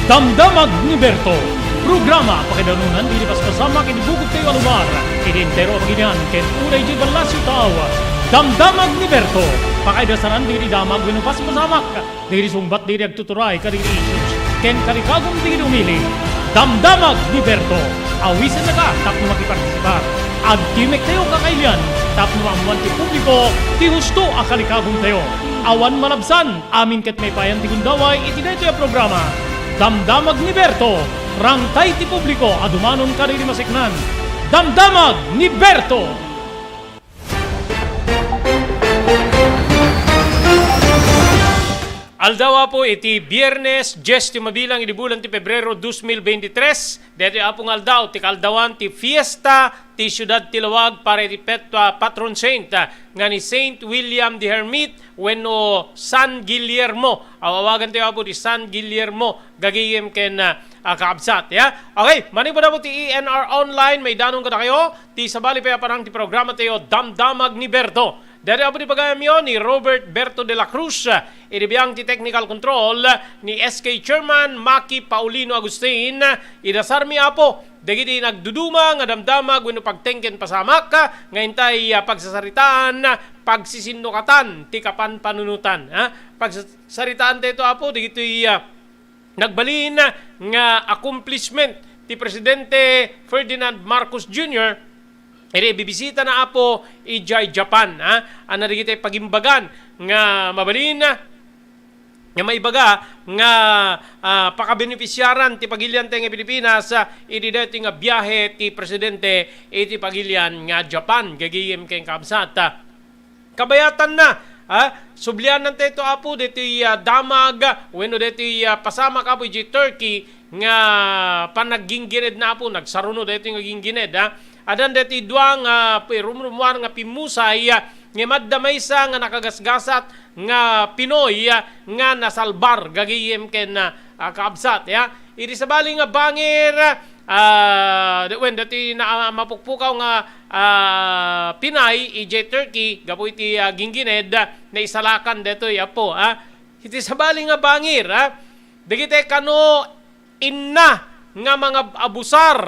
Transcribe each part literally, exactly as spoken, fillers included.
Damdamag ni Berto, programa pakaidanunan dagiti paspasamak iti bukod tayo a lugar, iti entero a pagilian ken uray iti ballasiw tao. Damdamag ni Berto, pakaidasaran dagiti damag wenno paspasamak dagiti sungbat dagiti agtuturay kadagiti issues ken kalikagum dagiti umili. Damdamag ni Berto, awisennaka tapno makipartisipar. Agtimek tayo kakailian tapno maammuan ti publiko ti husto a kalikagum tayo. Awan malabsan, amin ket maipayan ti gundaway iti daytoy a programa. Damdamag ni Berto, rangtay ti publiko a dumanon kadagiti maseknan. Damdamag ni Berto! Aldaw, Apo, iti Biernes, dies ti mabilang iti bulan ti Pebrero, dos mil veintitrés. Daytoy, Apo, nga aldaw ti kaaldawan ti fiesta ti siudad ti Laoag para iti pet-, ah, patron saint, ah, nga ni Saint William the Hermit wenno San Guillermo. Aw-awagan tayo, Apo, ti San Guillermo, gagayem ken, ah, ah, kaabsat, ya. Okay, manipud, Apo, ti E N R Online, maidanon kadakayo ti sabali pay a parang ti programa tayo, Damdamag ni Berto. Daytoy, Apo, ti pagayamyo ni Robert Berto de la Cruz, iti biang ti technical control ni S K Chairman Maki Paulino Agustin. Idasarmi, Apo, dagiti nagduduma nga damdamag wenno pagteng ken pasamak nga intay, ah, pagsasaritaan, pagsisinnukatan ti kapanpanunotan, ha? Pagsasaritaan daytoy, Apo, dagitoy, ah, nagbalin nga accomplishment ti Presidente Ferdinand Marcos Junior iti bibisitana, Apo, idiay Japan, ha? Ania dagiti pagimbagan nga mabalin nga maibaga nga, ah, pakabenefisiaran ti pagilian tayo nga Pilipinas, ah, iti daytoy nga biahe ti Presidente iti pagilian nga Japan, gagayem ken kaabsat. Kabayatanna, ha? Sublianan tayo, Apo, daytoy, ah, damag, wenno daytoy, ah, pasamak, Apo, idiay Turkey nga panaggingginedna, Apo, nagsaruno daytoy nga ginggined, ha? Addan daytoy dua nga, ah, pi-, rumrumuar nga pimmusay, ah, ngem adda maysa nga nakagasgasat nga Pinoy, ah, nga nasalbar, gagayem ken, ah, ah, kaabsat, ya. Iti sabali nga bangir, ah, da-, wen, daytoy na, ah, mapukpukaw nga, ah, Pinay idiay Turkey, gapu iti, ah, ginggined, ah, naisalakan daytoy, Apo, ah. Iti sabali nga bangir, ah, dagiti kano inna nga mangab-abusar,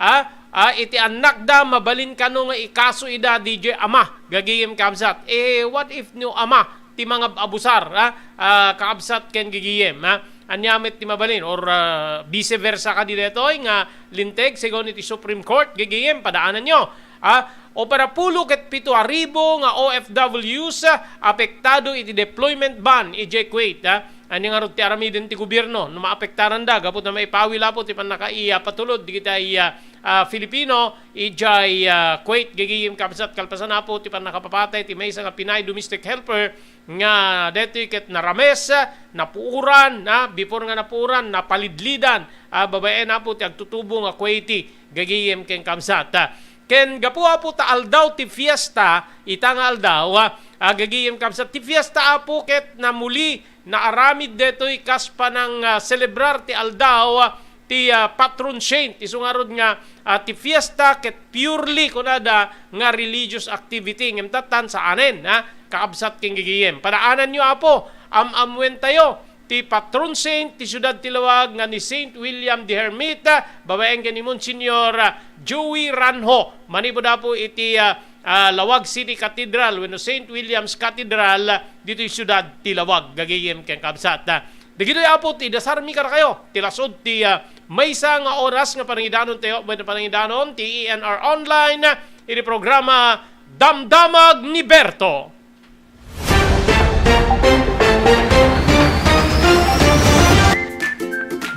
ah, ah, iti annakda, mabalin kano nga ikaso ida didiay ama, gagayem kaabsat. Eh, what if no ama ti mangab-abusar, ah, ah, kaabsat ken gagayem, ah? Ania met ti mabalin, or, ah, vice versa kadi daytoy nga linteg segun iti Supreme Court, gagayem, padaananyo, ah? Operapulo ket pito a ribu nga O F Ws, ah, apektado iti deployment ban idiay Kuwait, ah? Ania ngarud ti aramiden ti gobierno no maapektaranda gapu ta maipawil, Apo, ti pannakaiya patulod digitay, ah, ah, Filipino idiay, ah, Kuwait, gagayem, kaabsat, kalpasan, Apo, ti pannakapapatay ti maysa nga Pinay domestic helper nga daytoy ket narames, napuoran, ah, before nga napuoran, napalidlidan, ah, babaen, Apo, ti agtutubo nga Kuwaiti, gagayem ken kaabsat. Ken gapu, Apo, ta aldaw ti fiesta, ita nga aldaw, ah, gagayem, kaabsat, ti fiesta, Apo, ket namuli naaramid daytoy kas panang, ah, selebrar ti aldaw, ah, ti, ah, patron saint, isu ngarud nga, ah, ti fiesta ket purely kunada nga religious activity, ngem tattan saanen, ha, kaabsat ken gagayem. Padaananyo, Apo, am-ammuentayo ti patron saint ti siudad ti Laoag nga ni Saint William the Hermit, ah, babaen ken ni Monsignor, ah, Joey Ranjo, manipud, Apo, iti, ah, ah, Laoag City Cathedral wenno Saint William's Cathedral, ah, ditoy siudad ti Laoag, gagayem ken kaabsat. Ah, dagitoy, Apo, ti idasarmi kadakayo ti lasud ti, ah, maysa nga oras nga panangidanon tayo, wenno panangidanon ti E N R Online, ah, iti programa Damdamag ni Berto.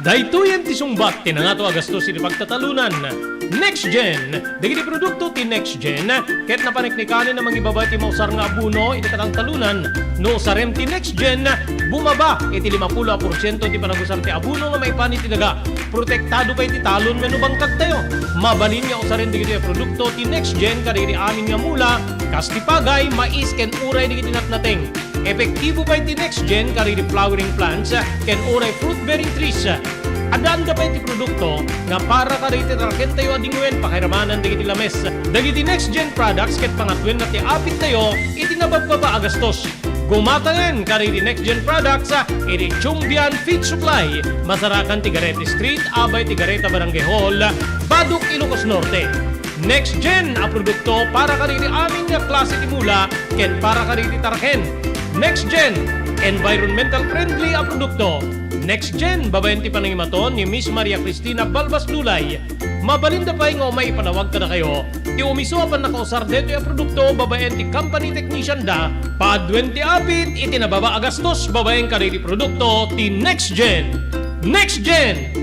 Daytoyen ti sungbat ti nangato a gastos iti pagtatalonan. Next Gen, dagiti produkto ti Next Gen, ket napaniknikanen a mangibaba ti mausar nga abono iti katangtalonan. No usarem ti Next Gen, bumaba iti limapulo a porsiento ti panagusar ti abono nga maipan iti daga. Protektado pay ti talon wenno bangkagtayo. Mabalin nga usaren dagitoy a produkto ti Next Gen kadagiti amin nga mula, kas ti pagay, mais, ken uray dagiti natnateng. Epektibo pay ti Next Gen kadagiti flowering plants ken uray fruit-bearing trees. Addaanda pay ti produkto nga para kadagiti tarakentayo a dingwen pakairamanan dagiti lames. Dagiti Next Gen products ket pangatwenna ti apittayo iti nababbaba a gastos. Gumatangen kadagiti Next Gen Products, ah, iti Chumbian Feed Supply, masarakan ti Garete Street, abay ti Gareta Barangay Hall, Badoc, Ilocos Norte. Next Gen a produkto para kadagiti amin nga klase ti mula ken para kadagiti tarken. Next Gen, environmental friendly a produkto. Next Gen, babaen ti panangimaton ni Miss Maria Cristina Balbas Lulay. Mabalinda pay nga umay ipanawag kadakayo ti umiso a pannakausar daytoy a produkto babaen ti company technician da, paaduen ti apit iti nababa a gastos babaen kadagiti produkto ti Next Gen. Next Gen!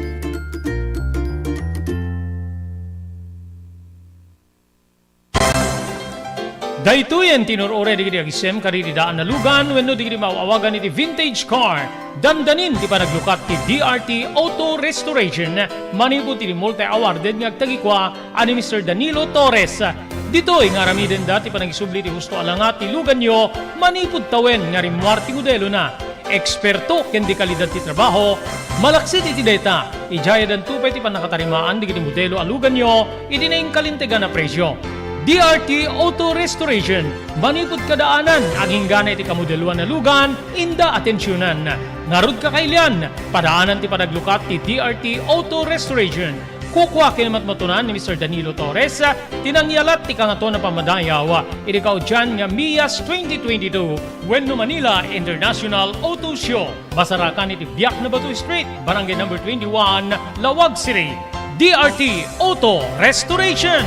Daytoyen ti inur-uray dagiti agisem kadagiti daan a lugan wenno dagiti maaw-awagan iti vintage car. Dandanin ti panaglukat ti D R T Auto Restoration manipud iti multi-awarded nga agtagikua a ni Mister Danilo Torres. Ditoy nga aramidenda ti panagisubli ti husto a langat ti luganyo manipud tawen nga rimmuar ti modelona. Eksperto ken de kalidad ti trabaho, malaksid iti dayta, idiay addanto pay ti pannakatarimaan dagiti modelo a luganyo iti naingkalintegan a presio. D R T Auto Restoration, manipud kadaanan, aginggana iti kamodeloan a lugan, inda atensionan. Ngarud, kakailian, padaanan ti panaglukat ti D R T Auto Restoration. Kukua ken matmatunan ni Mister Danilo Torres ti nangyalat ti Kangatoan a Pammadayaw iti kaudian nga Mias twenty twenty-two wenno Manila International Auto Show. Masarakan iti Biak na Bato Street, Barangay Number twenty-one, Laoag City. D R T Auto Restoration.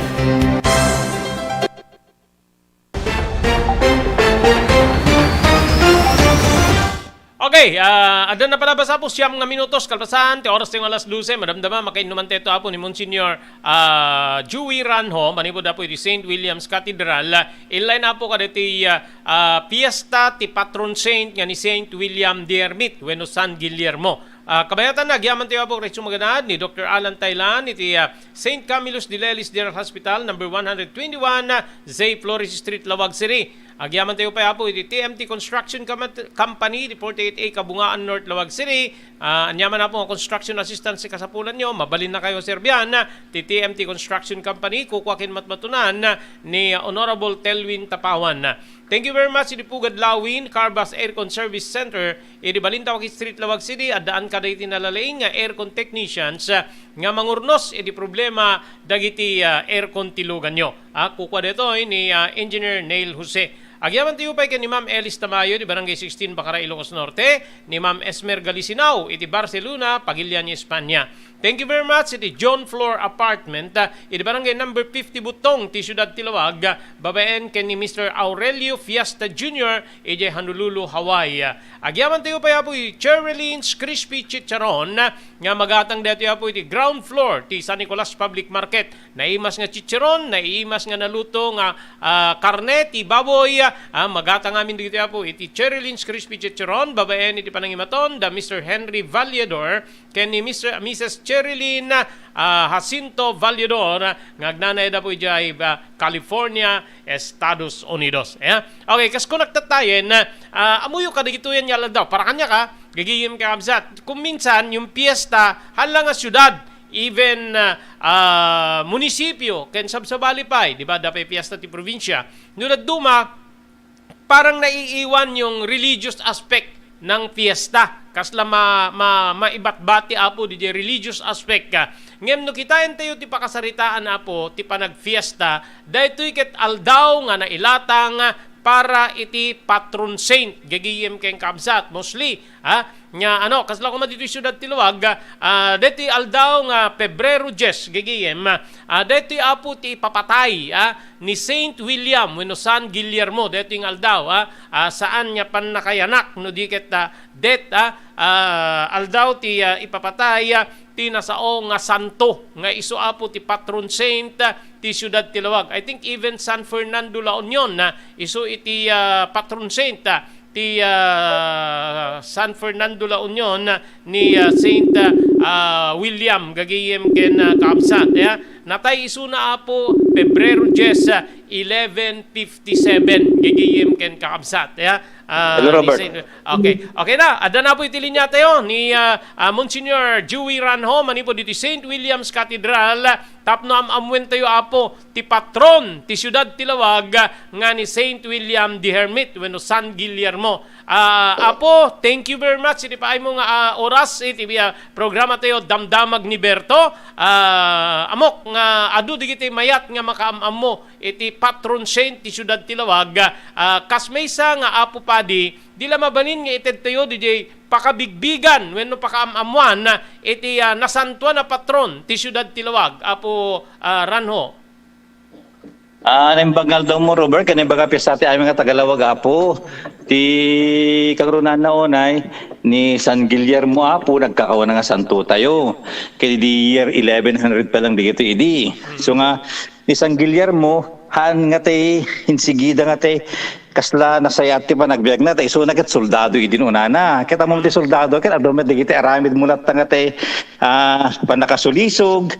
Okay, ah, adda na palabas, Apo, siam nga minutos kalpasan ti oras ti alas dose. Madamdama, makainnuman tayo, Apo, ni Monsignor, ah, Joey Ranjo, manipud, Apo, iti Saint William's Cathedral. Inline, Apo, kadagiti, ah, ah, fiesta ti patron saint nga ni Saint William the Hermit wenno San Guillermo. Ah, kabayatan, agyaman tayo, Apo, kadagiti sumaganad ni Doctor Alan Taylan iti, ah, Saint Camillus de Lellis General Hospital, number one hundred twenty-one, ah, Zay Flores Street, Laoag City. Agyaman tayo pay, Apo, iti T M T Construction Com-, Company, di forty-eight A Kabungaan North, Laoag City. Ah, aniaman, Apo, nga construction assistance ti kasapulanyo, mabalinna kayo serbian ti T M T Construction Company, kukua ken matmatunan ni Honorable Telwin Tapawan. Thank you very much, iti Pugad Lawin, Carbas Aircon Service Center, iti Balintawak Street, Laoag City, addaan kadagiti nalalaing nga aircon technicians, ah, nga mangurnos iti problema dagiti, ah, aircon ti luganyo. Ah, kukua daytoy ni, ah, Engineer Neil Jose. Agyaman tayo pay ken ni Ma'am Elis Tamayo, di Barangay sixteen, Bacara, Ilocos Norte, ni Ma'am Esmer Galisinao, iti Barcelona, Pagilian, Espanya. Thank you very much iti John Floor Apartment, ah, iti Barangay number fifty Butong ti Siudad ti Laoag, ah, babaen ken ni Mister Aurelio Fiesta Junior idiay Honolulu, Hawaii. Ah, agyaman tayo pay, Apo, iti Cheryleen's Crispy Chicharon, ah, nga magatang daytoy, Apo, iti ground floor ti San Nicolas Public Market. Naimas nga chicharon, naimas nga naluto nga, ah, karne ti baboy, ah, magatang amin dagitoy, Apo, iti Cheryleen's Crispy Chicharon, babaen iti panangimaton da Mister Henry Vallador, ken ni Mister, Missus Cherilyn, ah, Jacinto Vallador, nga agnanaed, Apo, idiay, ah, California, Estados Unidos. Eh, okay, kas kunak tattayen, ah, ammoyo kadagitoyen nga aldaw. Para kaniak, gagayem, kakabsat. Kung minsan, yung piyesta, hala nga syudad, even, ah, ah, munisipyo, ken sabsabali pay, di ba, adda pay piyesta ti probinsya. No dadduma, parang naiiwan yung religious aspect ng fiesta. Kasla ma-, ma-, maibatbati, Apo, didiay religious aspect ka. Ngem no kitaentayo ti pakasaritaan, Apo, ti panagfiesta, daytoy ket aldaw nga nailatang para iti patron saint, gagayem ken kabsat, mostly, ha? Nga, ano, kasla koma ditoy siudad ti Laoag, ah, daytoy aldaw nga Pebrero dies, gagayem, ah, daytoy, Apo, ti ipapatay, ah, ni Saint William wenno San Guillermo, daytoy nga aldaw, ah, ah, saan nga pannakayanak no di ket, ah, det, ah, ah, aldaw ti, ah, ipapatay, ah, ti nasao nga santo nga isu, Apo, ti patron saint, ah, ti siudad ti Laoag. I think even San Fernando La Union, ah, isu iti, ah, patron saint, ah, ti, ah, San Fernando La Union, ah, ni, ah, Saint, ah, ah, William, gagayem ken, ah, kaabsat, ya. Natay isuna, Apo, Pebrero dies, ah, eleven fifty-seven, gagayem ken kaabsat, ya. Ah, Hello, ni Robert. Saint Okay. Okay na. Adda na po iti linya tayo ni, ah, ah, Monsignor Joey Ranjo, manipud iti Saint William's Cathedral. Tapno am-amuen tayo, Apo, ti patron ti siudad ti Lawag, ah, nga ni Saint William the Hermit wenno San Guillermo. Ah, Apo, thank you very much iti paaymo nga, ah, oras iti, ah, programa tayo, Damdamag ni Berto. Ah, ammok nga adu digiti mayat nga makaam-ammo iti patron saint ti siudad ti Lawag, ah, kas maysa nga Apo Padi, di la mabalin nga itedtayo didiay pakabigbigan wenno pakaam-ammoan iti, ah, nasantuan a patron ti siudad ti Lawag, Apo, ah, Ranjo. Ah, naimbag nga aldawmo, Robert, ken naimbag a piesta ti amin nga taga-Lawag, Apo. Ti kangrunaan na unay, ni San Guillermo, Apo, nagkakauna nga santo tayo. Ket idi year eleven hundred pa lang dagitoy idi. So nga, ni San Guillermo, haan nga ti insigida nga ti kasla nasayaat ti panagbiagna, ta isuna ket soldado idi unana. Ket ammom ti soldado, ket adu met dagiti aramid mo latta nga ti, ah, pannakasulisog,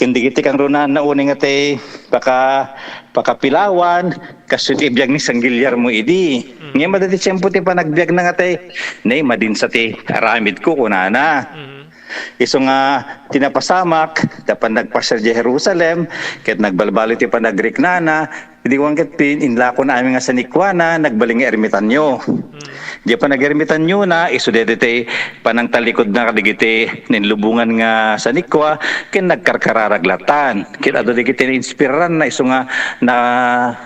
ken dagiti kangrunaan na unay nga ti paka-, pakapilawan, kastoy ti biag ni San Guillermo idi. Ngem adda ti tiempo ti panagbiagna nga ti, "Nay, madinsa ti aramidko," kunana. Isu nga ti napasamak, ta pannagpasiar idiay Jerusalem, ket nagbalbaliw ti panagriknana, idi kuan ket pin-, inlako na amin nga sanikuana, nagbalin nga ermitanyo. Diay panagermitanyo na, isu daytoy ti panangtalikud na kadigiti nainlubongan nga sanikua, ken nagkarkararag lattan. Ket adu dagiti nainspiraran na isu nga na,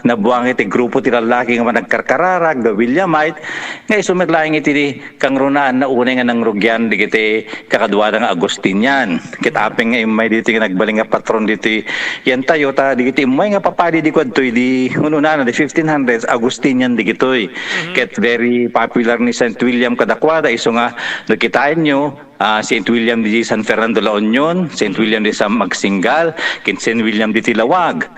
nabuang iti grupo ti lallaki nga managkarkararag, the Williamite, nga isu met laeng iti kangrunaan na unay nga nangrugian dagiti kakaduada nga Agustinian. Ket apay nga immay ditoy nga nagbalin nga patron ditoy yan tayo, ta dagiti immay nga papadi di kuadtoy di ununana, di fifteen hundreds, Agustinian dagitoy. Ket very popular ni Saint William kadakuada, isu nga no kitaenyo, ah, Saint William di San Fernando, La Union, Saint William di San Magsingal, ken Saint William di Tilawag.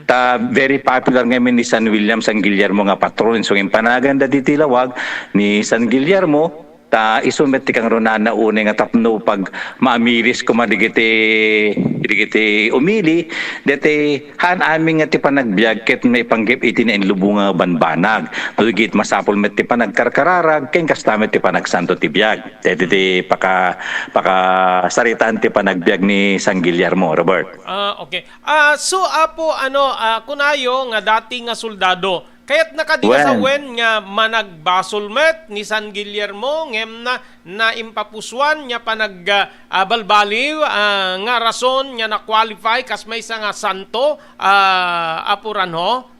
Ta very popular ngamin ni San William, San Guillermo nga patron. So, impanaganda di Tilawag ni San Guillermo, ta isu met ti kangrunaan na unay nga tapno pag maamiris koma digiti, digiti umili, deti haan amin nga ti panagbiag ket maipanggep iti nainlubong nga banbanag. No, dagiti masapul met ti panagkarkararag, ken kasta met ti panagsanto ti biag. Deti ti paka-, pakasaritaan ti panagbiag ni San Guillermo, Robert. Ah, okay. Ah, so, Apo, ano, ah, kunayo nga dati nga soldado, kayatna kadi nga Wen. sawen nga managbasol met ni San Guillermo, ngem na, naimpapusuan nga panag-, ah, ah, balbaliw, ah, nga rason nga na-qualify kas maysa nga santo, ah, Apo Ranjo?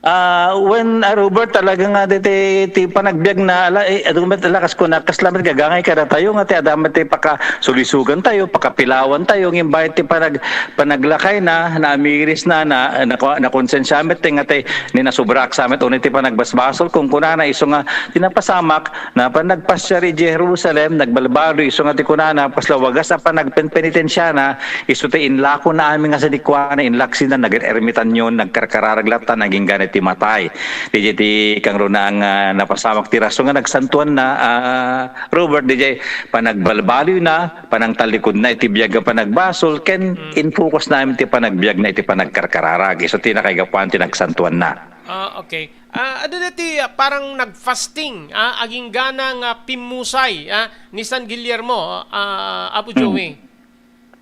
Ah, wen, ah, Robert, talaga nga deti, ti panagbiag na, ala, eh, adu met, ala, kas kuna, kasla met gagangay kadatayo nga ti adda met ti pakasulisugan tayo, pakapilawan tayo, ngem bayat ti panag-, panaglakay na, naamiris na, na, nakua-, nakonsensya met ti nga ti, ni nasubraak sa met, unay ti panagbasbasol, kun kunana, isu nga, ti napasamak, na panagpasiar idiay Jerusalem, nagbalbaliw, isu nga ti kunana, kasla wagas a panagpenpenitensiana, isu ti inlako na amin nga sanikuana, inlaksi na, nagin-ermitanyo, nagkarkararag latta, nagingga na ti matay. Diay ti kangrunaan nga napasamak ti rason nga nagsantuan na, ah, Robert, diay panagbalbaliw na, panangtalikod na iti biag nga panagbasol, ken Mm. in-focus na amin ti panagbiag na iti panagkarkararag. Isu ti nakaigapuan ti nagsantuan na. Ah, okay. Ah, adu deti, ah, parang nag-fasting, ah, aginggana nga pimmusay, ah, ni San Guillermo, ah, Apo Mm. Joey.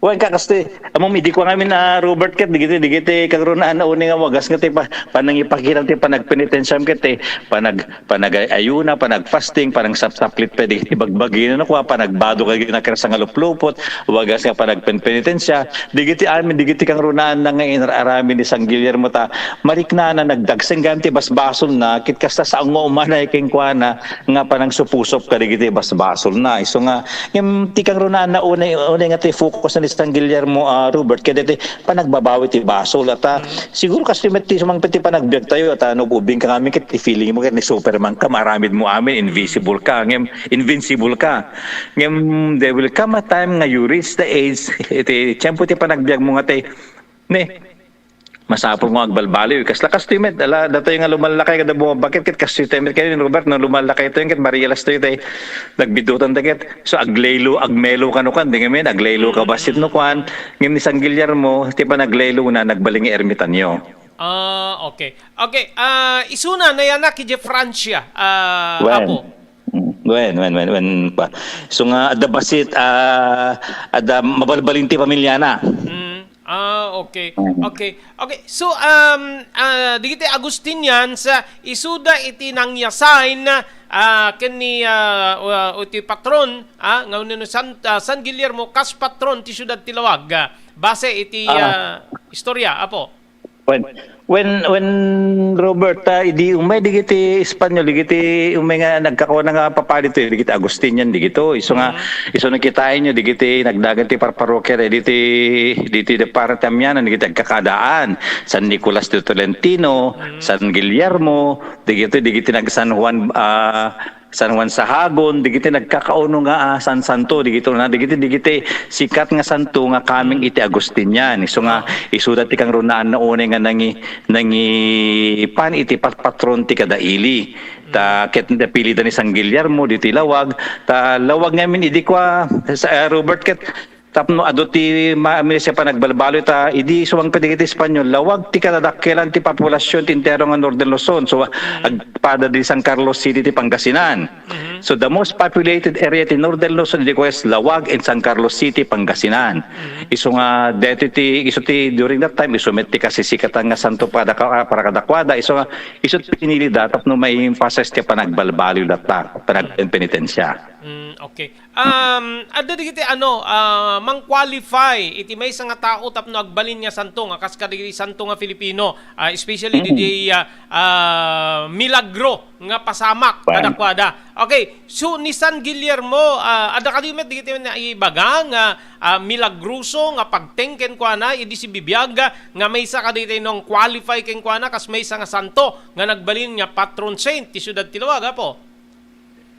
Wen, kakasti, ammom idi kua ngamin, ah, Robert, ket digiti, digiti kangrunaan na unay nga wagas nga ti pa-, panangipakita ti panagpenitensiam ket ti panag-, panag-ayuna, panag-fasting, panangsapsaplit pay digiti bagbagi na kua, panagbado kadi na kersa nga luplupot, wagas nga panagpenpenitensia, digiti amin, digiti kangrunaan na nga inar-aramin ni San Guillermo ta mariknana, nagdagsen gayam ti basbasolna, ket kasta, saan nga umanay kenkuana nga panangsupusop kadigiti basbasolna. Isu nga, ngem ti kangrunaan na unay, unay nga ti focus na ni San Guillermo, ah, Robert, ket deti panagbabawi ti basol. At, ah, siguro kastoy met ti sumangpet ti panagbiag tayo, at, ah, no ubing ka ngamin ket ti feeling mo ket ni Superman ka, maaramid mo amin, invisible ka, ngem invincible ka. Ngem there will come a time nga you reach the age, iti tiempo ti panagbiag mo nga ti, ne, masapul nga agbalbaliw. Kasla kastoy met, ala, datayo nga lumallakay kada bumabakit, ket kastoy tayo met kayo ni Robert, no lumallakay tayo, ket marialas tayo, tayo, nagbidutan tayo, ket, so, aglelo, agmelo kano kan, di ngamin, aglelo ka basit no kuan, ngem ni San Guillermo, ti panaglelo na, nagbalin nga ermitanyo. Ah, okay. Okay, ah, isuna nayanak idiay Francia, ah, Wen. Apo. Mm, wen, wen, wen, wen, pa. So nga, adda bassit, ah, adda mabalbalin ti pamiliana. Mm. Ah, okay. Okay. Okay. So, um, ah, dagiti Agustinians, ah, isuda iti nangyasign, ah, ken ni, ah, uh, iti patron, ah, nga wenno San, ah, San Guillermo kas patron ti siudad ti Laoag, ah, base iti, ah, istorya, Apo. Wen, wen, wen, Robert, ah, idi umay dagiti Espanyol, dagiti umay nga nagkakuna nga papadi to, dagiti Agustinian, dagito. Isu nga, isu nga kitaenyo, dagiti nagdagan ti parparokya, dagiti, dagiti departamento, dagiti agkakadaan, San Nicolas de Tolentino, San Guillermo, dagiti, dagiti nag-San Juan, ah, San Juan Sahagun, dagiti nagkakauno nga, ah, sansanto, dagiti una, dagiti, dagiti sikat nga santo nga coming iti Agustinian. Isu nga, isuda ti kangrunaan na unay nga nangi-, nangipan iti pat-, patron ti kada ili. Ta ket napilida ni San Guillermo ditoy Laoag, ta Laoag ngamin idi kua, sa, ah, Robert, ket tapno adu ti ma-, amin siya panagbalbaliw ta idi suang pa dagiti Espanyol, Laoag ti kadadakkelan ti population ti entero nga Northern Luzon. So, agpada di San Carlos City ti Pangasinan. So, the most populated area ti Northern Luzon, idi kua, is Laoag and San Carlos City, Pangasinan. Isu nga, deti ti, isu ti, during that time, isu met ti kasisikatan nga santo para, para kadakuada. Isu nga, isu ti pinili da tapno ma-emphasize ti panagbalbaliw data, panagpenitensya. Mm, okay. Um, adda dagiti ano, ah, mang-qualify iti maysa nga tao tapno agbalin nga santo nga kas kadagiti santo nga Filipino, ah, especially didi, ah, ah, milagro nga pasamak kadakuada. Okay, so ni San Guillermo, ah, adda kadi met dagiti naibaga nga, ah, milagroso nga pagteng kenkuana idi sibibiag nga maysa kadagiti nang-qualify kenkuana kas maysa nga santo nga nagbalin nga patron saint ti siudad ti Laoag, Apo?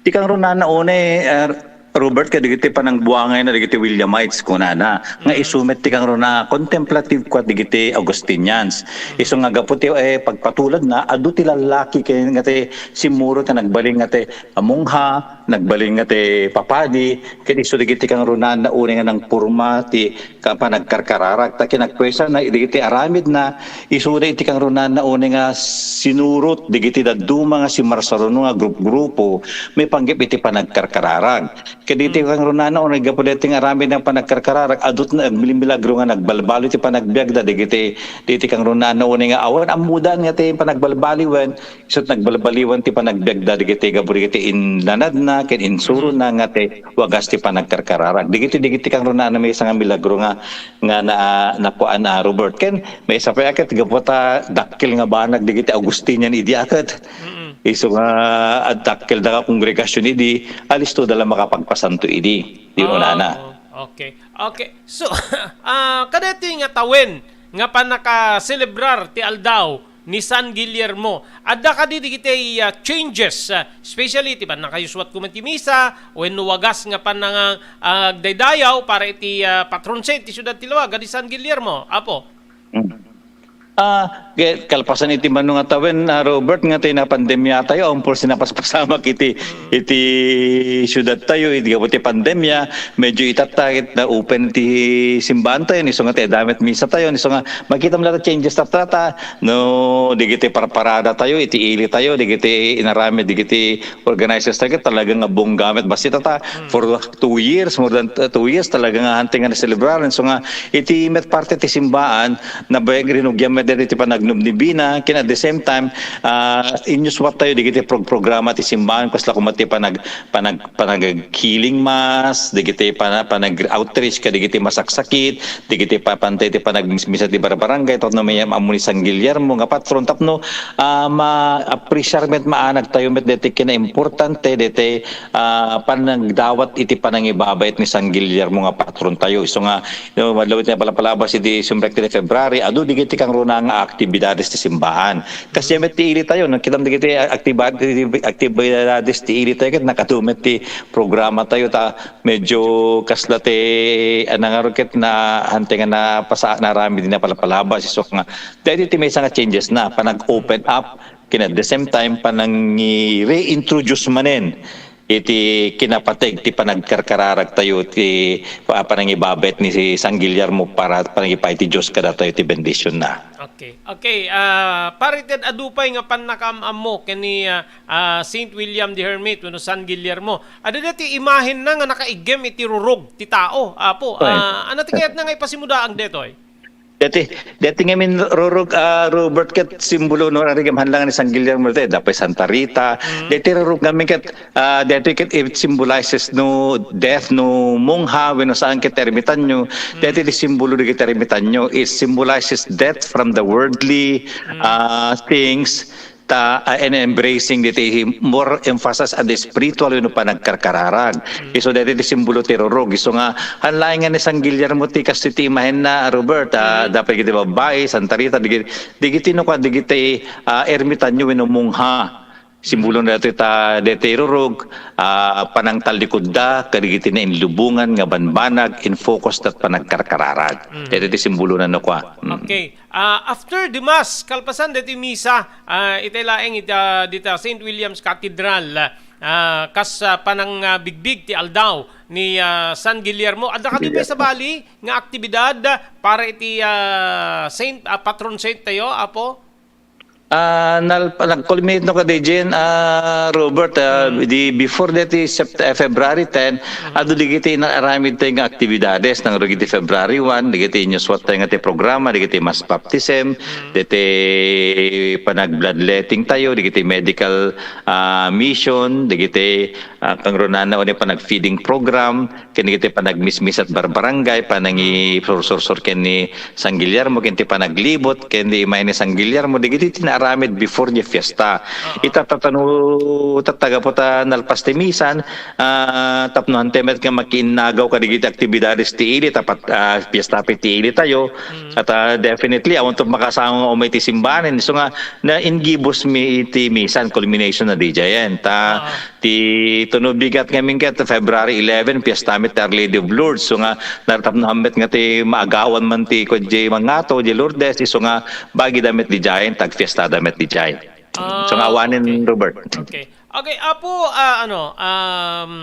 Ti kangrunaan na unay, ah, Robert, kadagiti panangbuangayna dagiti Williamites, kunana, nga isu met ti kangruna contemplative kua dagiti Augustinians. Isu nga gapu ti, eh, pagpatuladna, adu ti lallaki ken nga ti simmurot nga nagbalin nga ti mongha, nagbalin nga ti papadi, ket isu dagiti kangrunaan na unay nga nangporma ti ka-, panagkarkararag. Ta kinappuesana, dagiti aramidna, isuda iti kangrunaan na unay nga sinurot dagiti dadduma nga simmarsaruno nga grup-grupo maipanggep iti panagkarkararag. Ket iti kangrunaan na unay gapu daytoy nga aramid nga panagkarkararag, adut na agmilmilagro nga nagbalbaliw ti panagbiagda dagiti, dagiti kangrunaan na unay nga awan ammodan nga ti panagbalbaliwen, isut nagbalbaliwan ti panagbiagda dagiti gapu dagiti inlanadna ken insurona nga ti wagas ti panagkarkararag. Dagiti, dagiti kangrunaan na maysa nga milagro nga, nga na, nakuan a Robert. Ken maysa pay a ket gapu ta dakkel nga banag dagiti Augustinian idi a ket. Isu nga dakkel da nga kongregasion idi, alisto da la makapagpasanto idi. Di unana. Oh, okay. Okay. So, ah, kadaytoy nga tawen nga pannakaselebrar ti aldaw ni San Guillermo, adda kadi dagiti, ah, changes, ah, especially ti pannakayuswat koma ti misa wenno wagas nga pannanga-, ah, agdaydayaw para iti, ah, patron saint ti siudad ti Laoag, kadi San Guillermo, Apo? Mm. Ah, ge-, kalpasan iti mano nga tawen, ah, Robert, nga ti napandemya tayo, awan pay sinapaspasamak iti, iti siudad tayo, iti gapu ti pandemya, medyo itatta ket na-open ti simbaan tayo, isu nga ti adda met misa tayo, isu nga makita mo la ti changes tatta, no, dagiti parparada tayo, iti ili tayo, dagiti inaramid, dagiti organizers tayo, ket talaga nga bongga met bassit tatta, for two years, more than, uh, two years, talaga nga hanteng nga naselebrar. So nga, iti met parte ti simbaan, nabayag rinugian met daytoy ti panagnugnubina, ken at the same time, ah, inyuswat tayo dagiti prog-, programa ti simbaan, kasla koma ti panag-, panag-, panag-healing mass, dagiti pana-, panag-outreach kadagiti masaksakit, dagiti pa-, pantay ti panagmismisa ti barbarangay, tapno mayam ammo ni San Guillermo nga patron, tapno, ah, ma-appreciate met, maanag tayo met daytoy kinaimportante, daytoy ah, panagdawat iti panangibabayat ni San Guillermo nga patron tayo. Isu nga, no, madlawit nga palapalabas iti Sumrekta ni February, adu dagiti kangruna nga aktibidades ti simbaan. Kas met ti ili tayo, no, kitam dagiti aktibad-, aktibidades ti ili tayo, ket nakadu met ti programa tayo, ta medyo kasla ti, ah, nangarugit na hanteng nga napasa-, naramid nga palapalabas. Isu nga, daytoy ti maysa nga changes na, panag-open up, ken at the same time, panangi-reintroduce manen iti kinapateg ti panagkarkararagtayo ti, ah, panangibabet ni San Guillermo para panangipay ti Dios kadatayo ti bendisionna. Okay. Okay, ah, pare Ted, adu pay nga pannakaam-ammo ken ni, ah, ah, Saint William the Hermit wenno San Guillermo. Adda daytoy imahenna nga nakaiggem iti rurog ti tao, Apo. Right. Ah, ania ti kayatna nga ipasimudaang daytoy? Daytoy, daytoy ngamin rurog, ah, Robert, ket simbolo no, ari, gamin lang ni San Guillermo, daytoy, daytoy Santa Rita. Mm. Daytoy rurog ngamin ket, ah, daytoy ket it symbolizes no death no mongha wenno saan ket ermitanyo. Mm. Daytoy ti simbolo dagiti ermitanyo. It symbolizes death from the worldly, Mm. ah, things. Ta, ah, and embracing diti, more emphasis on the spiritual wenno panagkarkararag. Mm. Isu daytoy ti simbolo ti rurog. Isu nga, han laeng nga ni San Guillermo ti kastoy ti imahenna, Robert, ah, Mm. dapay dagiti babbai, Santa Rita, digi-, digiti no kua, digiti, ah, ermitanyo wenno mongha. Simbolo na daytoy ta, daytoy rurog, ah, panangtallikudda, kadigiti nainlubongan nga banbanag, in focus that panagkarkararag. Mm. Daytoy ti simbolo na no kua. Mm. Okay. Ah, after the mass, kalpasan daytoy misa, ah, itay laeng ita, dita Saint William's Cathedral, ah, kas, ah, panang, ah, bigbig ti aldaw ni, ah, San Guillermo. Adda kadi pay sabali nga aktibidad para iti, ah, saint, ah, patron saint tayo, Apo? Ah, nal-, nag-culminate no kadi diay, ah, Robert, ah, Mm. di before daytoy Sept-, eh, February ten, Mm. adu digiti naaramid tayo nga aktibidades, nang rugiti February one, digiti inyusuat tayo nga ti programa, digiti mass baptism, Mm. diti panag-bloodletting tayo, digiti medical, ah, mission, digiti, ah, kangrunana, o ni panag-feeding program, ken digiti panagmismisat barbarangay, panangisursursor ken ni San Guillermo, ken ti panaglibot, ken di imay ni San Guillermo, digiti ti naaramid before di fiesta. Oo. Ita, ta, ta no, ta, ta gapu ta nalpas ti misan, ah, tapno hantay met nga makiinnagaw kadigiti aktibidades ti ili, ta pat-, ah, fiesta pay ti ili tayo. Mm. At, ah, definitely, awan to makasama nga umay ti simbanen. So nga, nainggibus mi iti misan, culmination na diay. Ta, Oo. Ti tuno bigat ngamin ket February eleven, fiesta met ti Our Lady of Lourdes. So nga, nartapno met nga ti maagawan man ti kua diay mangato, diay Lourdes, isu nga bagida met diay, tagfiestada met diay. So nga Ah, awanen, okay. Robert. Okay. Okay, Apo, ah, ano, um,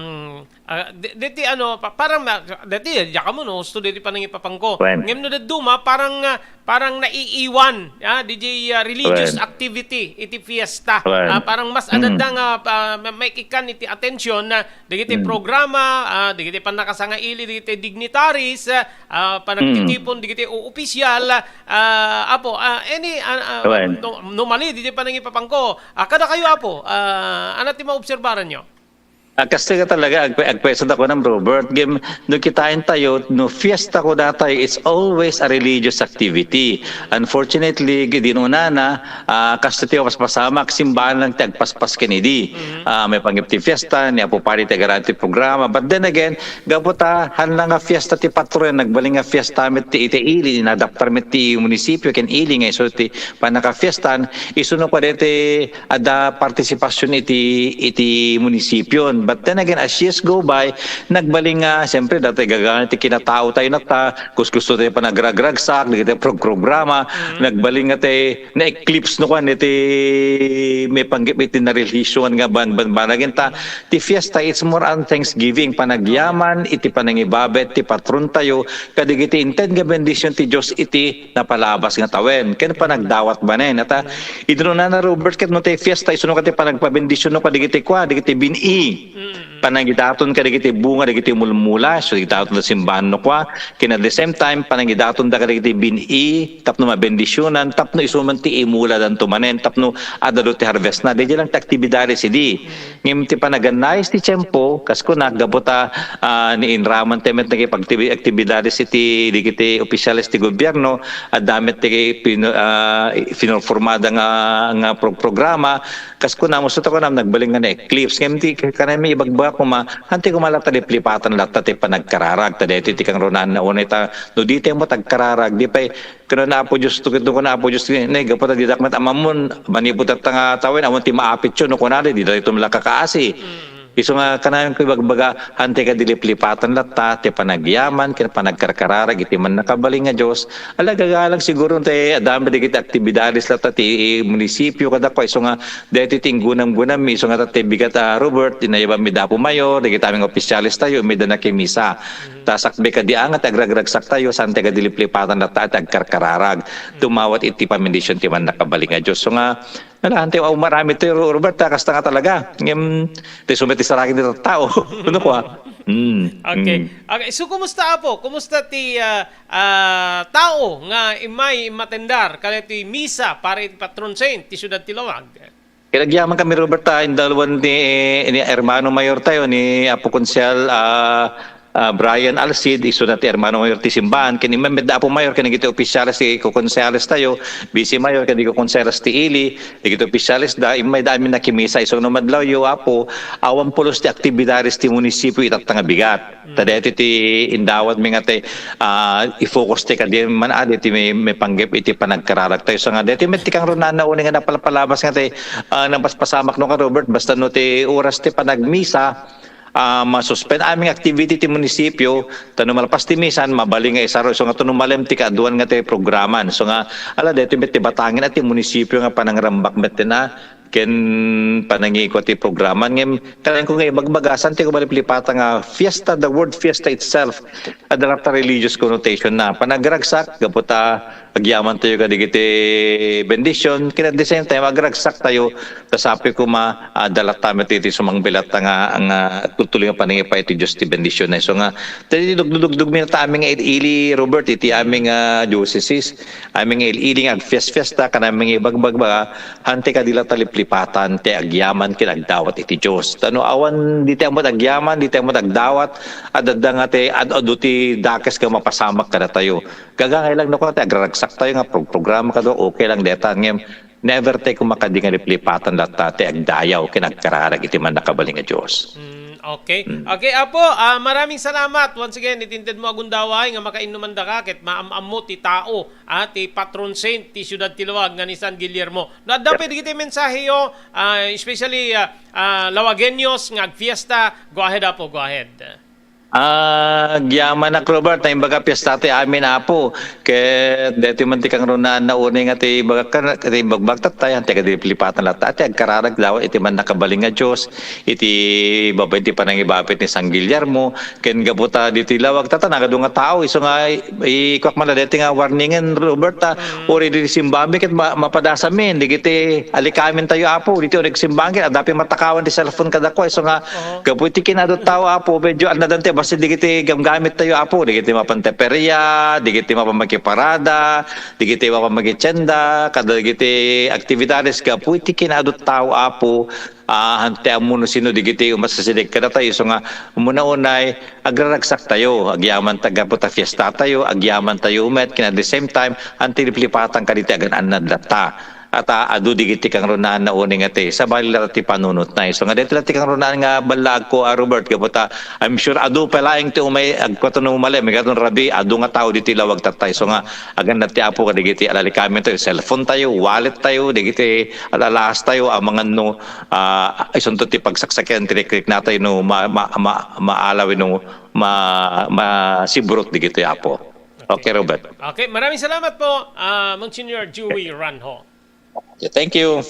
ah, di-, deti, ano, pa-, parang ma-, deti, diak ammo no, husto deti panangipapangko. Wen. Ngem no dadduma, parang, ah, parang naiiwan, ah, diay, ah, religious Wen. Activity iti fiesta. Wen. Ah, parang mas Mm. adda nga, ah, ma-, maikkan iti atensyon na dagiti Mm. programa, ah, dagiti pannakasangaili, dagiti dignitaries, ah, ah, panagtitipon, Mm. dagiti o-, opisyal, ah, Apo, ah, any, ah, ah, Wen. no-, normally, dagiti panangipapangko. Ah, kadakayo, Apo, ah, ania ti maobserbaranyo? Ah, kastoy nga talaga, agpe-, agpayso da kunam, Robert. Ngem, no kitaentayo, no fiesta kunatayo, it's always a religious activity. Unfortunately, idi inunana, ah, kastoy ti paspasamak, simbahan lang ti agpaspas ken idi. Mhm. Ah, maipanggep ti fiesta, ni Apo Pari ti agaraan ti programa. But then again, gapu ta, han la nga fiesta ti patron, nagbalin nga fiesta met ti, iti ili, inadaptar met ti munisipyo, ken ili nga isu ti pannakafiestan, isu no kua deti adda partisipasion iti, iti munisipion. But then again, as years go by, nagbalin nga, siyempre, dati gagana ti kinatao tayo na ta, kuskusto tayo panagragragsak, dagiti pro-, programa, Mm. nagbalin nga ti na-eclipse no kua iti maipanggep iti narelihiyosan nga ban-, ban-, banag ta, ti fiesta, it's more on thanksgiving, panagyaman, iti panangibabet, ti patron tayo, kadagiti inted nga bendision ti Dios iti napalabas nga tawen, ken panagdawat manen. At, ah, idi inunana, Robert, ket no ti fiesta, isu no ket ti panagpabendisyon no kadigiti kua, digiti bin-i. Mm. Panangidaton kadigiti bunga, dagiti mulmula, isu ti daton da simbahan no kua, ken at the same time, panangidaton da kadigiti bin-i, tapno mabendisyonan, tapno isu man ti imula danto manen, tapno adda ti harvest na. Diay lang ti aktibidades idi. Mm. Ngem ti panagannayes ti tiempo, kas kunak, gapu ta, ah, ni inraman ti met nagipagtibi-, aktibidades iti, dagiti opisyales ti gobierno, adda met ti pin-, ah, pinorformada nga, nga pro-, programa, kas kunam, isu ta kunam, nagbalin nga na-eclipse. Ngem ti kanami ibagbagak koma, han ti koma latta di plipatan latta ti panagkararag, ta daytoy ti kangrunaan na unay ta, no di tayo met agkararag, di pay, Kuna ni Apo Dios, tukit kuna Apo Dios, ne, gapu ta didak met amamon, manipud tatta nga tawen, awan ti maapityo, no kunada, dida ito mala kakaasi. Mm. Isu nga kanayon ko ibagbaga, hantay kadi liplipatan latta ti panagyaman ken panagkarkararag iti Mannakabalin nga Dios. Alagagalang siguro ti adda met dagiti aktibidades latta ti munisipio kadakuada. Isu nga daytoy ti inggunam-gunam, isu nga ti bigat a, Robert, inayabami da Apo Mayor, dagiti amin nga opisyales tayo, immay da nakimisa. Ta sakbay kadi nga ti agragragsak tayo, saan ti kadi liplipatan latta ti agkarkararag. Tumawat iti pamendisyon ti Mannakabalin nga Dios. So nga, ala, hantay, aw, marami tayo, Ro-, Robert, ta kasta nga talaga. Ngem, ti sumet ti saragin ti tao. Ano ko, ah? Mm, Okay. mm. Okay. So, kumusta, Apo? Kumusta ti, ah, ah, tao nga immay immatendar kadaytoy misa para iti patron saint ti siudad ti Laoag? Kinagyaman kami, Robert, ta indaluan ni, ni Hermano Mayor tayo, ni Apo Konsehal, ah, ah, Brian Alcid, isuna ti Hermano Mayor ti simbahan, ken immay met da Apo Mayor, ken dagiti opisyales ti kokonsehales tayo, Vice Mayor, ken dagiti kokonsehales ti ili, dagiti opisyales da, immay da amin nakimisa, isu no madlawyo, Apo, awan pulos ti aktibidades ti munisipio itatta nga bigat. Ta daytoy ti indawatmi nga ti, ah, i-focus ti kadi man adi ti may, may panggep iti panagkararag tayo. So nga, daytoy met ti kangrunaan na uni nga napalpalabas nga ti, ah, napaspasamak no ka, Robert, basta no ti oras ti panagmisa, ah, masuspend amin nga activity ti munisipio, ta no malpas ti misan, mabalin nga isaro. So nga, no malem ti kaaduan nga ti programan. So nga, ala, daytoy met ti batangen a ti munisipio nga panangrambak met ti na, ken panangikua ti programa. Ngem, kanayon ko nga ibagbaga, saan ti kumaliplipata nga fiesta, the word fiesta itself, adda latta religious connotation na. Panagragsak, gapu ta agyaman tayo kadagiti bendision, ken at the same time, agragsak tayo, ta sapay koma, ah, adda latta met iti sumangbilat nga, nga tutuloy nga panangipa iti Dios ti bendision na. So nga, ti dugdugdugdugmi ta amin nga ili-ili, Robert, iti amin nga diocese, amin nga ili-ili nga agfiest-fiesta, ken amin nga ibagbagbaga, Hantay kadi latta liplipatan ti agyaman ken agdawat iti Dios. Ta no awan ditoy ammo ti agyaman, ditoy ammo ti agdawat, adda nga ti ad-adu ti dakes nga mapasamak kadatayo. Gagangay lang no kano ti agraragsak tayo nga prog-, programa kado, okay lang deta, ngem never tayo kumakadi nga liplipatan latta ti agdayaw ken agkararag iti Mannakabalin nga Dios. Mm, okay. Mm. Okay, Apo, ah, maraming salamat once again iti intedmo a gundaway nga makainnuman daka ket maam-ammo ti tao, ah, ti patron saint ti siudad ti Laoag nga ni San Guillermo. No, adda Yep. pay dagiti mensaheyo, ah, especially, ah, ah, Laoagueños nga agfiesta, go ahead, Apo, go ahead. Ah, agyamanak, Robert, nga imbaga fiesta ti amin, Apo. Ket daytoy man ti kangrunaan na uni nga ti ibagak-, ti ibagbagak tatta, hantay kadi liplipatan latta ti agkararag dawat iti Mannakabalin nga Dios, iti babaen ti panangibabit ni San Guillermo, Ken gapu ta ditoy Laoag, tatta, nagadu nga tao, isu nga i-, ikuak man la daytoy nga warningen, Robert, ta, Mm. uri ditoy simbami ket ma-, mapadasami, dagiti alikamin tayo, Apo, ditoy uri simbami ket adda pay matakawan ti cellphone kadakua, isu nga, Oo. gapu iti kinaadu tao, Apo, medyo annadan ti bassit dagiti gamgamit tayo, Apo, dagiti mapan ti peria, dagiti mapan makiparada, dagiti mapan makitienda, kada dagiti aktibidades, gapu iti kinaadu tao, Apo, Ah, hantay ammo no sino dagiti umasideg kadatayo, isu nga umuna unay, agraragsak tayo, agyaman ta gapu ta fiesta tayo, agyaman tayo met, ken at the same time, hantay liplipatan kadagiti agan-annad latta. At, ah, adu dagiti kangrunaan na uni nga ti, sabali latta ti panunotna. Isu nga daytoy latta ti kangrunaan nga ballaag ko, ah, Robert, gapu ta, I'm sure adu pay laeng ti umay, agkuato no malem, igatun rabi, adu nga tao ditoy Laoag tatta. Isu nga, agan na ti Apo kadagiti alikamin tayo, cellphone tayo, wallet tayo, dagiti alalaas tayo, amangan no, ah, isunto ti pagsaksakian ti rikriknatayo no ma-, ma-, ma-, maalaw wenno ma-, masibrot dagitoy, Apo. Okay, Robert. Okay, maraming salamat po, ah, Monsignor Joey Ranjo. Okay, thank you.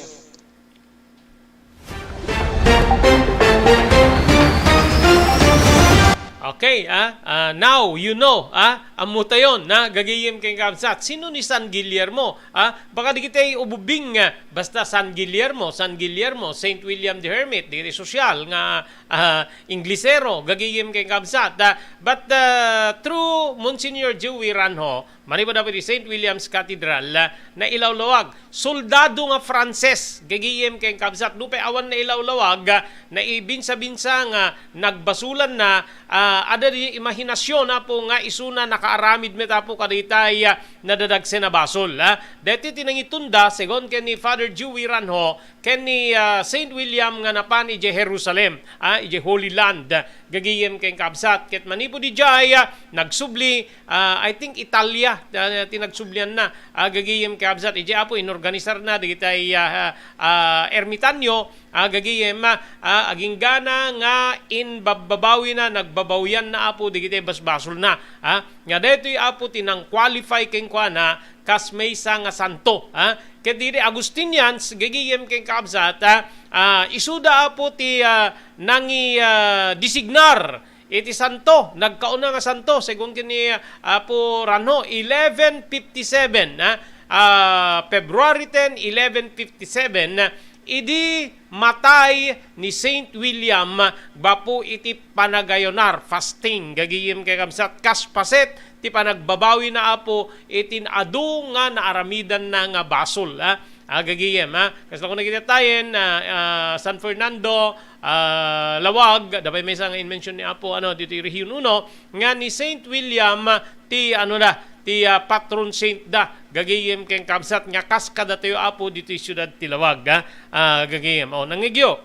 Okay, ah, ah, now you know, ah, ammo tayon, na gagayem ken kabsat. Sino ni San Guillermo? Ah, baka dagiti ububing, ah, basta San Guillermo, San Guillermo, Saint William the Hermit, dagiti sosyal nga, ah, Inglesero, gagayem ken kabsat. Ah, but, ah, through Monsignor Joey Ranjo, manipud dapay iti Saint William's Cathedral, ah, nailawlawag. Soldado nga Frances, gagayem ken kabsat. Nupay awan nailawlawag, ah, naibinsa-binsa nga nagbasolan na, ah, adda di imahinasion, Apo, nga isuna nakaaramid met, Apo, kadaytay, ah, nadadagsen a basol, ah. Daytoy ti nangitunda, segun ken ni Father Joey Ranjo, ken ni, ah, Saint William nga napan idiay Jerusalem, ah, idiay Holy Land, gagayem ken kabsat. Ket manipud idiay, ah, nagsubli, ah, I think Italia, ah, ti nagsublianna, ah, gagayem kakabsat. Idiay Apo, inorganisarna dagiti, ah, ah, ermitanyo, ah, gagayem, ah, ah, aginggana nga imbabbabawina, nagbabawianna Apo dagiti basbasolna, ah, nga daytoy Apo ti nang-qualify kenkuana kas maysa nga santo, ah. Ket dagiti Agustinians, gagayem ken kakabsat, ah, ah, isuda Apo ti, ah, nangi-, ah, designar iti santo, nagkauna nga santo, segun ken ni Apo Ranho, eleven fifty-seven, ah, ah, February ten, eleven fifty-seven, idi matay ni Saint William gapu iti panagayunar, fasting, gagayem kakabsat, kas paset ti panagbabawina Apo iti adu nga naaramidanna nga basol, ah. Ah, gagayem, ah. Kasla ko nagitatayen, ah, ah, San Fernando, ah, Laoag, adda pay maysa nga in-mention ni Apo, ano, ditoy Region Uno, nga ni Saint William, ah, ti, ano da, ti, ah, patron saint da, gagayem ken kakabsat nga kas kadatayo, Apo, ditoy siudad ti Laoag, ah, ah, gagayem. O, nangngegyo.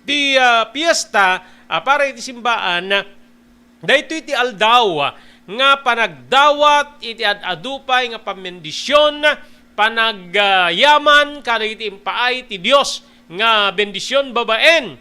Ti, ah, piesta, ah, para iti simbaan, ah, daytoy ti aldaw, ah, nga panagdawat iti ad-adu pay nga pambendision, panagyaman kadagiti impaay ti Dios nga bendision babaen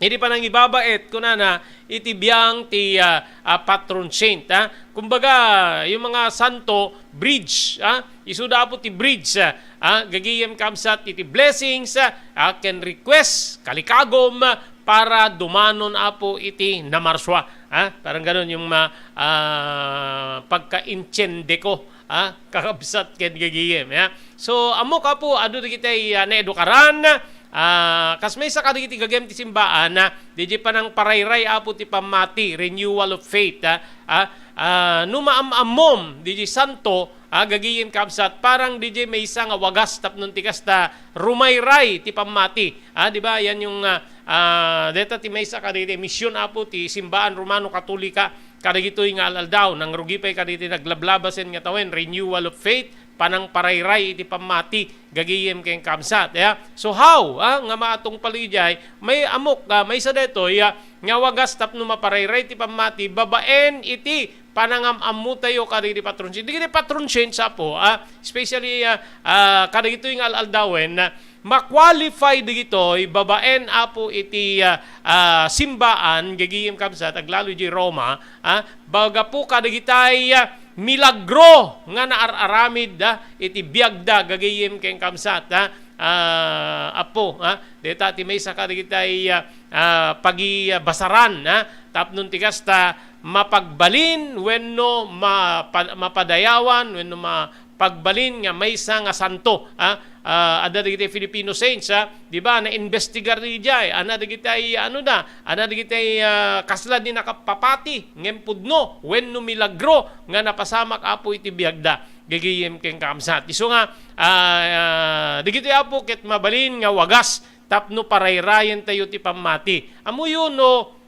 iti panangibabaet, kunana, iti biang ti, ah, ah, patron saint, ah. Kumbaga, yung mga santo, bridge, ah, isuda Apo ti bridge, ah, ah, gagayem kakabsat iti blessings, ah, ah, ken request, kalikagum, ah, para dumanon Apo iti namarsua, ah, parang ganun yung ma-, ah, pagkaintiende ko, ah, kakabsat ken gagayem, ah. So, ammok Apo, adu dagiti, ah, naedukaran, ah, kas maysa kadagiti gagayem ti simbaan, ah, didiay panangparayray Apo ti pammati, renewal of faith, ah, ah, ah, no maam-ammom didiay santo, ah, gagayem kakabsat, parang didiay maysa nga wagas tapno ti kasta rumayray ti pammati. Ah, di ba? Yan yung, ah, ah, deta ti maysa kadagiti mision, Apo, ti simbaan Romano Katolika, kadagitoy nga al-aldaw, nangrugi pay kadagiti naglablabasen nga tawen, renewal of faith, panangparayray iti pammati, gagayem ken kakabsat, ya. So how, ah, nga maatungpal idiay? May ammok, ah, maysa daytoy, ah, nga wagas tapno maparayray ti pammati babaen iti panangam-ammotayo kadagiti patron saint. Dagiti patron saint, Apo, ah, especially, ah, ah, kadagitoy nga al-aldawen, ah, ma-qualify dagitoy babaen, Apo, iti, ah, ah, simbaan, gagayem kakabsat, aglalo idiay Roma, ah, gapu kadagitay, ah, milagro nga naar-aramid, ah, iti biagda, gagayem ken kakabsat, ah, ah, Apo, ah, deta ti maysa kadagitay, ah, ah, pagibasaran, ah, tapno ti kasta mapagbalin wenno mapa-, mapadayawan wenno ma-, pagbalin nga maysa nga santo, ah, ah, adda dagiti Filipino saints, ah, di ba, naimbestigar idiay, ana dagiti, ano da, ana dagiti, ah, kasla di nakapapati, ngem pudno, wenno milagro nga napasamak, Apo, iti biagda. Gagayem ken kakabsat. Isu nga, ah, ah, dagiti, Apo, ket mabalin nga wagas tapno parayrayentayo ti pammati. Ammoyo no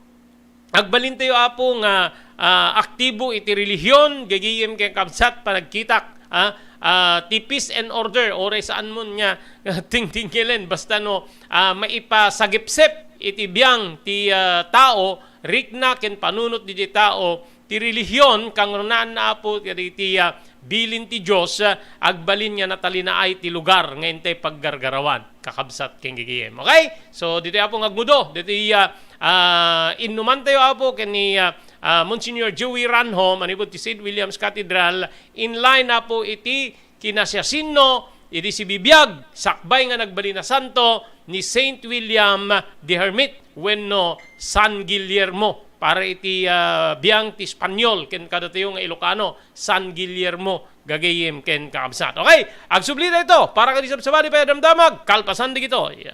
agbalintayo, Apo, nga, ah, aktibo iti relihion, gagayem ken kakabsat, panagkitak, ah, ah, ti peace and order, uray saanmon nga tingtingelen, basta no, ah, maipasagipsep iti biang ti, ah, tao, rikna ken panunot diti tao, ti relihion, kangrunaan, Apo, kadagiti, ah, bilin ti Dios, ah, agbalin nga natalinaay ti lugar nga intay paggargarawan, kakabsat ken gagayem. Okay? So, ditoy, Apo, nga agmudo, ditoy, ah, ah, innumantayo, Apo, ken ni, ah, ah, Monsignor Joey Ranho, manipud ti Saint William's Cathedral, in line, Apo, iti kinasiasinno, idi sibibiag, sakbay nga nagbalin a santo, ni Saint William the Hermit wenno San Guillermo. Para iti, ah, biang ti Espanyol ken kadatayo nga Ilocano, San Guillermo, gagayem ken kakabsat. Okay, agsubli dayto para kadi sabsabali pay a damdamag, kalpasan dagitoy.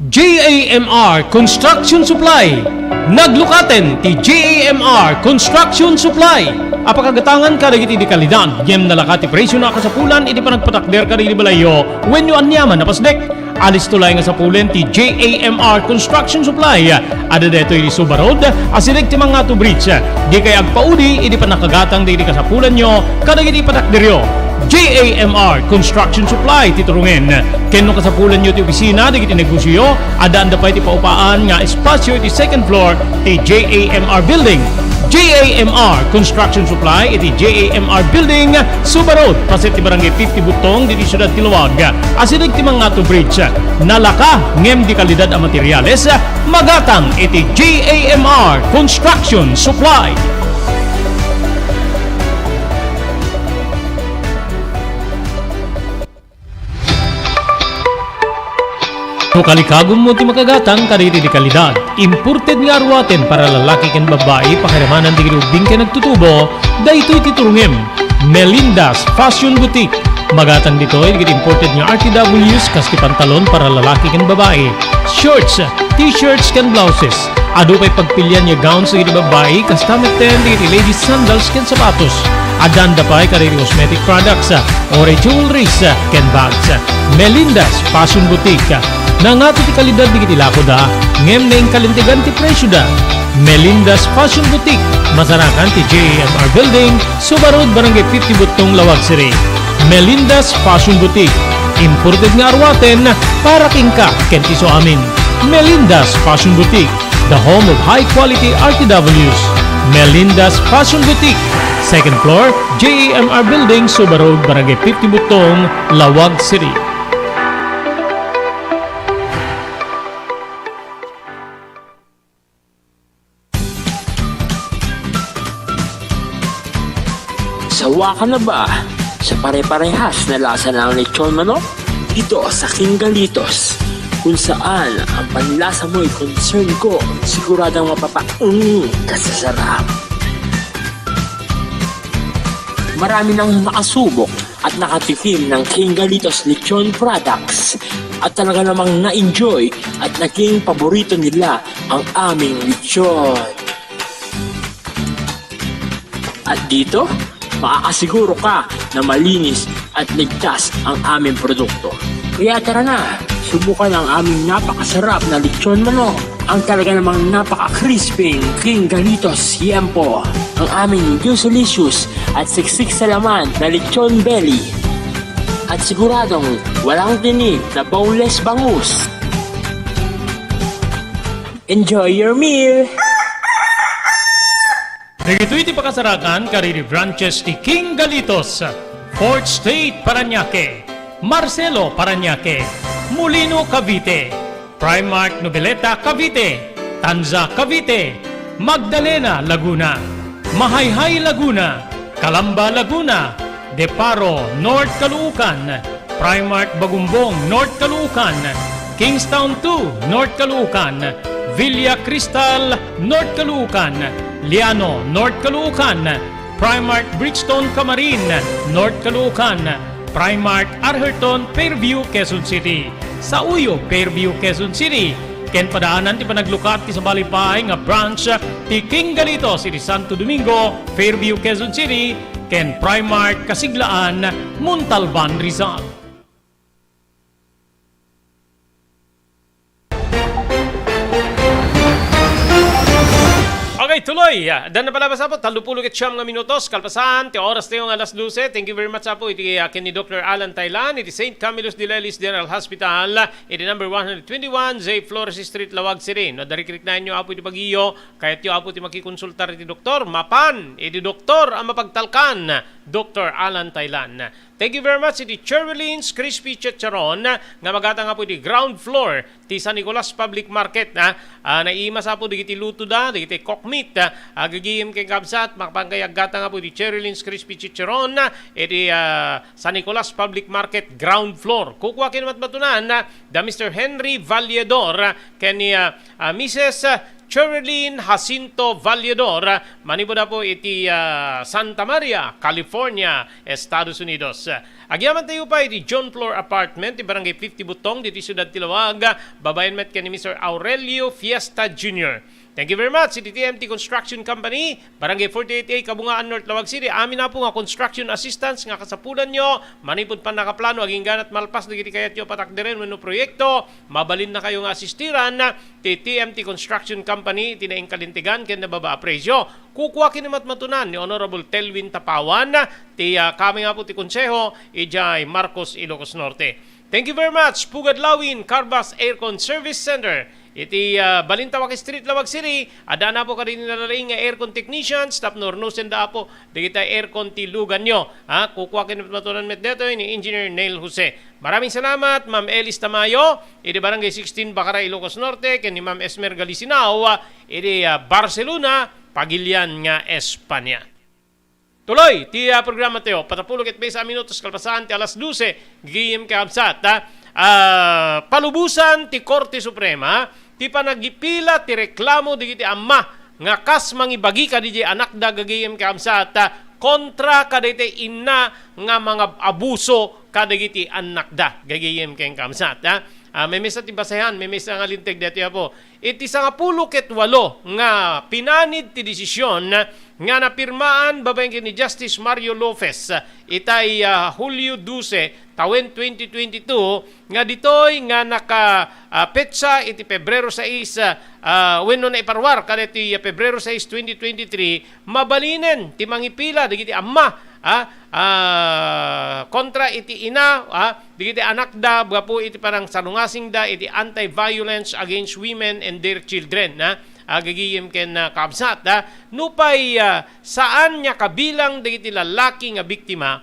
J A M R Construction Supply. Naglukaten ti J A M R Construction Supply a pakagatangan kadagiti di kalidad, ngem nalaka ti presio a kasapulan iti panagpatakder kadagiti balayyo wenno aniaman a pasdek. Alisto laeng a sapulen ti J A M R Construction Supply. Adda daytoy iti Suba Road, asideg ti Mangato Bridge. Dikay agpaudi iti pannakagatang dagiti kasapulanyo kadagiti patakderyo. J A M R Construction Supply ti turungen. Ken no kasapulanyo ti opisina dagiti negosioyo, addaanda pay ti paupaan nga espasio iti second floor ti J A M R Building. J A M R Construction Supply iti J A M R Building, Suba Road, paset ti Barangay fifty Butong, diti siudad ti Laoag. Asideg ti Mangato Bridge. Nalaka ngem di kalidad a materials, magatang iti J A M R Construction Supply. No kalikagummo ti makagatang kadagiti di kalidad, imported nga aruaten para lalaki ken babbai, pakiramanan dagiti ubbing ken agtutubo, daytoy ti turungem. Melinda's Fashion Boutique. Magatang ditoy dagiti imported nga R T Ws kas ti pantalon para lalaki ken babbai, shorts, t-shirts ken blouses. Adu pay pagpilian nga gowns dagiti babbai, kasta metten dagiti ladies sandals ken sapatos. Addaanda pay kadagiti cosmetic products, or jewelries, ken bags. Melinda's Fashion Boutique. Nangato ti kalidad dagiti lakoda, ngem naingkalintegan ti presioda. Melinda's Fashion Boutique, masarakan ti J A M R Building, Suba Road, Barangay fifty Butong, Laoag City. Melinda's Fashion Boutique, imported nga aruaten para kenka ken ti isuamin. Melinda's Fashion Boutique, the home of high quality R T Ws. Melinda's Fashion Boutique, second floor, J A M R Building, Suba Road, Barangay fifty Butong, Laoag City. Sawa ka na ba sa pare-parehas na lasa ng lechon manok? Dito sa King Galitos, kung saan ang panlasa mo'y concern ko, siguradong mapapaung ka sa sarap. Marami nang nakasubok at nakatikim ng King Galitos Lechon Products at talaga namang na-enjoy at naging paborito nila ang aming lechon. At dito, makakasiguro ka na malinis at ligtas ang aming produkto. Kaya tara na, subukan ang aming napakasarap na lechon manok, ang talaga namang napaka-crispy King Galitos Yempo, ang aming juicy-licious at siksik sa laman na lechon belly, at siguradong walang tinik na boneless bangus. Enjoy your meal! Dagitoy ti pakasarakan kadagiti branches ti King Galitos, Fourth Street, Parañaque, Marcelo, Parañaque, Molino, Cavite, Primark, Noveleta, Cavite, Tanza, Cavite, Magdalena, Laguna, Mahayhay, Laguna, Calamba, Laguna, De Paro, North Caloocan, Primark Bagumbong, North Caloocan, Kingstown two, North Caloocan, Villa Cristal, North Caloocan, Liano, North Caloocan, Primark Bridgestone Camarin, North Caloocan, Primark Arherton, Fairview, Quezon City. Sa Uyo, Fairview, Quezon City. Ken padaanan ti panaglukat ti sabali pay nga branch ti King Galitos iti Santo Domingo, Fairview, Quezon City, ken Primark Kasiglaan, Montalban, Rizal. Okay, tuloy. Ah, dan na pala, basta po, tallupulo ket siyam nga minutos, kalpasan ti oras tayo nga alas dose. Thank you very much, apo, iti, ah, ken ni Doctor Alan Taylan, iti Saint Camillus de Lelis General Hospital, iti number one hundred twenty-one J Flores Street, Laoag City. No, adda rikriknaenyo, apo, iti bagiyo, kayatyo, apo, ti makikonsultar iti doktor, mapan iti doktor a mapagtalkan, Doctor Alan Taylan. Thank you very much iti Cherylyn's Crispy Chicharon nga magatang, apo, iti ground floor ti San Nicolas Public Market, ah. Ah, naimas, apo, dagiti lutoda, dagiti cock meat, ah, agagim ken kabsat, mapan kay aggatang, apo, iti Cherylyn's Crispy Chicharon, ah, iti, ah, San Nicolas Public Market ground floor. Kukua ken matmatunan, ah, da Mister Henry Valledor, ah, ken ni, ah, ah, Missus, ah, Cherylyn Jacinto Valledor, ah, manipud, apo, iti, ah, Santa Maria, California, Estados Unidos. Agyaman tayo pay iti John Flor Apartment, ti Barangay fifty Butong, diti siudad ti Laoag, babaen met ken ni Mister Aurelio Fiesta Junior. Thank you very much, iti T M T Construction Company, Barangay forty-eight A, Kabungaan, North Laoag City. Amin apo nga construction assistance nga kasapulanyo, manipud pannakaplano, agingga met malpas dagiti kayatyo a patakderen wenno proyekto, mabalinnakayo nga asistiran ti T M T Construction Company iti nainkalintegan ken nababa a presyo. Kukua ken ni matmatunan ni Honorable Telwin Tapawan, ti, ah, kami nga po ti konseho, idiay Marcos, Ilocos Norte. Thank you very much, Pugad Lawin, Carvas Aircon Service Center. Iti, ah, Balintawak Street, Laoag City, adda na po kadagiti nalalaing nga aircon technicians, tapno urnosenda apo dagiti aircon ti luganyo. Ha, kukua ken ni matmatunan met detoy ni Engineer Neil Jose. Maraming salamat, Ma'am Elis Tamayo, iti Barangay sixteen, Bacara, Ilocos Norte, ken ni Ma'am Esmer Galisinao, iti, ah, Barcelona, Pagilian nga Espanya. Tuloy ti, ah, programa tayo. Patapulo ket maysa a minutos kalpasan ti alas dose, gagayem ken kabsat, ah, ah, palubosan ti Korte Suprema ti panagipila ti reklamo dagiti amma nga kas mangibagi kadidiay anakda, gagayem ken kabsat, ah, kontra kadaytoy inna nga mangab-abuso kadagiti annakda, gagayem ken kabsat, ah. Ah, maymaysa ti basayan, maymaysa nga linteg daytoy, apo. Iti sangapulo ket walo nga pinanid ti desisyon nga napirmaan babaen ken ni Justice Mario Lopez itay, ah, Hulyo dose, tawen twenty twenty-two, nga ditoy nga naka, ah, petsa iti Pebrero sais, ah, ah, wenno naiparuar kadaytoy, ah, Pebrero sais, twenty twenty-three, mabalinen ti mangipila dagiti amma, ah, ah, kontra iti ina, ah, dagiti anakda gapu iti panangsalungasingda iti anti-violence against women and their children, ah, ah, gagayem ken, ah, kabsat, ah. Nupay, ah, saan nga kabilang dagiti lalaki nga biktima,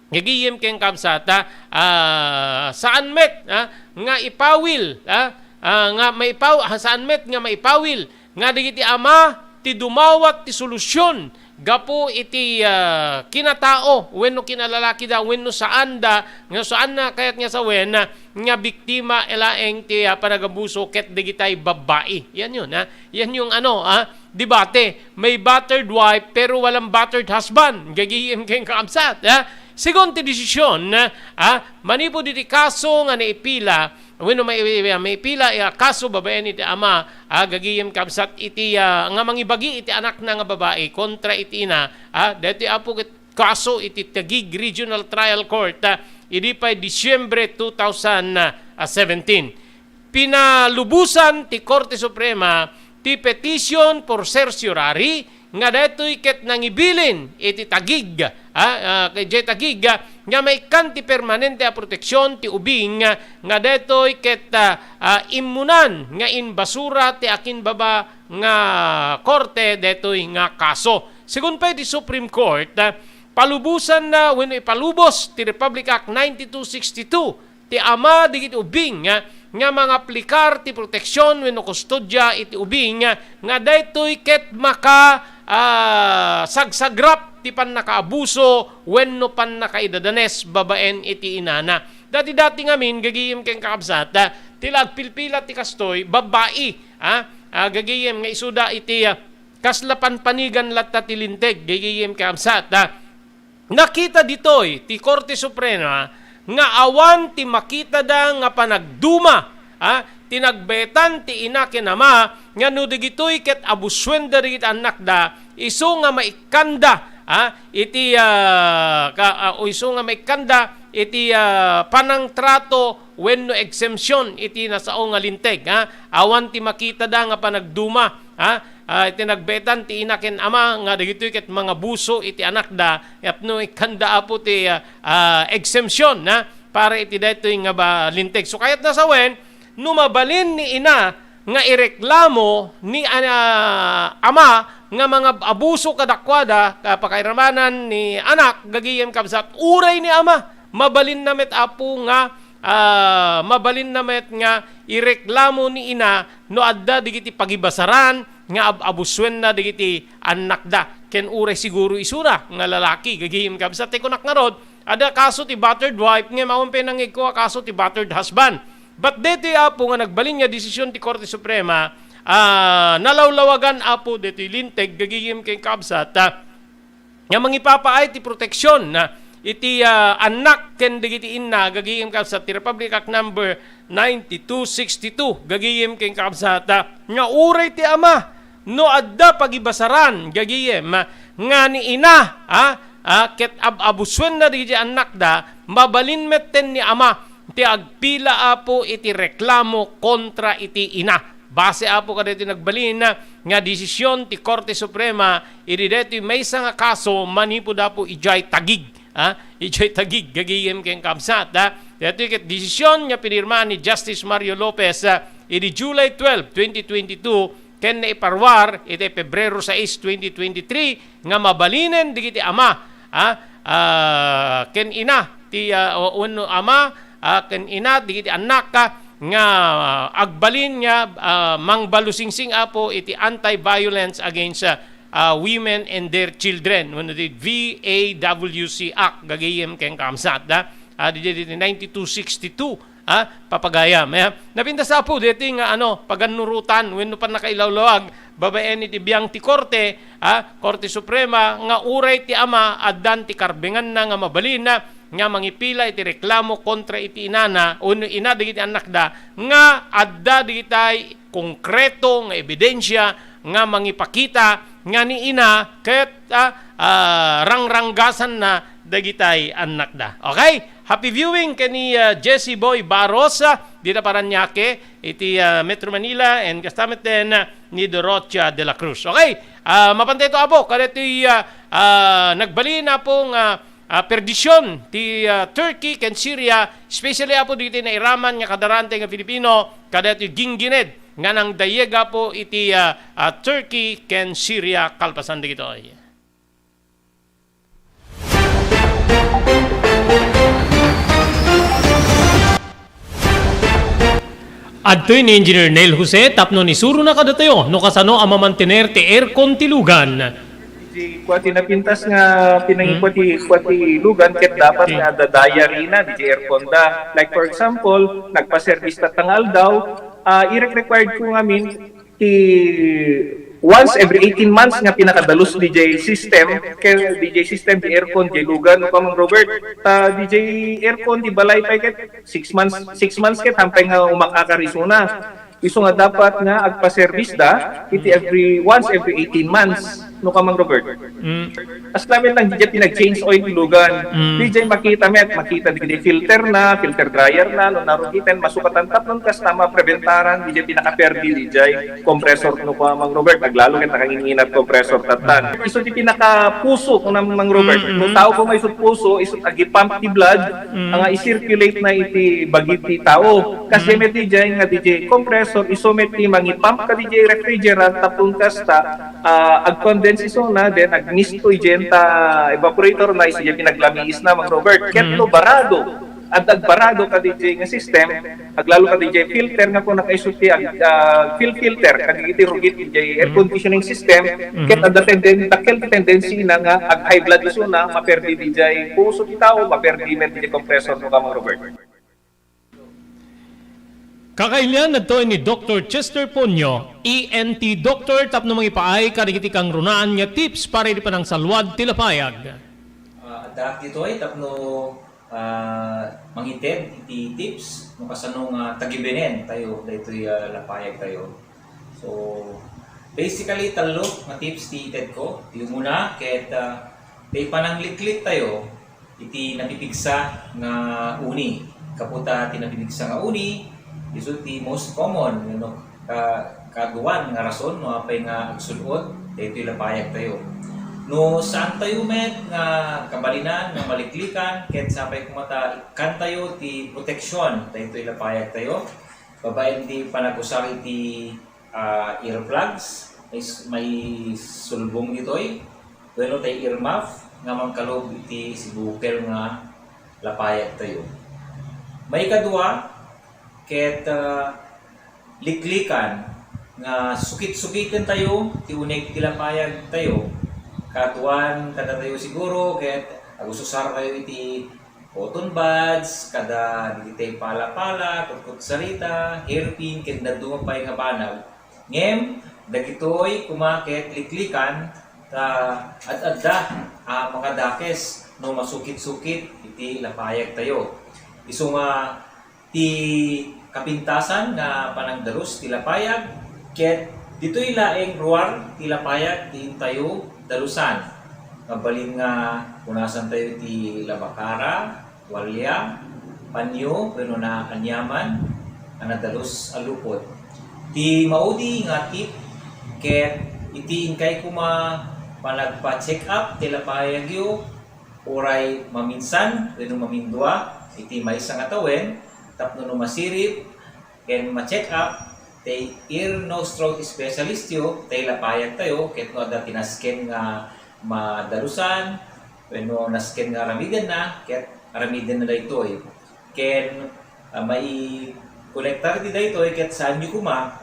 gagayem ken kabsat, ah, ah, saan met, ah, nga ipawil, ah, ah, nga maipaw-, ah, saan met nga maipawil nga dagiti ama ti dumawat ti solusyon gapu iti, ah, kinatao wenno kinalalakida wenno saanda, nga saanna kayat nga sawen, ah, nga biktima laeng ti, ah, panagabuso ket dagitay babbai. Yan yun, ah. Yan yung ano, ah, debate. May battered wife pero walang battered husband. Gagayem ken kabsat, ah. Segun ti desisyon, ah, manipud iti kaso nga naipila, wenno mai-, maipila a kaso babaen iti ama, ah, gagayem kabsat iti, ah, nga mangibagi iti anakna nga babai kontra iti ina, ah, daytoy apo ket kaso iti Taguig Regional Trial Court, ah, idi pay Disyembre two thousand seventeen. Pinalubosan ti Korte Suprema ti petition for certiorari nga daytoy ket nangibilin iti Taguig, ah, ah, idiay Taguig, ah, nga maikkan ti permanente a proteksyon ti ubing, ah, nga daytoy ket, ah, ah, immunan nga imbasura ti akinbaba nga korte daytoy nga kaso. Segun pay ti Supreme Court, ah, palubosanna wenno ipalubos ti Republic Act ninety-two sixty-two ti ama dagiti ubing nga, nga mangaplikar ti proteksyon wenno kustodia iti ubing nga, nga daytoy ket maka, ah, sagsagrap ti pannakaabuso wenno pannakaidadanes babaen iti inana. Dati-dati ngamin, gagayem ken kakabsat, ah, ti la agpilpila ti kastoy, babbai, ah, ah, gagayem nga isuda iti, ah, kasla panpanigan latta ti linteg, gagayem kakabsat, ah. Nakita ditoy ti Korte Suprema nga awan ti makitada nga panagduma, ah, ti nagbaetan ti ina ken ama nga no dagitoy ket abusuenda dagiti annakda, isu nga maikkanda, ah, iti, ah, ka-, ah, o isu nga maikkanda iti, ah, panangtrato wenno exemption iti nasao nga linteg, ah. Awan ti makitada nga panagduma, ah, ah, iti nagbaetan ti ina ken ama nga dagitoy ket mangabuso iti anakda, tapno ikkanda apo ti, ah, ah, exemption, ah, para iti daytoy nga ba-, linteg. So, kayatna sawen, no mabalin ni ina nga ireklamo ni, ah, ama nga mangab-abuso kadakuada, ka-, pakairamanan ni anak, gagayem kabsat, uray ni ama, mabalinna met apo nga, ah, mabalinna met nga ireklamo ni ina no adda dagiti pagibasaran nga ab-, abusuenna dagiti annakda. Ken uray siguro isuna nga lalaki, gagayem kabsat, ti kunak ngarud, adda kaso ti battered wife, ngem awan pay nangigko a kaso ti battered husband. But daytoy, apo, nga nagbalin nga desisyon ti Korte Suprema, ah, nalawlawagan, apo, daytoy linteg, gagayem ken kabsat, ah, nga mangipapaay ti proteksyon, ah, iti, ah, annak ken dagiti inna, gagayem kabsat, ti Republic Act Number ninety-two sixty-two, gagayem ken kabsat, ah, nga uray ti ama no adda pagibasaran, gagayem, ah, nga ni ina, ah, ah, ket ab-abusuenna dagiti annakda, mabalin metten ni ama ti agpila, Apo, iti reklamo kontra iti ina. Base, Apo, kadaytoy nagbalin nga desisyon ti Korte Suprema idi daytoy maysa nga kaso manipud, Apo, idiay tagig, ha? Idiay tagig, gagayem ken kabsat, ha? Daytoy ket desisyon nga pinirmaan ni Justice Mario Lopez, ha, idi July twelve, twenty twenty-two, ken naiparuar iti Pebrero sais, twenty twenty-three, nga mabalinen dagiti ama, ah, ah, ken ina ti, ah, o, wenno ama, ah, ken ina dagiti annak, ah, nga agbalin nga, ah, mangbalusingsing, Apo, iti Anti-Violence Against, ah, ah, Women and Their Children wenno ti V A W C Act, gagayem ken kabsat, ah, ah, di, di, di, ninety-two sixty-two, ah, papagayam, eh. Napintas, Apo, daytoy nga, ano, pagannurotan wenno pannakailawlawag babaen iti biang ti Korte, ah, Korte Suprema, nga uray ti ama addan ti karbenganna nga mabalin, ah, nga mangipila iti reklamo kontra iti inana wenno ina dagiti annakda nga adda dagitay konkreto nga ebidensia nga mangipakita nga ni ina ket, ah, ah, rangranggasanna dagitay annakda. Okay? Happy viewing ken ni, ah, Jesse Boy Barros, ah, dita Parañaque, iti, ah, Metro Manila, and kasta met den, ah, ni Dorothea de la Cruz. Okay? Ah, mapantay to, Apo, kadaytoy, ah, ah, nagbalin, Apo, nga, ah, perdision ti, ah, Turkey ken Syria, especially, Apo, dagiti nairaman nga kadaranteng nga Filipino, kadaytoy ginggined nga nangdayeg, Apo, iti, ah, ah, Turkey ken Syria kalpasan dagitoy. Adtoy ni Engineer Neil Jose tapno isurona kadatayo no kasano a mamantener ti aircon ti lugan. Di kua ti napintas nga pinangikua ti, kua ti lugan ket dapat nga adda diary na di aircon da. Like, for example, nagpa-service ta nga aldaw, ah, irek-required ko ngamin ti once every eighteen months nga pinakadalus di jay system, kay di jay system, di aircon, di lugan, no, Kamang Robert, ta di jay aircon, di balay pay ket six months, six months ket hampay nga umakakar isuna. Isu nga dapat nga agpa-service da, iti every, once every eighteen months, no, Kamang Robert. Mm. As lamin lang, di jay pinag-change oil ti lugan. Mm. Di jay makita met, makita di, di filter na, filter dryer na, no, narugiten, masukatan tapnon kasta mapreventaran, di jay pinakaperdi, di jay compressor, no, kua, Mang Robert, aglalo ket nakanginginat compressor tattan. Isu ti pinakapuso, kuna, Mang Robert. Mm, mm. No tao ko may isut puso, isut agi-pump ti blood, mm, nga i-circulate na iti bagi ti tao. Kasi mm, met di jay nga di jay compressor, isu met ti mangi-pump ka di jay refrigerant, tapnon kasta, ah, ag-condense isuna, then agmisto idiay ta evaporator na, isu diay pinaglamiis na, Mang Robert. Ket mm, no barado, adda agbarado ka diay nga system, aglalo ka diay filter nga kuna kaisu ti ag-, ah, fil-, filter, kadagiti rugit diay air mm, conditioning system, mm, ket adda tenden-, dakkel ti tendency na nga ag-high blood isuna, maperdi diay puso ti tao, maperdi met diay compressor, no, Mang Robert. Kakailian, adtoy ni Doktor Chester Ponyo, E N T doctor, tapno mangipaay kadagiti kangrunaan nga tips para iti panangsalwad ti lapayag. Ah, addaak ditoy tapno, ah, mangited iti tips no kasano nga tagibenen tayo daytoy, ah, lapayag tayo. So, basically, tallo nga tips ti ited ko. Ti umuna, ket, ah, ti panangliklik tayo iti napipigsa nga uni. Gapu ta ti napipigsa nga uni, isu ti most common, no, ka-, kaduan nga rason no apay nga agsud-ot daytoy lapayag tayo. No saan tayo met nga kabalinan nga maliklikan, ket sapay koma ta ikkan tayo ti proteksyon daytoy lapayag tayo, babaen ti panagusar iti ah, earplugs, may s-, may sulbong ditoy, wenno tay earmuff nga mangkalub iti sibukel nga lapayag tayo. Maikadua, ket, ah, liklikan nga sukit-sukiten tayo ti uneg ti lapayag tayo. Kaduan kadatayo siguro, ket agususar tayo iti cotton buds, kada dagiti pala-pala, kutkutsarita, hairpin, ken dadduma pay nga banag. Ngem dagitoy koma ket liklikan ta ad-adda a makadakes no masukit-sukit iti lapayagtayo. Isu nga ti kapintasan nga panagdalus ti lapayag, ket ditoy laeng ruar ti lapayag ti intayo dalusan. Mabalin nga punasantayo ti labakara, tualya, panyo, wenno naaniaman a nadalus a lupot. Ti maudi nga tip ket iti inkay koma panagpa-check up ti lapayagyo, uray maminsan wenno mamindua iti maysa nga tawen tapno no masirib ken ma-check up ti ear, nose, throat specialistyo, ti lapayagtayo, ket no adda ti nasken nga madalusan wenno nasken nga aramidenna, ket aramidenna daytoy. Ken, ah, maikonektar ti daytoy ket saanyo koma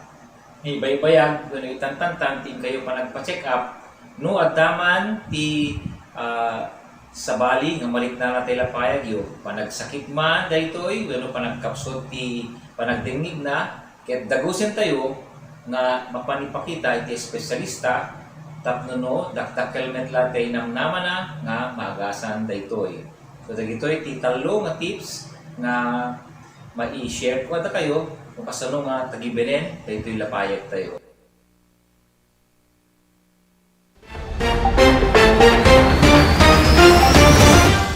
nga ibaybayag wenno itantantan ti inkayo panagpa-check up no adda man ti, ah, sabali nga maliknana ti lapayagyo. Panagsakit man daytoy wenno panagkapsut ti panagdengngegna, ket dagusentayo nga mapan ipakita iti espesyalista tapno no dakdakkel met la ti namnamana nga maagasan daytoy. So, dagitoy ti tallo nga tips nga mai-share ko kadakayo no kasano nga tagibenen daytoy lapayagtayo.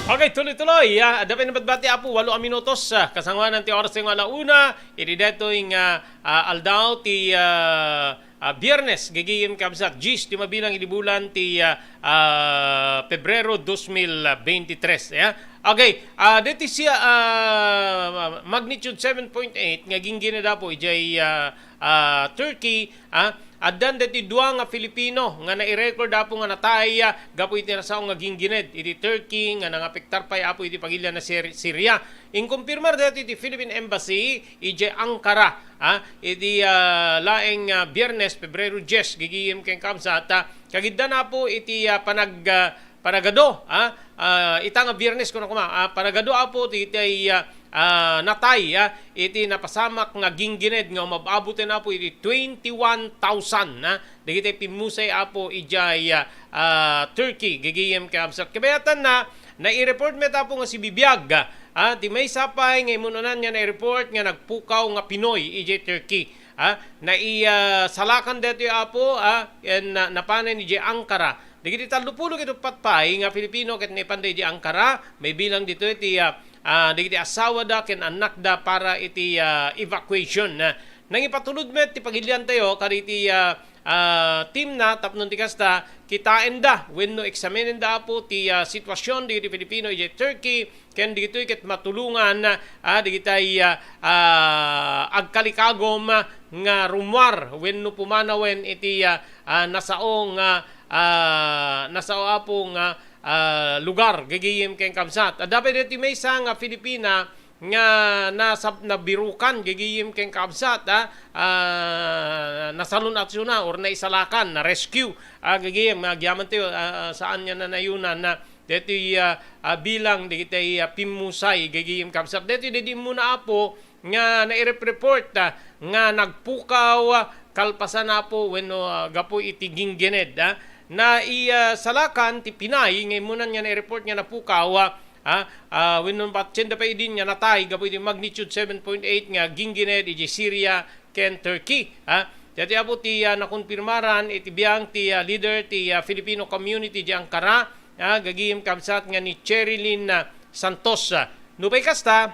Okay, tuloy-tuloy. Ah, adda pay nabati, Apo, walo a minutos, ah, kasangoanan ti oras nga ala una. Iti daytoy nga, ah, aldaw ti, ah, ah, Biyernes, gigim kabsat, diyes ti mabilang iti bulan ti, ah, ah, Pebrero dos mil veintitrés, ya. Okay, ah, deti siya, ah, magnitude seven point eight nga ginggina, Apo, ijay, ah, ah, Turkey, ah, addan deti dua nga Filipino nga nai-record, Apo, nga natay, ah, gapu iti nasao nga gingined iti Turkey nga nangapektar pay, Apo, iti pagilian na Sir-, Syria. Inkumpirmar deti ti Philippine Embassy ijay Ankara, ah, iti, ah, laeng, ah, Biyernes, Pebrero diyes, gigim ken kabsat, ah, kagiddan, Apo, iti, ah, panag-, ah, panagado, ah, ah, ita nga Biyernes, kuno koma, ah, panagado, Apo, ti, ti, ah, ah, natay, ah, iti napasamak nga gingined nga umab-aboten, Apo, iti twenty-one thousand, ah, dagiti pimmusay, Apo, ijay, ah, ah, Turkey, gigim ken kabsat. Kabayatanna, nai-report met, Apo, nga sibibiag, ah, ti maysa pay nga immun-unan nga nai-report nga nagpukaw nga Pinoy ijay Turkey. Ah, nai-, ah, salakan daytoy, Apo, ah, ken, ah, napanen ijay Ankara. Dagiti tallopulo ket uppat pay nga Filipino ket naipanda ijay Ankara, maibilang ditoy ti, ah, ah, dagiti asawada ken annakda para iti, ah, evacuation. Ah, nangipatulod met ti pagiliantayo kadagiti, ah, ah, team na tapno ti kasta, kitaenda wenno eksaminenda, Apo, ti, ah, sitwasion dagiti Filipino ijay Turkey, ken dagitoy ket matulongan, ah, dagitay, ah, ah, agkalikagum nga rummuar wenno pumanawen iti, ah, ah, nasao nga, ah, nasao, Apo, nga, ah, lugar, gigim ken kabsat. Adda pay deti maysa nga Filipina nga nasab-, nabirukan, gigim ken kabsat, ah, ah, nasalun-atyona or naisalakan, na-rescue, ah, gigim, agyamantayo, ah, ah, saan nga nanayunan, na deti, ah, ah, bilang dagiti, ah, pimmusay, gigim kabsat. Deti, deti immuna, Apo, nga nairep-report, ah, nga nagpukaw, ah, kalpasan, Apo, wenno, ah, gapu iti gingined, ah. Nai-, ah, salakan ti Pinay nga immunan nga nai-report nga napukaw, ah, ah, ah, wenno patienda pay idin nga natay gapu iti magnitude seven point eight nga gingined iti Syria ken Turkey, ah. Daytoy, Apo, ti, ah, nakonfirmaran iti biag ti, ah, leader ti, ah, Filipino community iti Ankara, ah, gigim kabsat nga ni Cherilyn, ah, Santos, ah. Nupay kasta,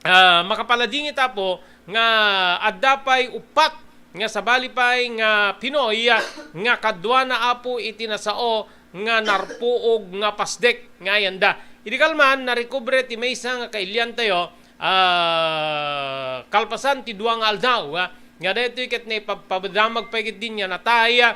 ah, makapaladingit, Apo, nga adda pay uppat nga sabali pay nga Pinoy, ah, nga kaduana, Apo, iti nasao nga narpuog nga pasdek nga ayanda. Idi kalman, narekobre ti maysa nga kailiantayo, ah, kalpasan ti dua nga aldaw, ah, nga daytoy ket naipabpadamag pay ketdi nga natay, ah,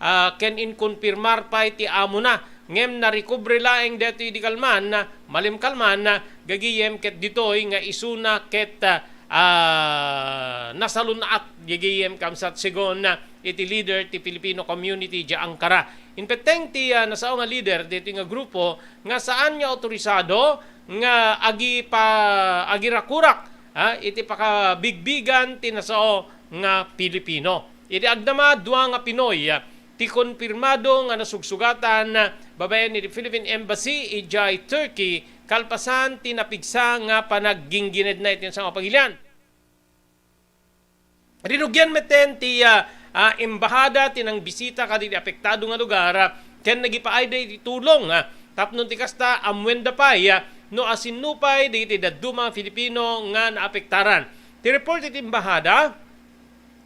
ah, ken inkonfirmar pay ti amona. Ngem narekobre laeng daytoy idi kalman, ah, malim kalman, ah, gigim ket ditoy nga isuna ket, ah, ah, nasalun-at gigim kabsat segun, ah, iti leader ti Filipino community iti Ankara. Impetteng ti, ah, nasao nga leader daytoy nga grupo nga saan nga autorisado nga agipa-, agirakurak, ah, iti pakabigbigan ti nasao nga Pilipino. Iti agdama, dua nga Pinoy, ah, ti konfirmado nga nasugsugatan, ah, babaen iti Philippine Embassy idiay Turkey, kalpasan ti napigsa nga panaggingginedna iti nasayaat a pagilian. Rinugian metten ti, ah, ah, embahada ti nangbisita kadagiti apektado nga lugar, ah, ken nagipaayda iti tulong, ah, tapno ti kasta, ammoenda pay, ah, no asinno pay dagiti dadduma nga Filipino nga naapektaran. Ti report iti embahada,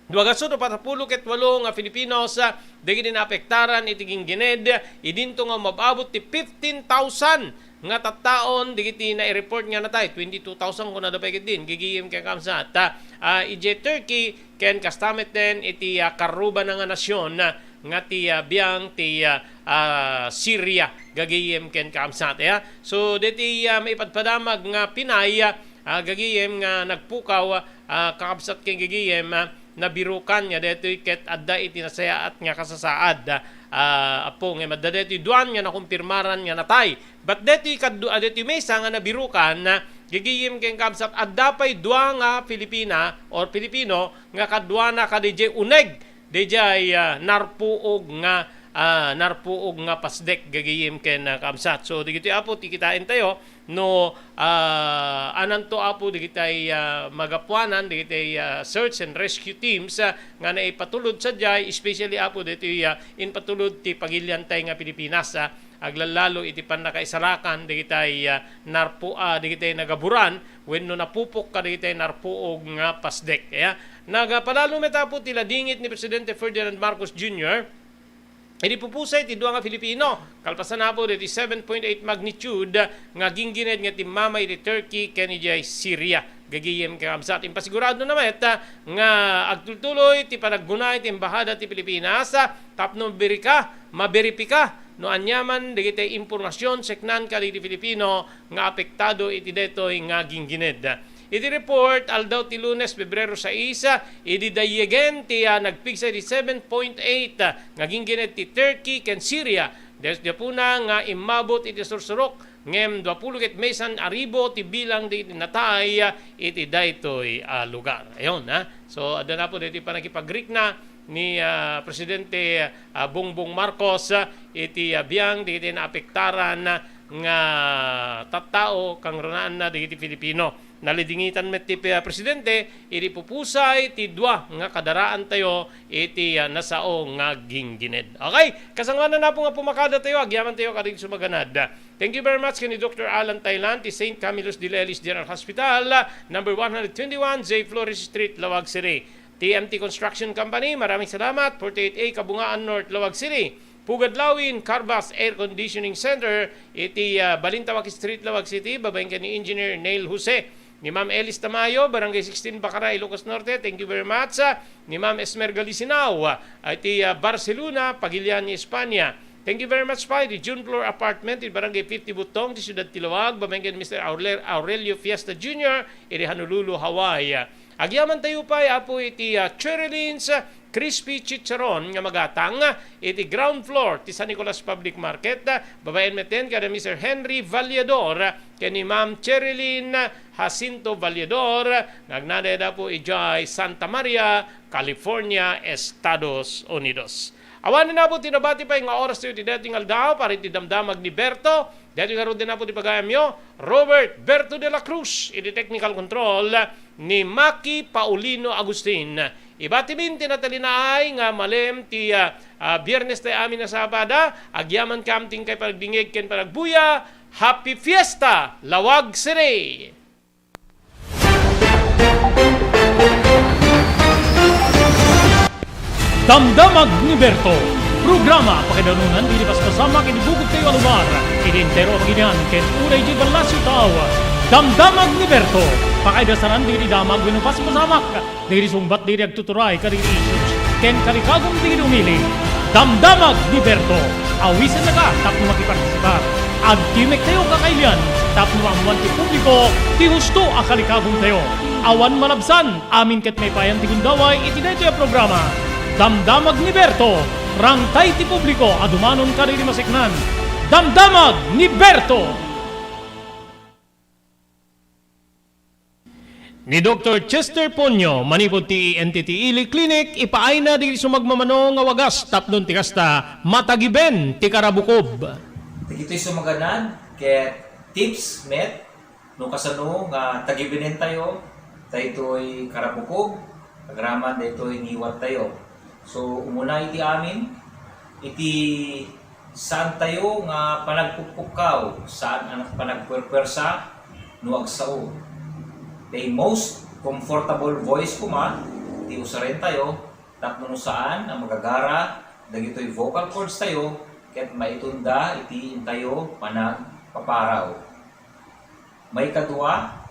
dua gatset upat a pulo ket walo nga Filipinos, ah, dagiti naapektaran iti ginggined, idinto nga umab-abot ti fifteen thousand nga tattaon dagiti nai-report nga natay, twenty-two thousand kunada pay ketdin, gigiyem ken kamsat. Ah, ah, idiay Turkey, ken kasta metten iti, ah, karrubana nga nasion, ah, nga ti, ah, biang ti, ah, ah, Syria, gagiyem ken kamsat, ya. So, deti, ah, maipadpadamag nga Pinay, ah, ah, gagiyem nga nagpukaw, ah, kakabsat ken gagiyem, ah, nabirukan nga detoy ket adda iti nasayaat nga kasasaad, ah, ah, Apo, ngem adda detoy duan nga nakumpirmaran nga natay. But detoy kaddu-, ah, detoy maysa nga nabirukan, ah, gagiyem ken kabsat, adda pay dua nga Filipina or Filipino nga kaduana kadidiay uneg, didiay, ah, narpuog nga, ah, narpuog nga pasdek gagiyem ken, ah, kabsat. So, digitoy, Apo, ti kitaentayo, no, ah, ananto, Apo, dagitay, ah, magapuanan, dagitay, ah, search and rescue teams, ah, nga naipatulod sadiay, especially, Apo, ditoy, ah, impatulod ti pagiliantay nga Pilipinas, ah, aglallalo iti pannakaisalakan dagitay, ah, narpu-, ah, dagitay nagaburan wenno napupok kadagitay narpuog nga pasdek. Aya, nagapalalo met, Apo, ti ladingit ni Presidente Ferdinand Marcos Junior idi pupusay ti dua nga Filipino, kalpasan, Apo, deti seven point eight magnitude nga ginggined nga timmamay iti Turkey ken idiay Syria. Gagiyem ken kabsat, impasiguradona met, ah, nga agtultuloy ti panaggunay ti Embahada ti Pilipinas, ah, tapno berika-, maberipika no aniaman dagiti impormasion seknan kadagiti Filipino nga apektado iti daytoy nga ginggined. Iti report, aldaw ti Lunes, Pebrero sais, idi dayegen ti, ah, nagpigsa iti seven point eight, ah, nga ginggined ti Turkey ken Syria. Desde puna nga immabot iti sursurok, ngem duapulo ket maysa nga aribu ti bilang dagiti natay, ah, iti daytoy a lugar. Ayon, ha? So, adda, Apo, daytoy pannakipagrikna ni, ah, Presidente, ah, Bongbong Marcos, ah, iti, ah, biang dagiti naapektaran, ah, nga tattao, kangrunaanna dagiti Filipino. Nalidingitan met ti, ah, Presidente idi pupusay ti dua nga kadaraantayo iti, ah, nasao nga ginggined. Okay, kasangoanan, Apo, nga pumakadatayo, agyamantayo kadagiti sumaganad. Thank you very much ken ni Doctor Alan Thailand ti Saint Camillus de Lelis General Hospital, number one hundred twenty-one J Flores Street, Laoag City. T M T Construction Company, maraming salamat. Forty-eight A Kabungaan North, Laoag City. Pugad Lawin, Carvas Air Conditioning Center, iti, ah, Balintawak Street, Laoag City, babaen ken ni Engineer Neil Jose. Ni Ma'am Elis Tamayo, Barangay sixteen, Bacara, Ilocos Norte, thank you very much. Ah, ni Ma'am Esmer Galisinao, ah, iti, ah, Barcelona, Pagilian, Espanya. Thank you very much pay iti June Floor Apartment, iti Barangay fifty, Butong, ti Siudad ti Laoag, babaen ken Mister Aurel-, Aurelio Fiesta Junior, iti Honolulu, Hawaii. Agyamantayo pay, Apo, iti, ah, Cherry Lynn's, ah, Crispy Chicharon nga magatang, ah, iti ground floor ti San Nicolas Public Market, ah, babaen metten kada Mister Henry Vallador, ah, ken ni Ma'am Cherilyn Jacinto Vallador, nga agnanayon, Apo, idiay Santa Maria, California, Estados Unidos. Awanen, Apo, ti nabati pay nga oras tayo ti daytoy nga aldaw, para iti damdamag ni Berto, daytoy ngarud, Apo, ti pagayamyo, Robert Berto de la Cruz, iti technical control ni Maki Paulino Agustin. Ibatimin ti natalinaay nga malem ti, ah, ah, Biernes tayo amin a Sabado, agyaman kam ti inkay panagdingeg ken panagbuya. Happy Fiesta, Laoag City! Damdamag ni Berto, programa pakaidanunan ti pasamak iti bukod tayo a lugar, iti entero a Pangilinan, ken uray iti ballasiw tao. Damdamag ni Berto, pakaidasaran dagiti damag wenno pasamak, dagiti sungbat dagiti agtuturay kadagiti issues, ken kalikagum dagiti umili. Damdamag ni Berto, awisennaka tapno makipartisipar. Agtimek tayo kakailian tapno maammoan ti publiko ti husto a kalikagum tayo. Awan malabsan, amin ket maipayan ti gundaway iti daytoy a programa. Damdamag ni Berto, rangtay ti publiko a dumanon kadagiti maseknan. Damdamag ni Berto! Ni Doktor Chester Ponyo, manipud ti E N T T Ili Clinic, ipaayna dagiti sumagmamano nga wagas tapno ti kasta, matagiben ti karabukob. Dagitoy sumaganad ket tips met no kasano nga tagibenen tayo daytoy karabukob agraman daytoy ngiwat tayo. So, umuna iti amin, iti saan tayo nga panagpukpukkaw, saan a panagpuerpuersa no agsao. The most comfortable voice koma ti usaren tayo tapno no saan a magagara dagitoy vocal cords tayo ket maitunda iti intayo panagpaparaw. Maikadua,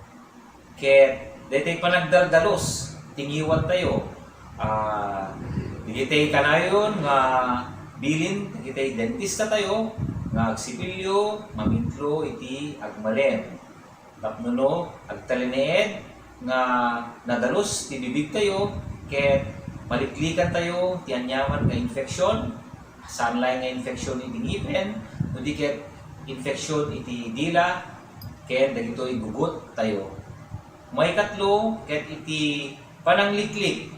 ket daytoy panagdaldalus ti ngiwat tayo. Ah, dagitoy kanayon nga bilin dagitoy dentista tayo nga agsipilyo, mamitlo iti agmalem. Tapno no agtalinaed nga nadalus ti bibig tayo, ket maliklikan tayo ti aniaman nga infection, saan laeng nga infection iti ngipen, no di ket infection iti dila, ken dagitoy gugut tayo. Maikatlo, ket iti panangliklik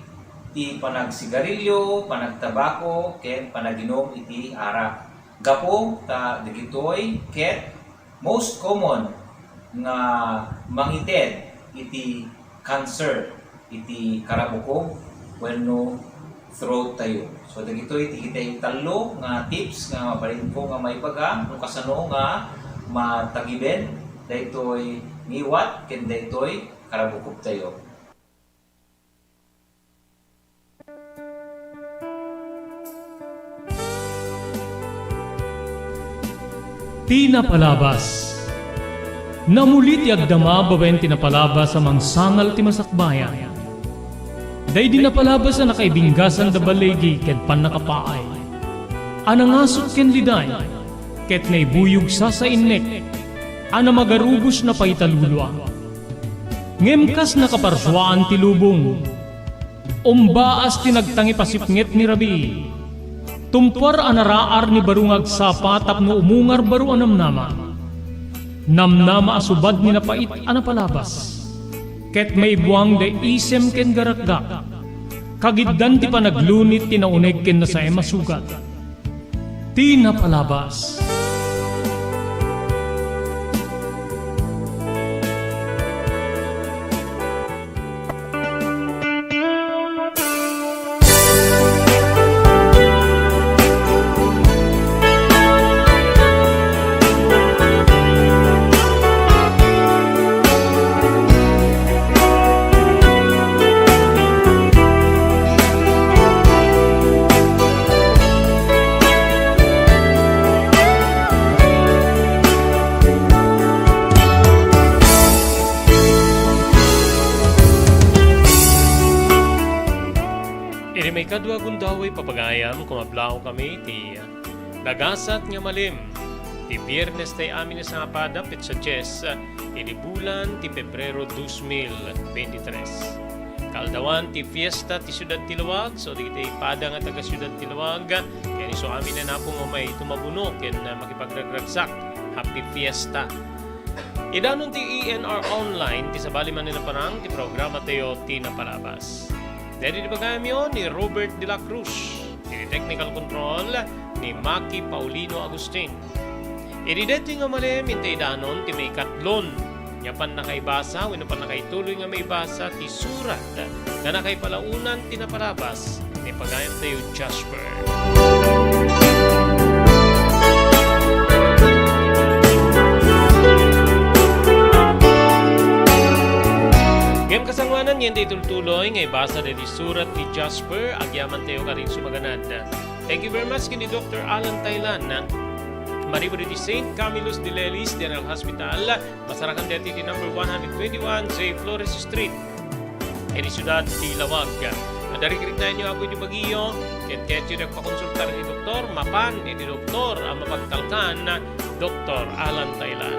ti panagsigarilio, panagtabako, ken panaginum iti arak. Gapu ta dagitoy ket most common nga mangited iti cancer iti karabukob wenno throat tayo. So, dagitoy ti kitay tallo nga tips nga mabalinko nga maibaga no kasano nga matagiben daytoy ngiwat ken daytoy karabukob tayo. Ti napalabas. Namuli ti agdama babaen ti napalabas a mangsangal ti masakbayan. Daydi napalabas a nakaibinggasan da baligi ket pannakapaay. A nangasut ken liday, ket naibuyog sasainnek, a namagarubos na pay talulua. Ngem kas nakaparsuaan ti lubong, umbaas ti nagtangipasipnget ni rabii. Tumpuar a naraar ni baro nga agsapa tapno umungar baro a namnama. Namnama a subad ni napait a napalabas. Ket maibuang da isem ken garakgak. Kagiddan ti panaglunit ti nauneg ken nasaem a sugat. Ti napalabas. Iti maikadua gundaway papagayam, kumablaaw kami ti nagasat nga malem ti Biernes tay amin a sangapada, petsa dies, iti bulan ti Pebrero dos mil veintitrés. Kaaldawan ti fiesta ti siudad ti Laoag, so dagiti pada nga taga siudad ti Laoag, ken isu amin a napo nga umay tumabuno ken makipagragragsak. Happy Fiesta! Idanon ti E N R Online ti sabali manen a parang ti programa tayo ti napalabas. Daydi ti bagayamyo ni Robert de la Cruz, iti technical control ni Maki Paulino Agustin. Iti daytoy nga malem, inta idanon ti maikatlon nga pannakaibasa wenno pannakaituloy nga maibasa ti surat nga nakaipalaonan ti napalabas ni pagayamtayo Jasper. Ngem kasangoanan, ngem daytoy tultuloy nga ibasa daydi surat ni Jasper, agyamantayo kadin sumaganad. Thank you very much ken ni Doctor Alan Taylan. Manipud iti Saint Camillus de Lelis General Hospital, masarakan daytoy iti number one hundred twenty-one J Flores Street, iti siudad ti Laoag. Adda rikriknaenyo, Apo, iti bagiyo, ket kayatyo ti agpakonsultar iti doktor, mapan iti doktor a mapagtalkan, Doktor Alan Taylan.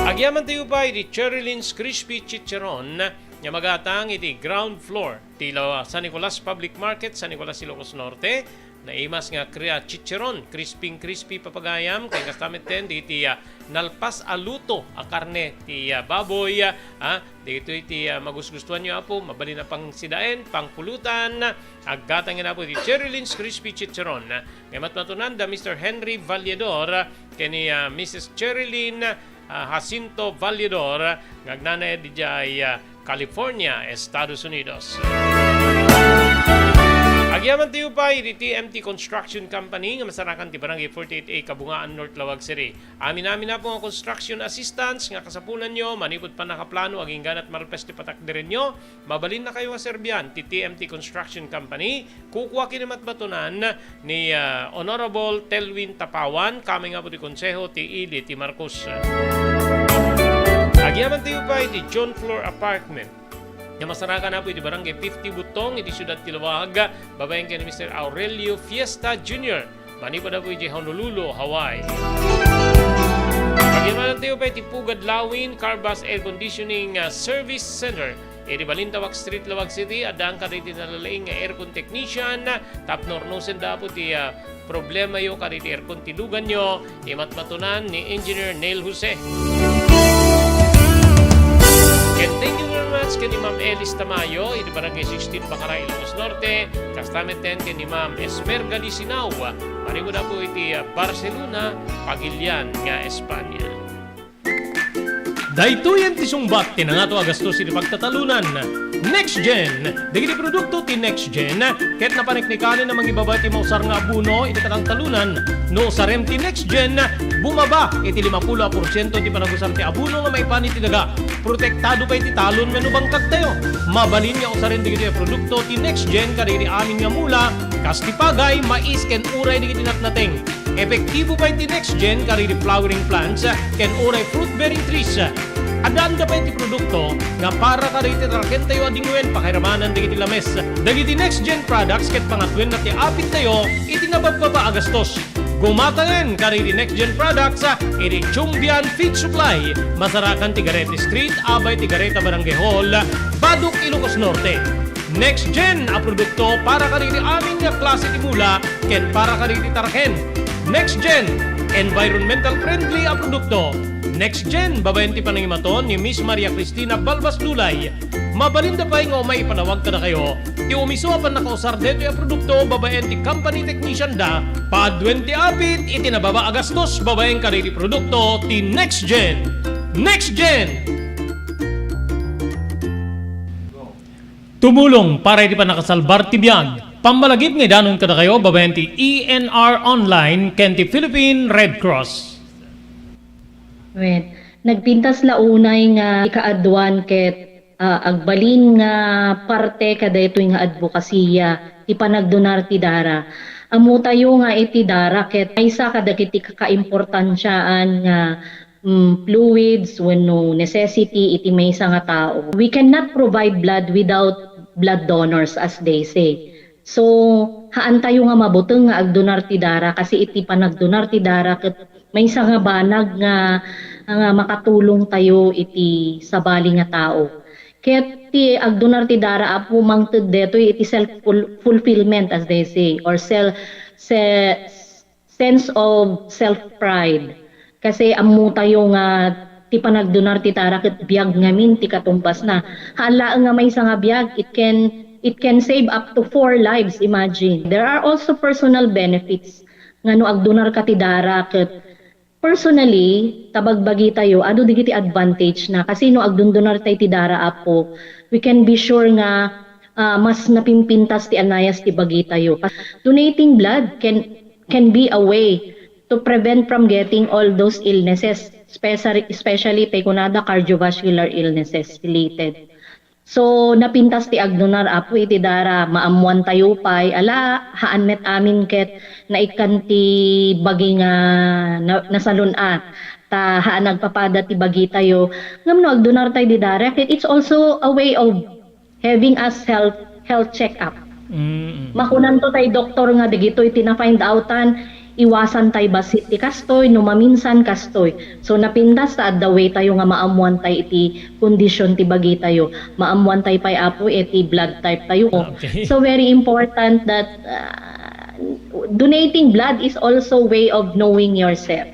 Agyamantayo pay iti Cherry Lynn's Crispy Chicharon nga magatang iti ground floor ti La-, San Nicolas Public Market, San Nicolas, Ilocos Norte, Naimas nga kri-, ah, chicharon, crisping crispy, papagayam, ken kasta metten dagiti, ah, nalpas a luto a karne ti, ah, baboy, ah, dagitoy ti, ah, magusgustuanyo, Apo, mabalin a pangsidaen, pangpulutan, aggatang, Apo, ti Cherry Lynn's Crispy Chicharon. Nga matmatunan da Mister Henry Valledor, ken ni, ah, Missus Cherry Lynn, ah, Jacinto Valledor, nga agnanaed idiay, ah, California, Estados Unidos. Agyamankatayo pay iti T M T Construction Company nga masarakan ti Barangay forty-eight A, Kabungaan, North Laoag City. Amin-amin, Apo, nga construction assistance nga kasapulanyo manipud pannakaplano agingga met malpas ti patakderenyo, mabalinkayo a serbian ti T M T Construction Company. Kukua ken ni matmatunan ni, ah, Honorable Telwin Tapawan, kamay nga Apo ti Konseho ti Ili ti Marcos. Agyamankatayo pay iti John Flor Apartment nga masarakan, Apo, iti Barangay fifty Butong iti siudad ti Laoag, babaen ken ni Mister Aurelio Fiesta Junior, manipud, Apo, iti Honolulu, Hawaii. Agyamankatayo pay iti Pugad Lawin Car Bus Air Conditioning, ah, Service Center iti Balintawak Street, Laoag City. Addaan kadagiti nalalaing nga aircon technician tapno urnosenda, Apo, ti, ah, problemayo kadagiti aircon ti luganyo. Imatmatunan ni Engineer Neil Jose. And thank you very much ken ni Ma'am Elis Tamayo, iti Barangay sixteen, Bacarac, Ilocos Norte. Kasta metten ken ni Ma'am Esmerga Lisinao, manipud, Apo, iti, ah, Barcelona, Pagilian nga Espanya. Daytoyen ti sungbat ti nangato a gastos iti pagtatalunan. Next Gen. Dagiti produkto ti Next Gen ket napaneknekanen a mangibaba ti mausar nga abono iti katangtalunan. No usarem ti Next Gen, bumaba iti limapulo a porsiento ti panagusar ti abono nga maipan iti daga. Protektado pay ti talon wenno bangkagtayo. Mabalin nga usaren dagiti produkto ti Next Gen kadagiti amin nga mula, kas ti pagay, mais, ken uray dagiti natnateng. Epektibo pay ti Next Gen kadagiti flowering plants ken uray fruit-bearing trees. Addaanda pay ti produkto nga para kadagiti tarakentayo a dingwen pakairamanan dagiti lames. Dagiti Next Gen products ket pangatwenna ti apittayo iti nababbaba a gastos. Gumatangen kadagiti Next Gen products iti Chumbian Feed Supply, masarakan ti Garete Street, abay ti Gareta Barangay Hall, Badoc, Ilocos Norte. Next Gen a produkto para kadagiti amin nga klase ti mula ken para kadagiti taraken. Next Gen, environmental friendly a produkto. Next Gen, babaen ti panangimaton ni Miss Maria Cristina Balbas Lulay. Mabalinda pay nga umay ipanawag kadakayo ti umisu a pannakausar daytoy a produkto babaen ti company technician da. Paduen ti apit iti nababa a gastos babaen kadagiti produkto ti Next Gen. Next Gen! Tumulong para iti pannakasalbar ti biag. Pammalagip nga idanon kadakayo babaen ti E N R Online ken ti Philippine Red Cross. Wen, nagpintas la unay nga ikaaduan ket, ah, agbalin nga parte kadaytoy nga adbokasiya ti panagdonar ti dara. Ammotayo nga iti dara ket maysa kadagiti kakaimportansiaan nga mm, fluids wenno necessity iti maysa nga tao. We cannot provide blood without blood donors, as they say. So, haantayo nga mabuteng nga agdonar ti dara, kasi iti panagdonar ti dara ket maysa nga banag nga, nga makatulongtayo iti sabali nga tao. Ket ti agdonar ti dara, Apo, mangted detoy iti self ful-, fulfillment, as they say, or sel-, se-, sense of self-pride. Kasi ammotayo nga ti panagdonar ti dara ket biag ngamin ti katumbasna. Haan laeng nga maysa nga biag, it can, it can save up to four lives, imagine. There are also personal benefits nga no agdonarka ti dara ket personally, ta bagbagitayo, adu dagiti advantage na. Kasi no agdondonartay ti dara, Apo, we can be sure nga, ah, mas napimpintas ti anayas ti bagitayo. Donating blood can can be a way to prevent from getting all those illnesses, especially, especially tay kunada cardiovascular illnesses related. So, napintas ti agdonar, Apo, iti dara, maammoantayo pay, ala, haan met amin ket naikkan ti bagi nga na-, nasalun-at, ta haan agpapada ti bagitayo. Ngem no agdonartay di dara, ket it's also a way of having us health, health check-up. Mm. Makunanto tay doktor nga dagitoy ti na-find outan, iwasantay bassit ti kastoy, no maminsan kastoy. So, napintas ta adda way tayo nga maammuantay iti kondisyon ti bagitayo. Maammuantay pay, Apo, iti blood type tayo. Okay. So, very important that, ah, Donating blood is also way of knowing yourself.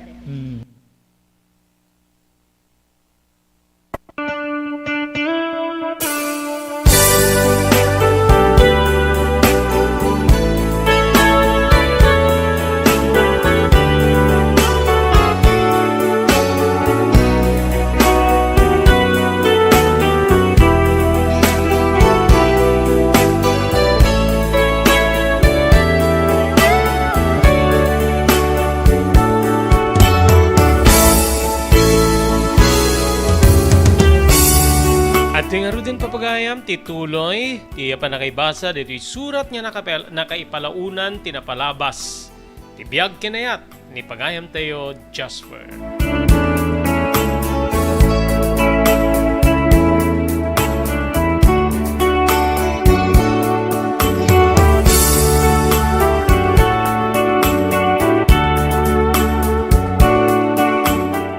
Adtoy ngaruden, papagayam, ti tuloy ti pannakaibasa ditoy surat nga nakapel-, nakaipalaonan ti napalabas ti biag ken ayat ni pagayamtayo, Jasper.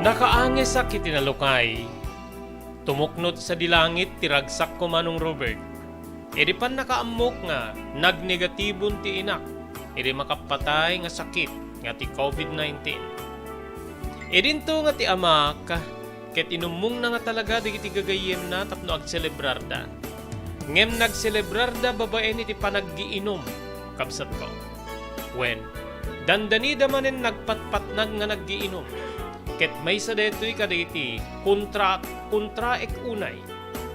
Nakaangesak iti nalukay. Tumukno ti sadi langit ti ragsakko, Manong Robert. Idi pannakaammok nga nagnegatibon ti inak iti makappatay nga sakit nga ti covid nineteen. Idinto nga ti amak ket inummongna nga talaga dagiti gagayyemna tapno agselebrarda. Ngem nagselebrarda babaen iti panaggiinom, kabsatko. Wen, dandanida manen nagpatpatnag nga naggiinom. Ket maysa daytoy kadagiti kontra-, kontraek unay.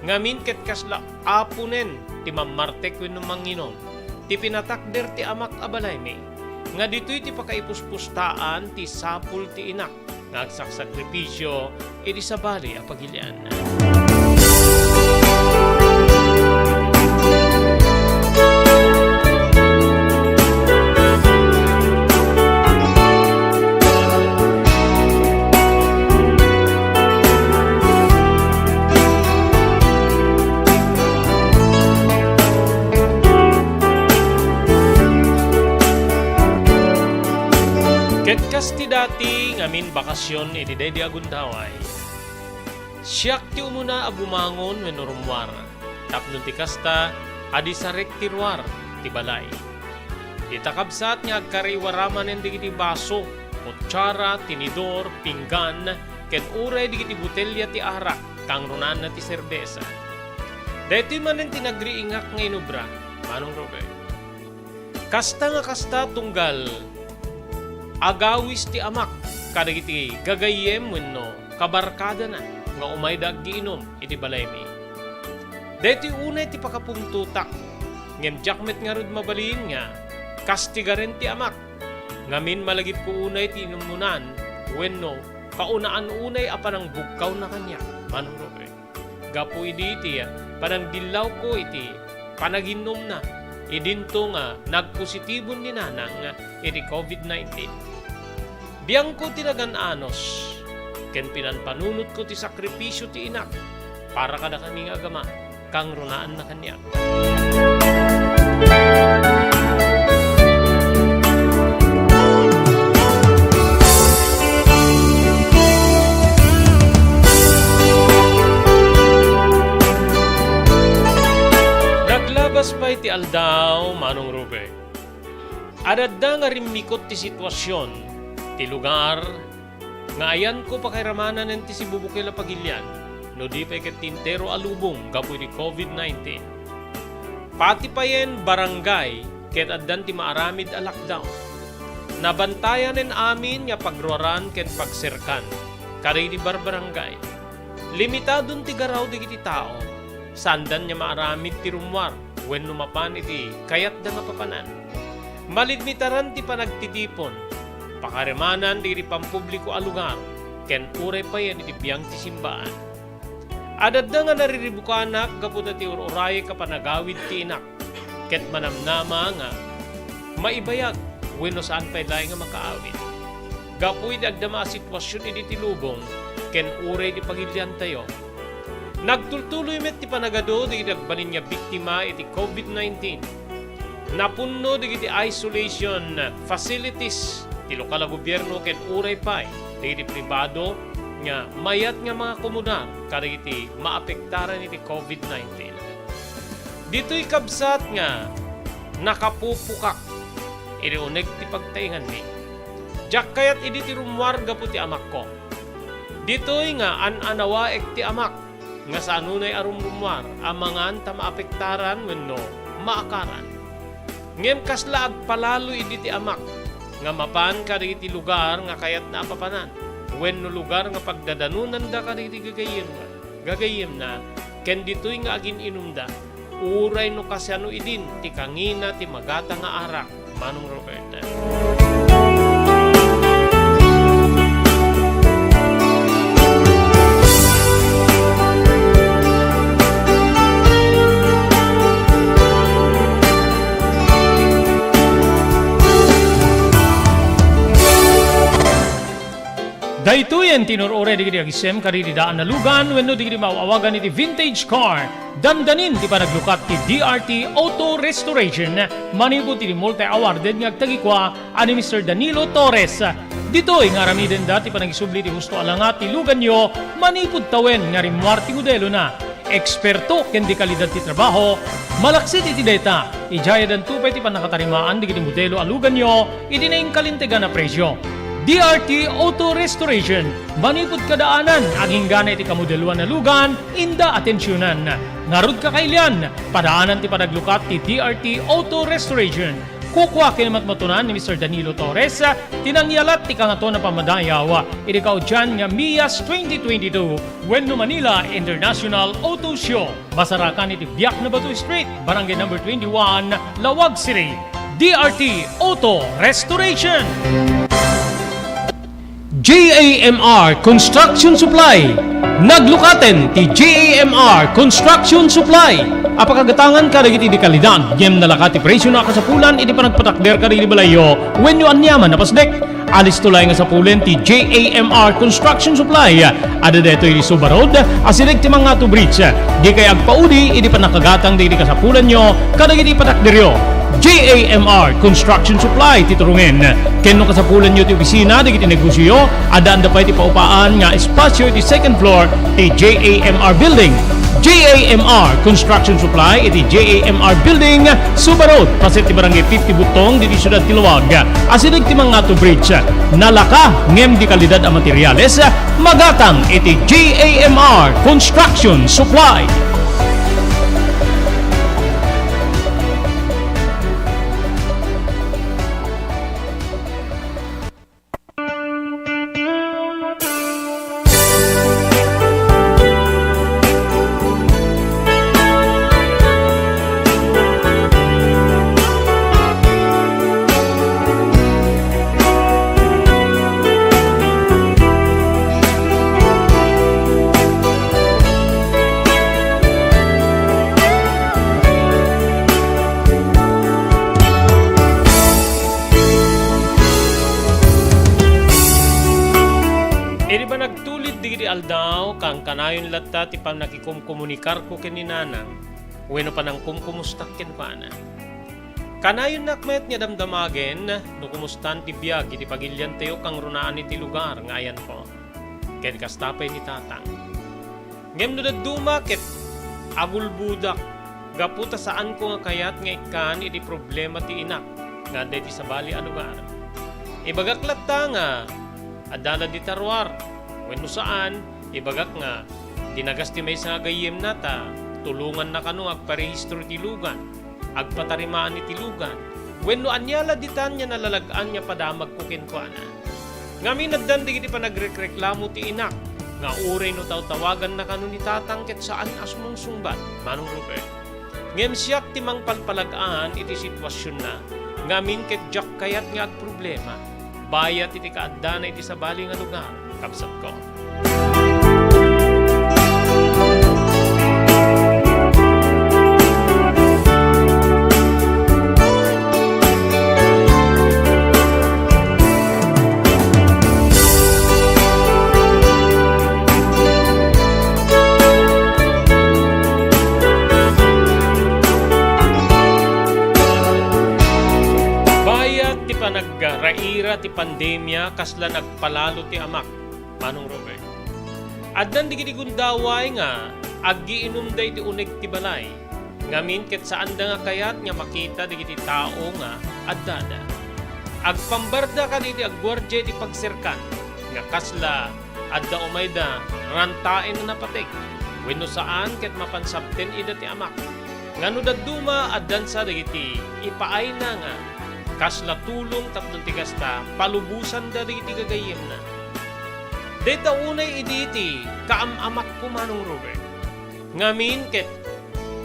Ngamin ket kasla aponen ti mammartek wenno manginom ti pinatakder ti amak a balaymi, nga ditoy ti pakaipuspustaen ti sapul ti inak nga agsaksakripisio iti sabali a pagilian. Ket kas ti dati, ngamin bakasyon iti daydi a gundaway. Siak ti umuna a bumangon wenno rummuar, tapno ti kasta, adi sarek ti ruar ti balay. Dita kabsat nga agkariwara manen dagiti baso, kutsara, tinidor, pinggan, ken uray dagiti botelia ti arak, kangrunaanna ti serbesa. Daytoy manen ti nagriingak nga inubra, Manong Robert. Kasta nga kasta, tunggal agawis ti amak kadagiti gagayyem wenno kabarkadana nga umayda aggiinom iti balaymi. Daytoy unay ti pakapuntotak, ngem diak met ngarud mabalin nga kas ti garen ti amak, ngamin malagipko unay ti inummunan wenno kaunaan unay a panangbugkawna kaniak, Manong Robert. Gapu idi ti panangdillawko iti panaginnomna, idinto nga nagpositibon ni Nanang iti covid nineteen. Biangko ti nagan-anos, ken pinanpanunotko ti sakripisio ti inak para kadakami nga agama, kangrunaanna kaniak. Naglabas pay ti aldaw, Manong Robert. Ad-adda nga rimmikot ti situasion, ti lugar, nga ayanko pakairamanan ti sibubukel a pagilian, no di pay ket ti entero a lubong gapu iti covid nineteen. Pati payen barangay ket addan ti maaramid a lockdown. Nabantayanen amin nga pagruaran ken pagserkan kadagiti barbarangay. Limitadon ti garaw dagiti tao. Saandan nga maaramid ti rummuar wenno mapan iti kayatda nga papanan. Malimitaran ti panagtitipon, pakairamanan dagiti pampubliko a lugar, ken uray payen iti biang ti simbaan. Ad-adda nga nariribukanak gapu ta ti ur-urayek a panagawid ti inak, ket manamnama nga maibayag wenno saan pay laeng nga makaawid. Gapu iti agdama a situasion idi ti lubong ken uray ti pagiliantayo, nagtultuloy met ti panagadu dagiti agbalin nga biktima iti covid nineteen. Napunno dagiti isolation facilities ti lokal a gobierno ken uray pay dagiti pribado nga mayat nga mangakomodar kadagiti maapektaran iti covid nineteen. Ditoy kabsat nga nakapupokak iti uneg ti pagtainganmi. Diak kayat idi ti rummuar gapu ti amakko. Ditoy nga an-anawaek ti amak nga saanonay a rumrummuar a mangan ta maapektaran wenno maakaran. Ngem kasla agpalalo idi ti amak nga mapan kadagiti lugar nga kayatna a papanan wenno lugar nga pagdadanonanda kadagiti gagayyemna, gagayyemna, ken ditoy nga agin-inumda, uray no kasano idin ti kangina ti magatang nga arak, Manong Robert. Daytoyen ti inur-uray dagiti agisem kadagiti daan a lugan wenno dagiti maaw-awagan iti vintage car. Dandanin ti panaglukat ti D R T Auto Restoration manipud iti multi-awarded nga agtagikua a ni Mister Danilo Torres. Ditoy nga aramidenda ti panagisubli ti husto a langa ti luganyo manipud tawen nga rimmuar ti modelona. Eksperto ken di kalidad ti trabaho, malaksid iti dayta, idiay addanto pay ti pannakatarimaan dagiti modelo a luganyo iti nainkalintegan a presio. D R T Auto Restoration, manipud kadaanan, aginggana iti kamodeloan a lugan, inda atensionan. Ngarud, kakailian, padaanan ti panaglukat ti D R T Auto Restoration. Kukua ken matmatunan ni Mister Danilo Torres ti nangyalat ti Kangatoan a Pammadayaw iti kaudian nga MIAS twenty twenty-two wenno Manila International Auto Show. Masarakan iti Biak na Bato Street, Barangay Number twenty-one, Laoag City. D R T Auto Restoration. J A M R Construction Supply. Naglukaten ti J A M R Construction Supply a pakagatangan kadagiti di kalidad ngem nalaka ti presio a kasapulan iti panagpatakder kadagiti balayyo wenno aniaman a pasdek. Alisto laeng a sapulen ti J A M R Construction Supply. Adda daytoy iti Suba Road, asideg ti Mangato Bridge. Dikay agpaudi idi pannakagatang dagiti kasapulanyo kadagiti patakderyo. J A M R Construction Supply ti turongen. Ken no kasapulanyo ti opisina dagiti negosioyo, addaanda pay ti paupaan nga espasio iti second floor ti J A M R Building. J A M R Construction Supply iti J A M R Building, Suba Road, paset ti Barangay fifty Butong, ditoy siudad ti Laoag. Asideg ti Mangato Bridge. Nalaka ngem di kalidad a materiales, magatang iti J A M R Construction Supply. Idi panagtulid dagiti aldaw, kankanayon latta ti pannakikumkomunikarko ken ni Nanang, wenno panangkumkumustak kenkuana. Kanayonnak met nga damdamagen no kumustan ti biag iti pagiliantayo kangrunaan iti lugar nga ayanko. Ken kasta pay ni Tatang. Ngem no dadduma ket agulbodak gapu ta saanko nga kayat nga ikkan iti problema ti inak nga adda iti sabali a lugar. Ibagak latta nga adda la dita ruar wenno saan, ibagak nga dinagas ti maysa nga gayyemna ta tulonganna kano nga agparehistro iti lugan, agpatarimaan iti lugan, wenno ania la ditan nga nalalag-an nga padamagko kenkuana. Ngamin addan dagiti panagrekreklamo ti inak nga uray no tawtawaganna kano ni Tatang ket saan a sumungsungbat, Manong Robert. Ngem siak ti mangpalpalag-an iti situasionna, ngamin ket diak kayat nga agproblema, bayat iti kaaddana iti sabali nga lugar, kabsatko. Bayat ti panagraira ti pandemia, kasla nagpalalo ti amak, Manong Robert. Addan dagiti gundaway nga aggiinumda iti uneg ti balay, ngamin ket saanda nga kayat nga makita dagiti tao nga addada. agpambarda kadagiti agguardia iti pagserkan, nga kasla adda umayda rantaen a napateg, wenno saan ket mapan sabten ida ti amak. Nga no dadduma, addansa dagiti ipaayna nga kasla tulong tapno ti kasta palubosanda dagiti gagayyemna. Dayta unay idi ti kaam-amakko, Manong Robert. Ngamin ket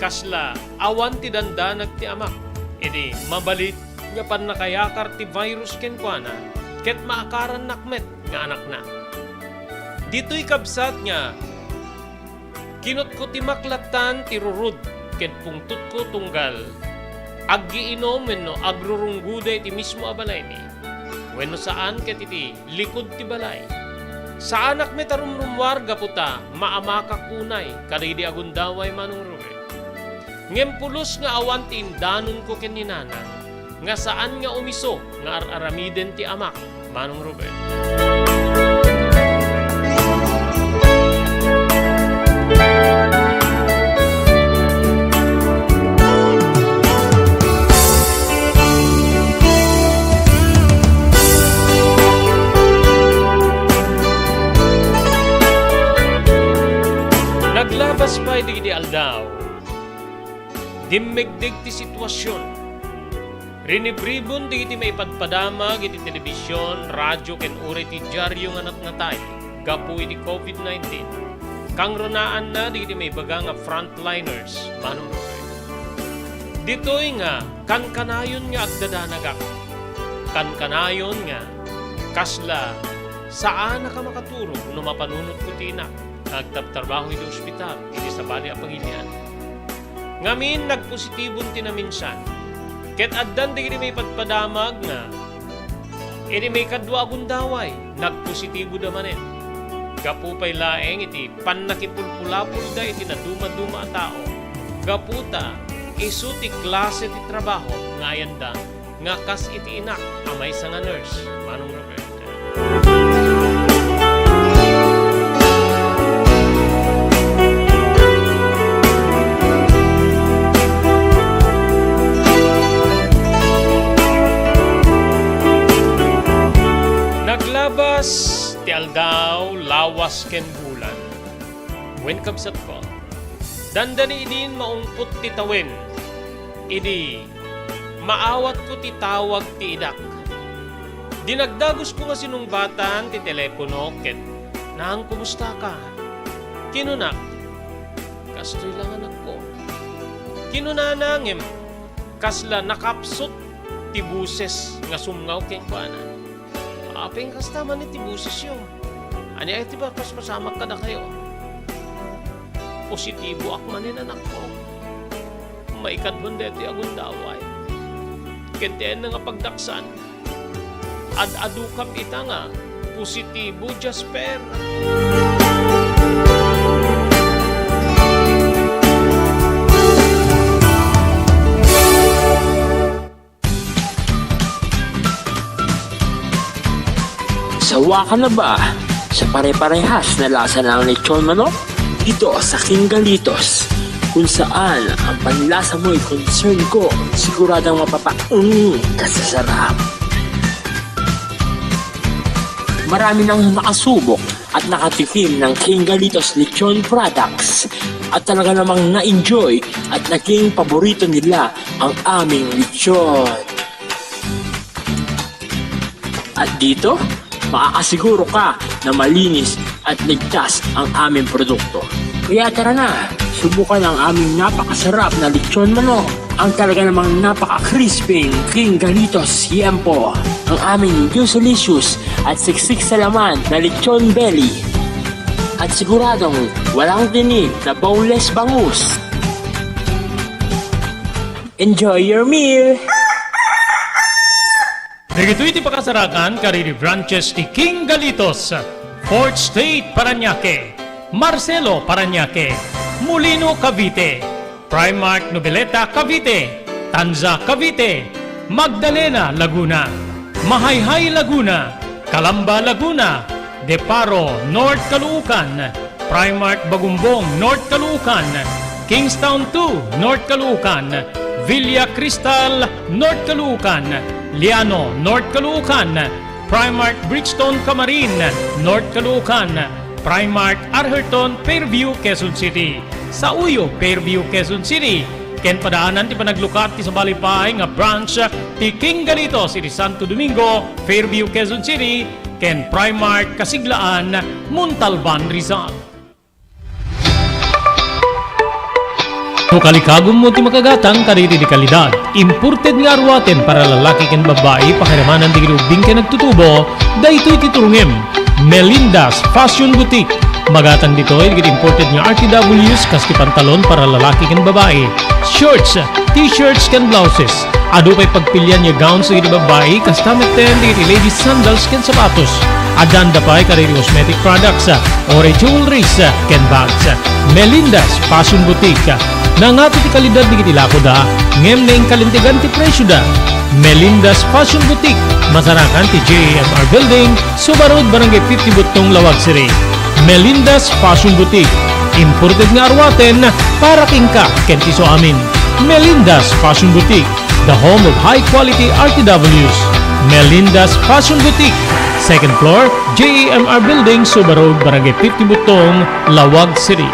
kasla awan ti dandanag ti amak idi mabalin nga pannakayakar ti virus kenkuana ket maakarannak met nga anakna. Ditoy kabsat nga kinutko ti maklattan ti rurod ket pungtotko tunggal aggiinom wenno agrurunggoda iti mismo a balaymi wenno saan ket iti likud ti balay. Saanak met a rumrummuar gapu ta maamakak unay kadagidi a gundaway, Manong Ruben. Ngem pulos nga awan ti indanonko ken ni Nanang nga saan nga umiso nga ar-aramiden ti amak, Manong Ruben. Naglabas pay dagiti aldaw, dimmegdeg ti situasion. Rinibribon dagiti maipadpadamag iti telebision, radio, ken uray ti diario nga natnatay gapu iti covid nineteen. Kangrunaanna dagiti maibaga nga frontliners, Manong Ruben. Ditoy nga kankanayon nga agdadanagak. Kankanayon nga kasla saanak a makaturog no mapanunotko ti inak nga agtartrabaho iti ospital iti sabali a pagilian. Ngamin, nagpositibon ti naminsan. Ket addan dagiti maipadpadamag nga iti maikadua a gundaway, nagpositiboda manen. Gapu pay laeng iti pannakipulpulapolda iti nadumaduma a tao, gapu ta isu ti klase ti trabaho nga ayanda nga kas iti inak a maysa nga nurse, Manong Roberto. Naglabas ti aldaw, lawas ken bulan. Wen, kabsatko, dandani idin maungpot ti tawen idi maawatko ti tawag ti idak. Dinagdagusko nga sinungbatan ti telepono ket, "Nang, kumustaka?" Kinunak, "Kastoy la nga anakko." Kinunana ngem kasla nakapsut ti boses nga sumngaw kenkuana. Apay nga kasta manen ti bosesyo? Ania ti paspasamak kadakayo? Positiboak manen, anakko. Maikaduan daytoy a gundaway. Ket diay nga pagdaksan, ad-adukam ita nga positibo, Jasper. Sawa ka na ba sa pare-parehas na lasa ng lechon manok? Dito sa King Galitos, kung saan ang panlasa mo'y concern ko, siguradong mapapaung ka sa sarap. Marami nang nakasubok at nakatikim ng King Galitos Lechon products at talaga namang na-enjoy at naging paborito nila ang aming lechon. At dito, makakasiguro ka na malinis at ligtas ang aming produkto. Kaya tara na, subukan ang aming napakasarap na lechon manok, ang talaga namang napaka-crispy King Galitos Yempo, ang aming juicy-licious at siksik sa laman na lechon belly, at siguradong walang tinik na boneless bangus. Enjoy your meal! Dagitoy ti pakasarakan kadagiti branches ti King Galitos, Fourth Street, Parañaque, Marcelo, Parañaque, Molino, Cavite, Primark Noveleta, Cavite, Tanza, Cavite, Magdalena, Laguna, Mahayhay, Laguna, Calamba, Laguna, Deparo, North Caloocan, Primark Bagumbong, North Caloocan, Kingstown two, North Caloocan, Villa Cristal, North Caloocan, Liano, North Caloocan, Primark Brixton Camarin, North Caloocan, Primark Arherton, Fairview, Quezon City, Sauyo, Fairview, Quezon City, ken padaanan ti panaglukat ti sabali pay nga branch ti King Galitos iti Santo Domingo, Fairview, Quezon City, ken Primark Kasiglaan, Montalban, Rizal. No kalikagummo ti makagatang kadagiti kalidad, imported nga aruaten para lalaki ken babbai, pakiramanan dagiti ubbing ken agtutubo, daytoy ti turongem. Melinda's Fashion Boutique. Magatang ditoy dagiti imported nga R T Ws kas ti pantalon para lalaki ken babbai, shorts, t-shirts ken blouses. Adu pay pagpilian nga gowns dagiti babbai, kasta metten dagiti ladies sandals ken sapatos. Addan da pay kadagiti cosmetic products, uray jewelries, ken bags. Melinda's Fashion Boutique. Nangato ti kalidad dagiti lakoda, ngem naingkalintegan ti presioda. Melinda's Fashion Boutique, masarakan ti J A M R Building, Suba Road, Barangay fifty Buttong, Laoag City. Melinda's Fashion Boutique. Imported nga aruaten para kenka ken ti isuamin. Melinda's Fashion Boutique, the home of high quality R T Ws. Melinda's Fashion Boutique, second floor, J A M R Building, Suba Road, Barangay fifty Buttong, Laoag City.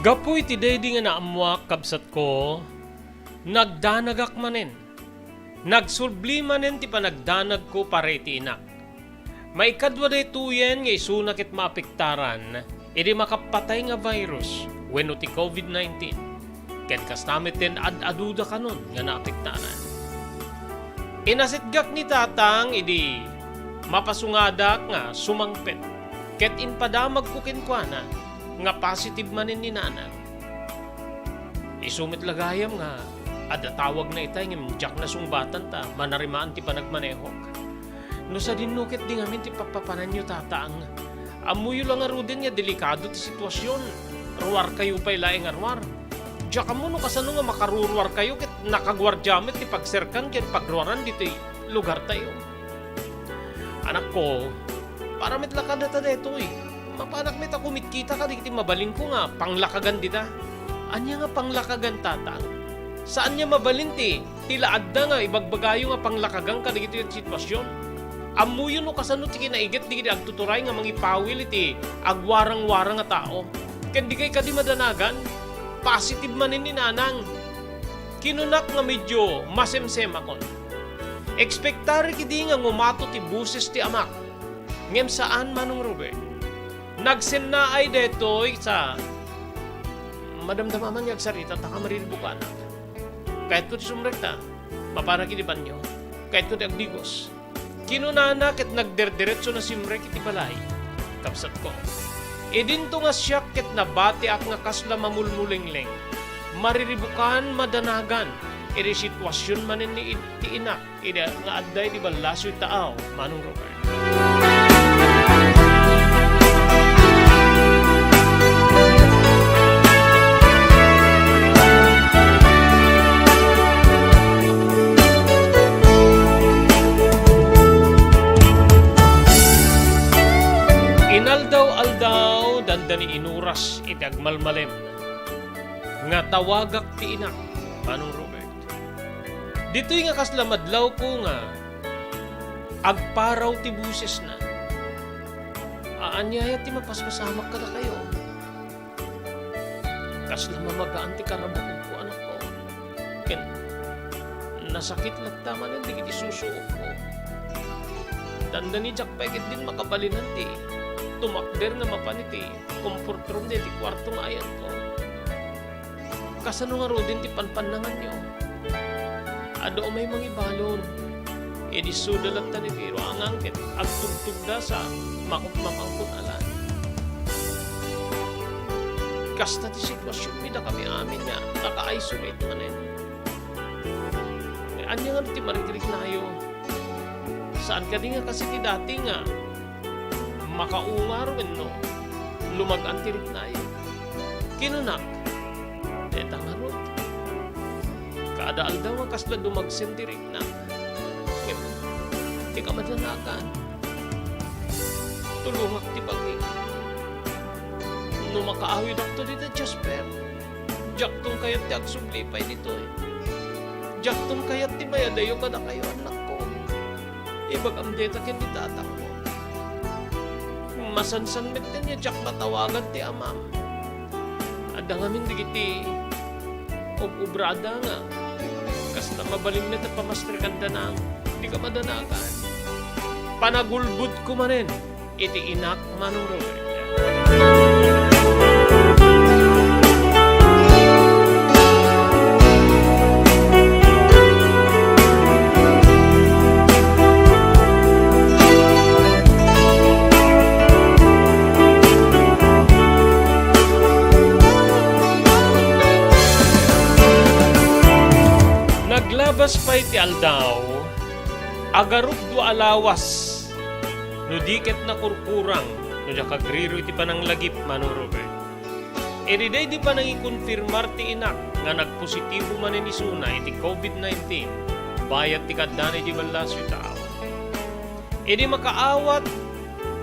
Gapu iti daydi nga naammoak, kabsatko, nagdanagak manen. Nagsubli manen ti panagdanagko para iti inak. Maikadua daytoyen nga isuna ket maapektaran idi makappatay nga virus wenno ti covid nineteen. Ket kasta met ti ad-aduda kanon nga naapektaran. Inasitgak ni Tatang idi mapasungadak nga sumangpet, ket impadamagko kenkuana nga positive manen ni Nanang. Isu met la gayam nga adda tawagna itay ngem diak nasungbatan ta manarimaan ti panagmanehok. No sadinno ket di ngamin ti pappapananyo, Tatang. Ammoyo la ngaruden nga delikado ti situasion. Ruarkayo pay laeng a ruar. Diak ammo no kasano nga makaruruarkayo ket nakaguardia met ti pagserkan ken pagruaran ditoy lugartayo. Anakko, para met la kadata daytoy. Mapanak met a kumitkita kadagiti mabalinko nga panglakagan dita. Ania nga panglakagan, Tatang? Saan nga mabalin ti, ti la adda nga ibagbagayo nga panglakagan kadagiti situasion? Ammoyo no kasano ti kinaiget dagiti agtuturay nga mangipawil iti agwarang-warang a tao. Ken dikay kadi madanagan, positive manen ni Nanang. Kinunak nga medio masemsemakon. Ekspektarik idi nga ngumato ti boses ti amak. Ngem saan, Manong Robert. Nagsennaay daytoy sa madamdama man nga agsarita ta ka mariribukanak. Kayatko ti sumrekta, mapanak iti banio. Kayatko ti agdigos. Kinunana ket nagderderetso na simrek iti balay. Kabsatko, idinto nga siak ket nabatiak nga kasla mamulmulengleng. Mariribukan madanagan iti situasion manen ni id-, ti inak. Ida nga adda iti ballasoy taaw, Manong Robert. Inaldaw-aldaw, dandani inuras iti agmalmalem nga tawagak ti inak, Manong Robert. Ditoy nga kasla madlawko nga agparaw ti bosesna. Aniaya ti mapaspasamak kadakayo? Kasla mamagaan ti karabukogko, anakko. Ken nasakit latta manen dagiti susuokko. Dandani diak pay ketdin makabalinan ti tumakder nga mapan iti comfort room daydi kuarto nga ayanko. Kasano ngaruden ti panpannanganyo? Adda umay mangibalon. Idi isuda latta daytoy ruangan ket agtugtugda sa makupmapangkon a lan. Kasta ti situasionmi, dakami amin nga naka-isolate manen. Ania nga ti marikriknayo? Saan kadi nga kas iti dati nga makaungar wenno lumag-an ti riknayo? Kinunak, deta ngarud. Kada aldaw nga kasla dumagsen ti rikna. Ngem, dika madanagan. Tulongak ti bagik. No makaawidakto dita, Jasper, diakton kayat ti agsubli pay ditoy. Diakton kayat ti mayadayo kadakayo, annakko. Ibagam deta ken ni tatangmo. Masansan metten nga diak matawagan ti amam. Adda ngamin dagiti ub-ubrada nga kasta mabalin met a pamastrekandana. Dika madanagan. Panagulbodko manen iti inak, Manong Robert. Naglabas pay ti aldaw, agarupdo a lawas, no di ket nakurkurang, no diak agriru iti pananglagip, Manong Robert. Idi daydi panangikonfirmar ti inak nga nagpositibo manen isuna iti covid nineteen, bayat ti kaddana iti ballasio tao. Idi makaawat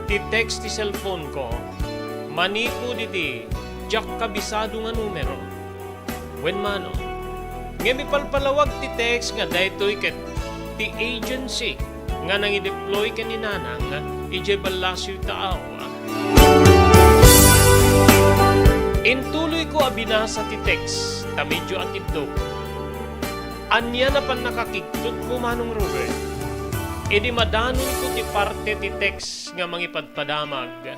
ti text ti cellphone ko, manipud iti diak kabisado nga numero. Wen mano, ngem ipalpalawag ti text nga daytoy ket ti agency nga nangideploy ken ni Nanang idiay ballasio tao. Intuloyko a binasa ti text ta medyo atiddok. Ania na pannakakigtotko, Manong Robert? Idi madanonko ti parte ti text nga mangipadpadamag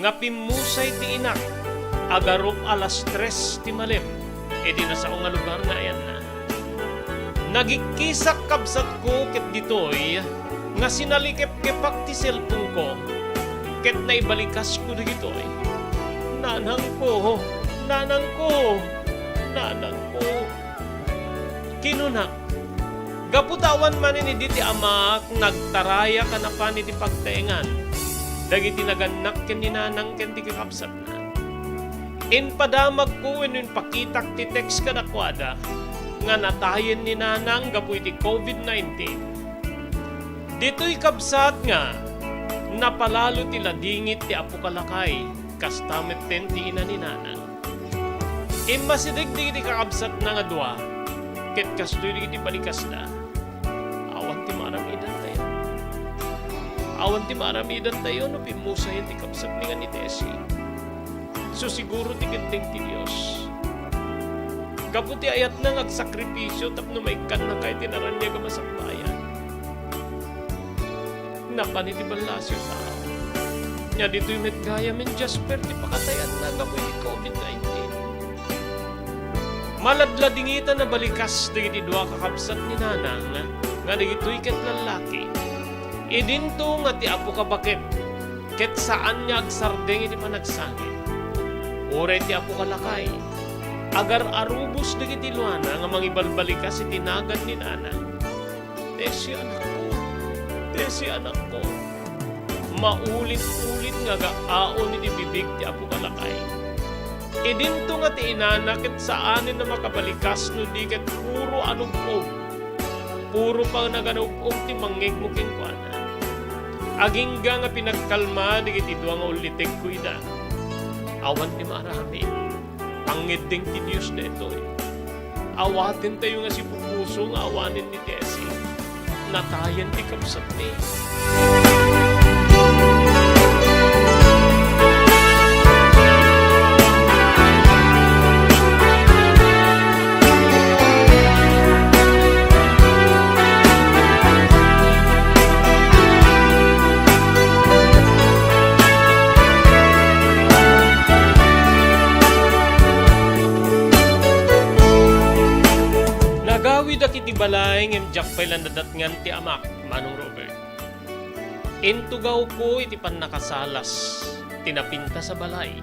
nga pimmusay ti inak agarup alas tres ti malem iti nasao nga lugar nga ayanna. Nagikkisak, kabsatko, ket ditoy nga sinalikepkepak ti cellphone-ko ket naibalikas ko dagitoy. "Nanangko, nanangko, nanangko," kinunak. Gapu ta awan manen idi ti amak nagtarayak a napan iti pagtaengan dagiti nagannak ken ni Nanang ken ti kakabsatna. Impadamagko wenno impakitak ti text kadakuada nga natayen ni Nanang gapu iti covid nineteen. Ditoy, kabsat, nga napalalo ti ladingit ti apo kalakay, kasta metten ti ina ni Nanang. Immasideg dagiti kakabsatna nga dua, ket kastoy dagiti balikasda. Awan ti maaramidentayo. Awan ti maaramidentayo no pimmusayen ti kabsatmi nga ni Tessie. Isu siguro ti gendeng ti Dios. Gapu ti ayatna nga agsakripisio tapno maikkannaka iti naraniag a masakbayan. Napan iti ballasio tao. Nya ditoy met gayamen, Jasper, ti pakatayanna gapu iti covid nineteen. Maladladingitan a balikas dagiti dua kakabsat ni Nanang nga dagitoy ket lallaki. Idinto nga ti apo kabaket ket saan nga agsardeng iti panagsangit. Uray ti apo kalakay, agar-arubos dagiti luana nga mangibalbalikas iti nagan ni Nanang. Tessie, anakko. Tessie, anakko. Maulit-ulit nga agaaon iti bibig ti apo kalakay. Idinto nga ti inana ket saanen a makabalikas no di ket puro anub-ob. Puro panaganub-ob ti mangngegmo kenkuana. Agingga nga pinagkalma dagiti dua nga ullitegko ida. Awan ti maaramid. Pangngeddeng ti Dios daytoy. Awatentayo nga sipupuso nga awanen ni Tessie. Natayen ti kabsatmi. Nagawidak iti balay ngem diak pay la nadatngan ti amak, Manong Robert. Intugawko iti pannakasalas ti napintas a balay.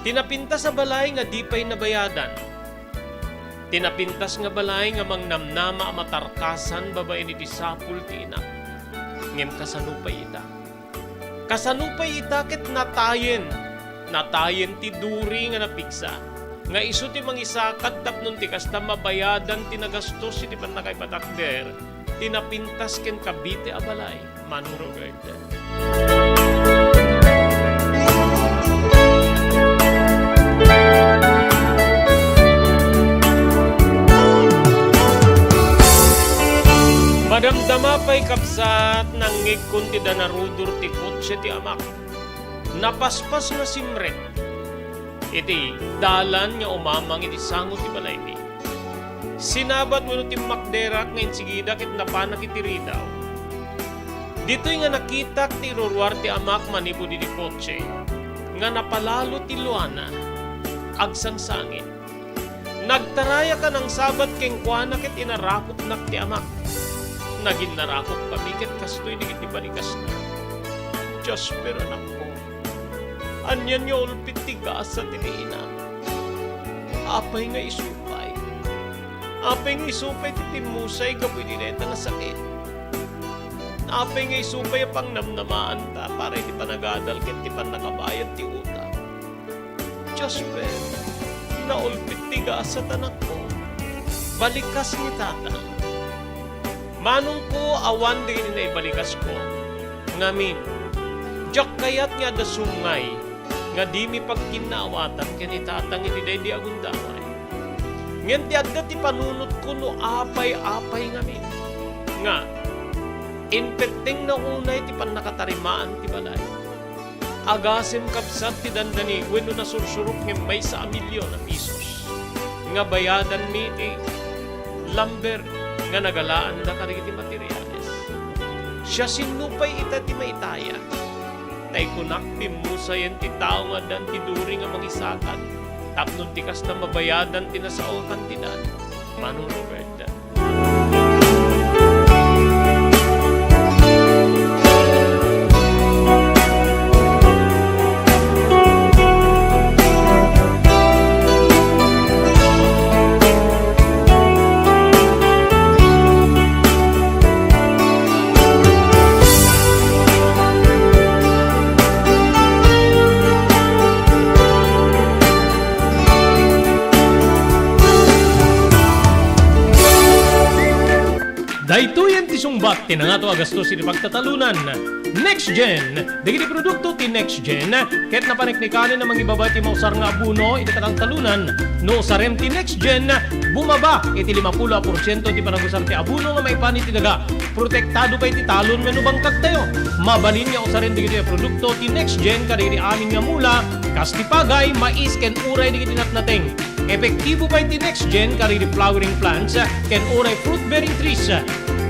Ti napintas a balay nga di pay nabayadan. Ti napintas nga balay nga mangnamnama a matarkasan babaen iti sapul ti inak. Ngem kasano pay ita? Kasano pay ita ket natayen? Natayen ti duri nga napigsa, nga isu ti mangisakad tapno ti kasta mabayadan ti nagastos iti pannakaipatakder ti napintas ken kabite a balay. Manong Robert. Madamdama pay, kabsat, nangngegkon ti danarudor ti kotse ti amak. Napaspas nga simrek iti dalan nga umamang iti sango ti balaymi. Sinabat wenno timmakderak nga insigida ket napanak iti ridaw. Ditoy nga nakitak ti iruruar ti amak manipud iti kotse nga napalalo ti luana, agsangsangit. Nagtarayak a nangsabat kenkuana ket inarakopnak ti amak. Naginnarakop kami ket kastoy dagiti balikasna. Dios, pero anakko, anian nga ulpit ti gasat iti ina? Apay nga isu pay? Apay nga isu pay ti timmusay gapu iti dayta nga sakit? Apay nga isu pay a pangnamnamaanta para iti panagadal ken ti pannakabayad ti utang? Dios, wen, naulpit ti gasat, anakko. Balikas ni Tatang. Manongko, awan dagiti naibalikas ko. Ngamin, diak kayat nga adda sumngay nga dimi pagkinnaawatan ken ni Tatang iti daydi a gundaway. Ngem ti adda ti panunotko no apay-apay ngamin, nga impettengna unay ti pannakatarimaan ti balay. Agasem, kabsat, ti dandani wenno nasursurok ngem maysa a milion a pisos nga bayadanmi iti lumber nga nagalaanda kadagiti materiales. Siasino pay ita ti maitaya? Ta ikunak, pimmusayen ti tao nga addaan ti duri nga mangisakad tapno ti kasta mabayadan ti nasao a kantidad. Manong Robert. Daytoyen ti sungbat ti nangato a gastos iti pagtatalonan. Next Gen. Dagiti produkto ti Next Gen ket napaniknikanen a mangibaba ti mausar nga abono iti katangtalonan. No usarem ti Next Gen, bumaba iti limapulo a porsiento ti panagusar ti abono nga maipan iti daga. Protektado pay ti talon wenno bangkagtayo. Mabalin nga usaren dagitoy a produkto ti Next Gen kadagiti amin nga mula, kas ti pagay, mais, ken uray dagiti natnateng. Epektibo pay ti Next Gen kadagiti flowering plants ken uray fruit-bearing trees.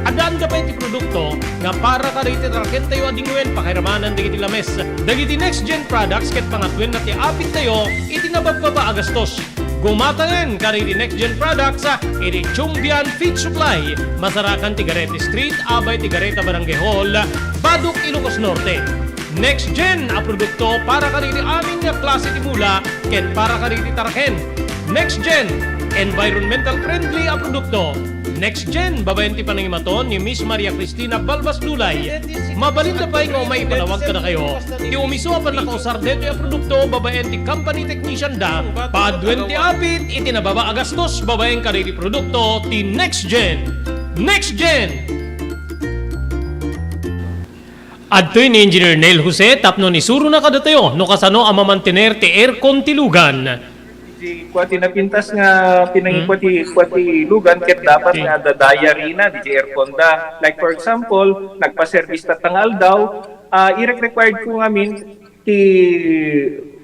Addaanda pay ti produkto nga para kadagiti tarakentayo a dingwen pakairamanan dagiti lames. Dagiti Next Gen products ket pangatuenna ti apittayo iti nababbaba a gastos. Gumatangen kadagiti Next Gen products iti Chumbian Feed Supply, masarakan ti Garete Street, abay ti Gareta Barangay Hall, Badoc, Ilocos Norte. Next Gen a produkto para kadagiti amin nga klase ti mula ken para kadagiti taraken. Next Gen, environmental friendly a produkto. Next Gen, babaen ti panangimaton ni Miss Maria Cristina Balbas Dulay. Mabalinda pay nga umay ipanawag kadakayo ti umiso a pannakausar daytoy a produkto babaen ti company technician da. Paaduen ti apit iti nababa a gastos babaen kadagiti produkto ti Next Gen. Next Gen! Adtoy ni Engineer Neil Jose tapno isurona kadatayo no kasano a mamantener ti aircon ti lugan. Ti kua ti napintas nga pinangikua ti, kua ti lugan ket dapat nga adda diary na, diay aircon da. Like, for example, nagpa-service tatta nga aldaw, ah, irek-required ko ngamin ti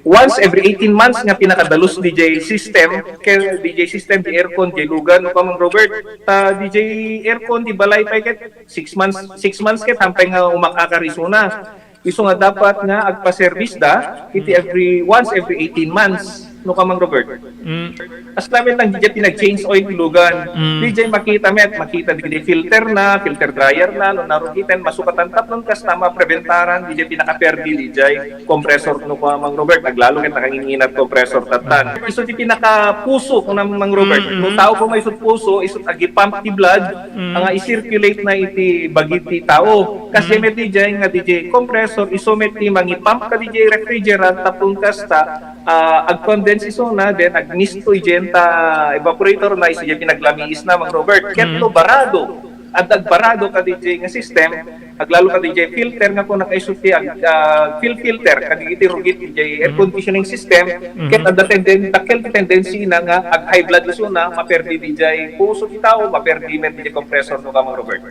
once every eighteen months nga pinakadalus diay system, kay diay system, diay aircon, diay lugan, no, Manong Robert? Ta diay aircon, diay balay pay ket six months, six months ket hampay nga umakakar isuna. Isu nga dapat nga agpa-service da iti every, once every eighteen months. No ka, Mang Robert. Mm. As namin lang, didiay pinag-change oil ti lugan. Mm. Didiay makita met, makita didiay filter na, filter dryer na, no narugiten, masukatan tapno kasta mapreventaran, didiay pinakaperdi, didiay compressor no ka, Mang Robert. Aglalo ket nakanginginat compressor tattan. Mm. Isu ti pinakapuso, kuna, Mang Robert. Mm, mm. No tao ko may isut puso, isut agi-pump ti blood, mm, nga i-circulate na iti bagi ti tao. Kasi, mm, met didiay nga didiay compressor, isu met ti mangi-pump ka didiay refrigerant, tapno kasta, ah, ag-condense isuna, then agmisto idiay ta evaporator na, isu diay pinaglamiis na, Mang Robert. Ket, mm, no barado, adda agbarado ka didiay nga system, aglalo ka didiay filter nga kuna ka isu ti ag-, ah, fil-, filter, kadagiti rugit didiay air, mm, conditioning system, mm-hmm, ket adda tenden-, dakkel ti tendency na nga ag-high blood isuna, maperdi didiay puso ti tao, maperdi met didiay compressor no ka, Mang Robert.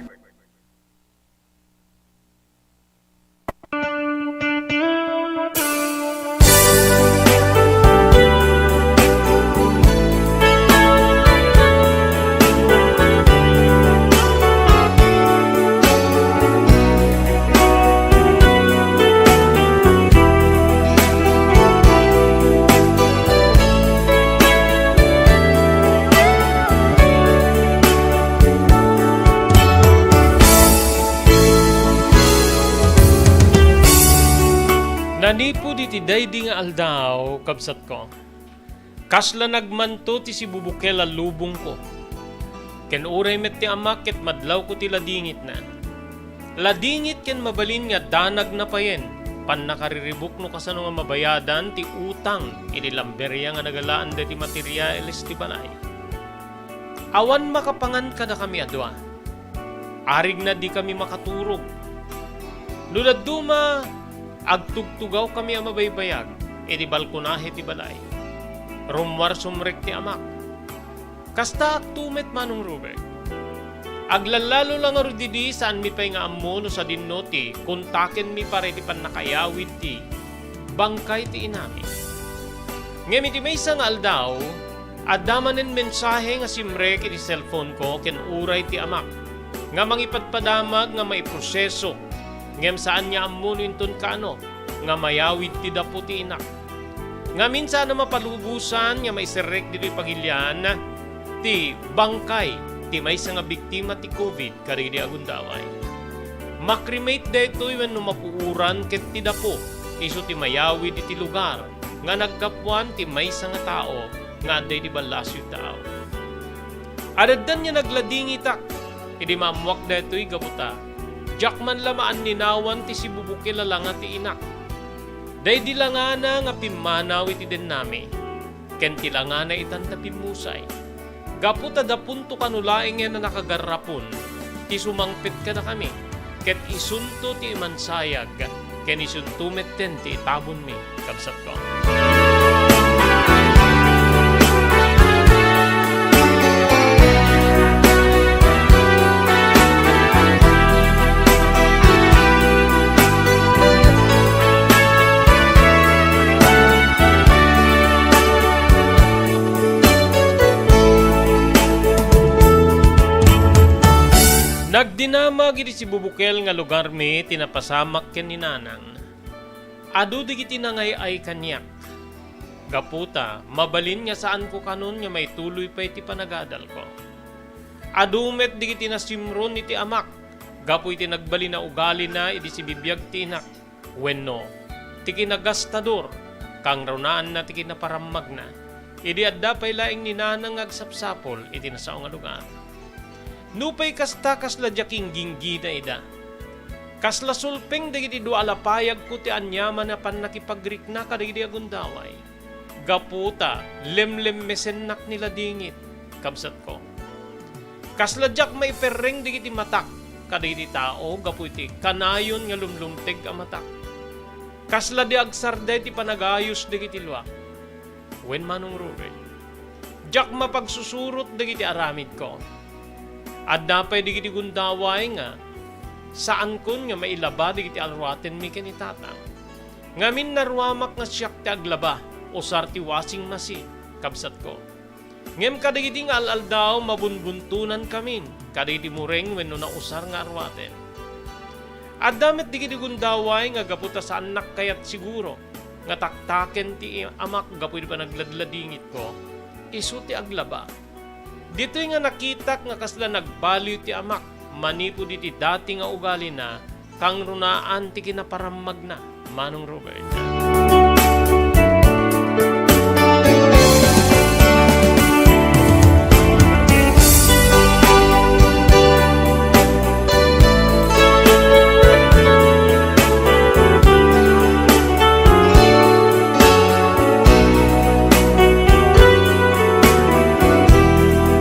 Nanipud iti daydi nga aldaw, kabsatko, kasla nagmanto ti sibubukel a lubongko. Ken uray met ti amak ket madlawko ti ladingitna. Ladingit ken mabalin nga danagna payen, pannakariribuk no kasano nga mabayadan ti utang iti lamberia nga nagalaan daydi materials ti balay. Awan makapangan kadakami a dua. Arigna dikami makaturog. No dadduma, agtugtugawkami a mabaybayag iti balkonahe ti balay. Rummuar sumrek ti amak. Kastaak met, Manong Robert. Aglallalo la ngarud idi, saanmi pay nga ammo no sadinno ti kontakenmi para iti pannakaayawid ti bangkay ti inami. Ngem iti maysa nga aldaw, adda manen mensahe nga simrek iti cellphone-ko ken uray ti amak nga mangipadpadamag nga maiproseso, ngem saan nga ammo no inton kaano nga mayawid ti dapo ti inak. Ngamin saan a mapalubosan nga maiserrek ditoy pagilian ti bangkay ti maysa nga biktima ti COVID kadagidi a gundaway. Ma-cremate daytoy wenno mapuoran ket ti dapo isu ti mayawid iti lugar nga naggapuan ti maysa nga tao nga adda iti ballasiw taaw. Adaddan nga nagladingitak idi maammoak daytoy gapu ta diak man la maanninawan ti sibubukel a langa ti inak. Daydi langana nga pimmanaw iti dennami, ken ti langana itan ta pimmusay. Gapu ta dapunto kano laengen a nakagarrapon ti sumangpet kadakami, ket isunto ti imansayag, ken isunto metten ti itabonmi, kabsatko. Nagdinamag iti sibubukel nga lugarmi ti napasamak ken ni Nanang. Adu dagiti nangay-ay kaniak. Gapu ta, mabalin nga saanko kanon nga maituloy pay ti panagadalko. Adu met dagiti nasimron iti amak gapu iti nagbalin a ugalina idi sibibiag ti inak wenno ti kinagastador, kangrunaanna ti kinaparammagna idi adda pay laeng ni Nanang nga agsapsapul iti nasao nga lugar. Nupay kasta, kasla diak ingginggina ida. Kasla sulpeng dagiti dua a lapayagko ti aniaman a pannakipagrikna kadagidi a gundaway. Gapu ta lemlemmesennak ni ladingit, kabsatko. Kasla diak maiperreng dagiti matak kadagiti tao gapu iti kanayon nga lumlumteg a matak. Kasla di agsarday ti panagayos dagiti luak. Wen, Manong Ruben, diak mapagsusurot dagiti aramidko. Adda pay dagiti gundaway nga saankon nga mailaba dagiti aruatenmi ken ni Tatang. Ngamin naruamak nga siak ti aglaba, usar ti washing machine, kabsatko. Ngem kadagidi nga al-aldaw, mabunbuntonankamin kadagidi mureng wenno nausar nga aruaten. Adda met dagidi gundaway nga gapu ta saannak kayat siguro, nga taktaken ti amak gapu iti panagladladingitko, isu ti aglaba. Ditoy nga nakitak nga kasla nagbaliw ti amak manipud iti dati nga ugalina, kangrunaan ti kinaparammagna, Manong Robert.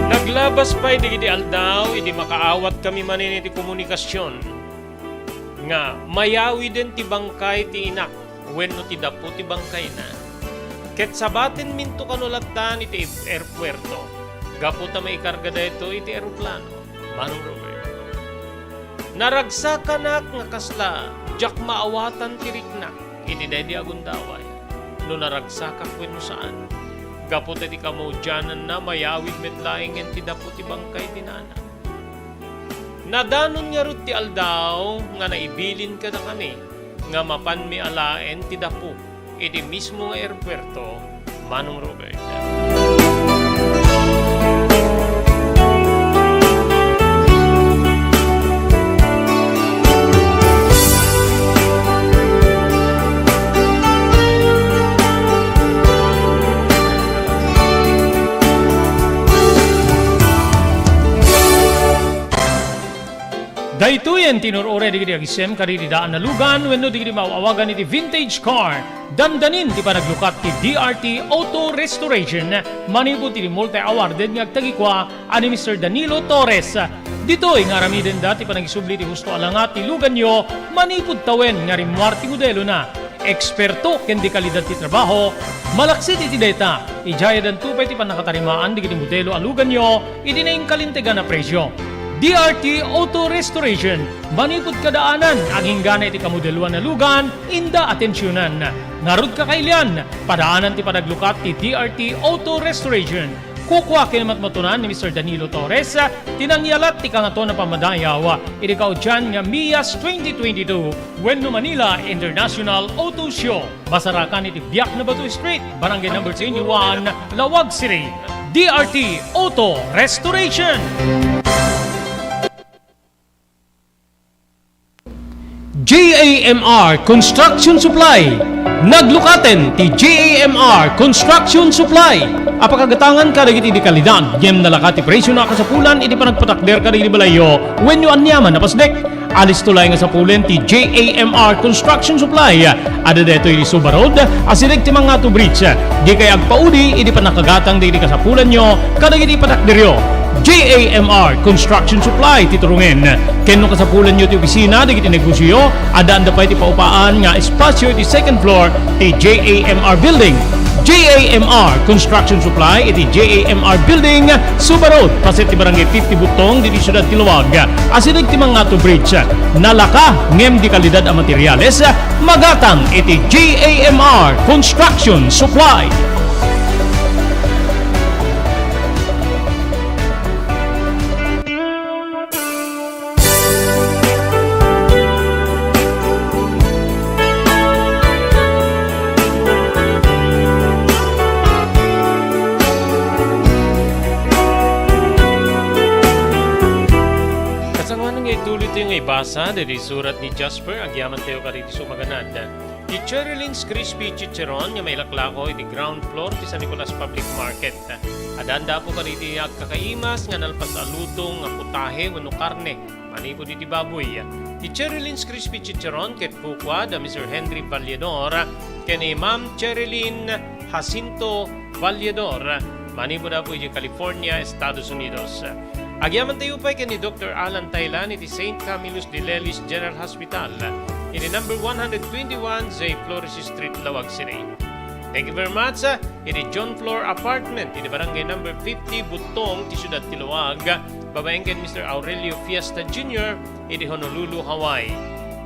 Naglabas pay dagiti aldaw idi makaawat kami manen iti komunikasion nga mayawiden ti bangkay ti inak wenno ti dapu ti bangkayna. Ket sabatenminto kano lattan iti airpuerto gapu ta maikarga daytoy iti eroplano, Manong Robert. Naragsakanak nga kasla diak maawatan ti riknak iti daydi a gundaway, no naragsakak wenno saan. Gapu ta iti kamaudiananna, mayawid met laengen ti dapu ti bangkay ti nana. Nadanon ngarud ti aldaw nga naibilin kadakami nga mapanmi alaen ti dapu iti mismo nga airpuerto, Manong Robert. Daytoyen ti inur-uray dagiti agisem kadagiti daan a lugan wenno dagiti maaw-awagan iti vintage car. Dandanin ti panaglukat ti D R T Auto Restoration manipud iti multi-awarded nga agtagikua a ni Mister Danilo Torres. Ditoy nga aramidenda ti panagisubli ti husto a langa ti luganyo manipud tawen nga rimmuar ti modelona. Eksperto ken di kalidad ti trabaho, malaksid iti dayta, idiayadanto pay ti pannakatarimaan dagiti modelo a luganyo iti nainkalintegan a presio. D R T Auto Restoration, manipud kadaanan, aginggana iti kamodeloan a lugan, inda atensionan. Ngarud, kakailian, padaanan ti panaglukat ti D R T Auto Restoration. Kukua ken matmatunan ni Mister Danilo Torres ti nangyalat ti Kangatoan a Pammadayaw iti kaudian nga MIAS twenty twenty-two wenno Manila International Auto Show. Masarakan iti Biak na Bato Street, Barangay Number twenty-one, Laoag City. D R T Auto Restoration. J A M R Construction Supply. Naglukaten ti J A M R Construction Supply a pakagatangan kadagiti di kalidad ngem nalaka ti presio a kasapulan iti panagpatakder kadagiti balayyo wenno aniaman a pasdek. Alisto laeng a sapulen ti J A M R Construction Supply. Adda daytoy iti Suba Road, asideg ti Mangato Bridge. Dikay agpaudi idi pannakagatang dagiti kasapulanyo kadagiti patakderyo. J A M R Construction Supply ti turongen. Ken no kasapulanyo ti opisina dagiti negosioyo, addaanda pay ti paupaan nga espasio iti second floor ti J A M R Building. J A M R Construction Supply iti J A M R Building, Suba Road, paset ti Barangay fifty Butong, ditoy siudad ti Laoag. Asideg ti Mangato Bridge. Nalaka ngem di kalidad a materiales, magatang iti J A M R Construction Supply. Kasangoanan nga ituloytayo nga ibasa daydi surat ni Jasper, agyamantayo kadagiti sumaganad. Ti Cherylyn's Crispy Chicharon nga mailaklako iti ground floor ti San Nicolas Public Market. Addaanda apo kadagiti agkakaimas nga nalpas a lutong nga putahe wenno karne manipud iti baboy. Ti Cherylyn's Crispy Chicharon ket kukua da Mister Henry Valledor ken ni Ma'am Cherilyn Jacinto Valledor manipud apo iti California, Estados Unidos. Agyamantayo pay ken ni Doktor Alan Taylan iti Saint Camillus de Lellis General Hospital, iti number one hundred twenty-one J Flores Street, Laoag City. Thank you very much, ah, iti John Flor Apartment, iti barangay number fifty, Butong, ti siudad ti Laoag, babaen ken Mister Aurelio Fiesta Junior, iti Honolulu, Hawaii.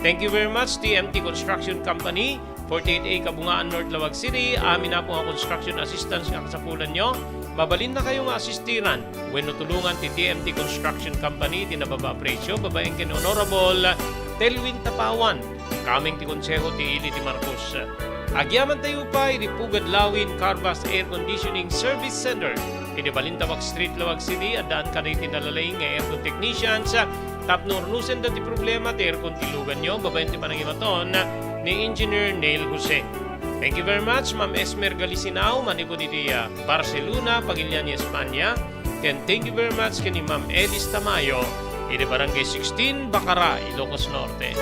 Thank you very much, T M T Construction Company, forty-eight A Kabungaan North, Laoag City. Amin apo nga construction assistance nga kasapulanyo, mabalinnakayo nga asistiran wenno tulongan ti T M T Construction Company iti nababa a presyo, babaen ken Honorable Telwin Tapawan, Kameng ti konseho ti ili ti Marcos. Agyamantayo pay idi Pugad Lawin Carvas Air Conditioning Service Center. Idi Balintabak Street, Laoag City, addaan kadagiti nalalaing nga aircon technicians tapno urnosenda ti problema ti aircon ti luganyo babaen ti panangibaton ni Engineer Neil Jose. Thank you very much, Ma'am Esmer Galisinao, manipud iti, ah, Barcelona, Pagilian, Espanya. Ken thank you very much ken ni Ma'am Elis Tamayo, iti Barangay sixteen, Bacara, Ilocos Norte.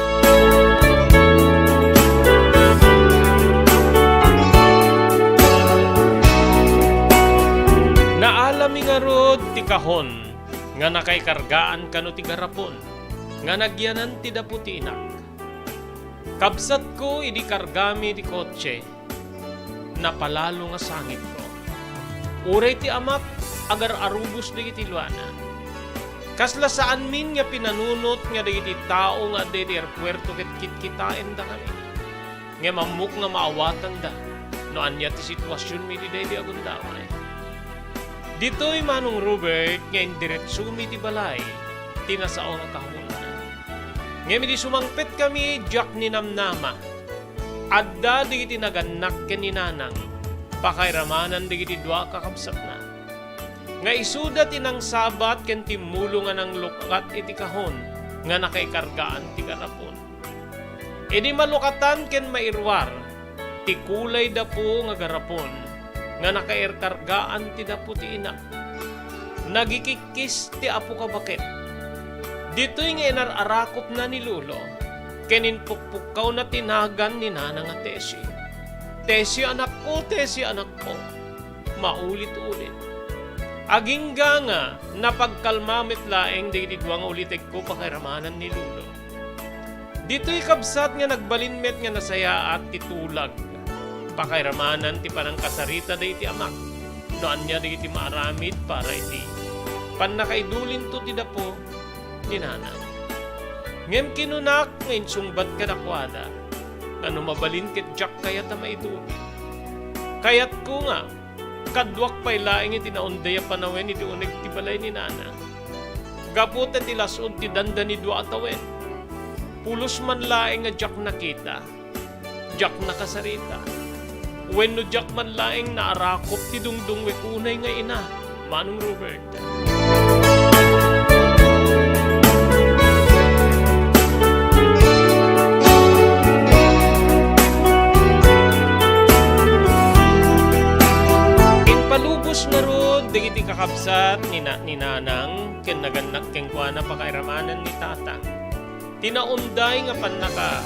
Naalami ngarud ti kahon nga nakaikargaan kano ti garapon nga nagyanan ti dapu ti inak. Kabsatko, idi kargami ti kotse, napalalo nga sangitko. Uray ti amak, agar-arubos dagiti luana. Kasla saanmin nga pinanunot nga dagiti tao nga adda iti airpuerto ket kitkitaendakami. Ngem ammok nga maawatanda no ania ti situasionmi iti daydi a gundaway. Ditoy, Manong Robert, nga indiretsomi ti balay ti nasao nga kahonna. Ngem idi sumangpetkami, diak ninamnama. Adda dagiti nagannak ken ni Nanang, pakairamanan dagiti dua a kakabsatna, nga isuda ti nangsabat ken timmulo nga nanglukat iti kahon nga nakaikargaan ti garapon. Idi malukatan ken mairuar ti kulay dapu nga garapon nga nakairkargaan ti dapu ti inak, nagikikkis ti apoka baket. Ditoy nga inar-arakopna ni Lolo ken inpukpukkawna ti nagan ni Nana nga Tessie. "Tessie, anakko, Tessie, anakko." Maulit-ulit. Agingga nga napagkalma met laeng dagiti dua nga ulitegko pakairamanan ni Lolo. Ditoy kabsat nga nagbalin met nga nasayaat ti tulag. Pakairamanan ti panangkasarita dagiti amak no ania dagiti maaramid para iti pannakaidulinto ti dapu ni Nanang. Ngem kinunak nga insungbat kadakuada nga no mabalin ket diak kayat a maiduli. Kayatko nga kaduak pay laeng iti naunday a panawen iti uneg ti balay ni Nana. Gapu ta ti las-ud ti dandani dua a tawen, pulos man laeng nga diak nakita, diak nakasarita, wenno diak man laeng naarakop ti dungdungwek unay nga ina, Manong Robert. Impalubos ngarud dagiti kakabsat ni na-, ni Nanang ken nagannak kenkuana pakairamanan ni Tatang ti naunday nga pannaka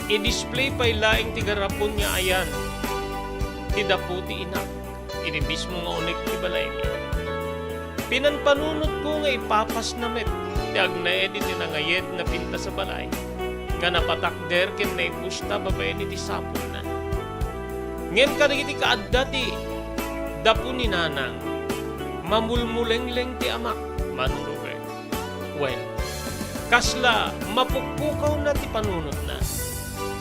i-display pay laeng ti garapon nga ayan ti dapu ti inak iti mismo nga uneg ti balaymi. Pinanpanunotko nga ipapasna met ti agnaed iti nangayetna pintas a balay nga napatakder ken naipusta babaen iti sapulna. Ngem kadagiti kaadda ti dapu ni Nanang, mamulmulengleng ti amak, Manong Robert. Wen, kasla mapukpukawna ti panunotna.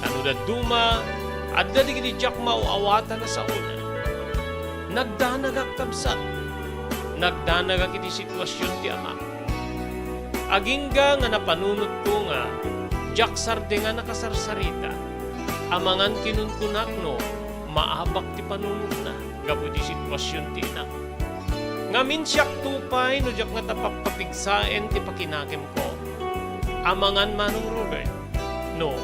Ta no dadduma, adda dagiti diak maaw-awatan a saona. Nagdanagak, kabsat. Nagdanagak iti situasion ti amak. Agingga nga napanunotko nga diak sardengan a kasarsarita, amangan kinunkunak no maabak ti panunotna gapu iti situasion ti inak. Ngamin, siakto pay no diak ngata pappapigsaen ti pakinakemko. Amangan, Manong Robert, no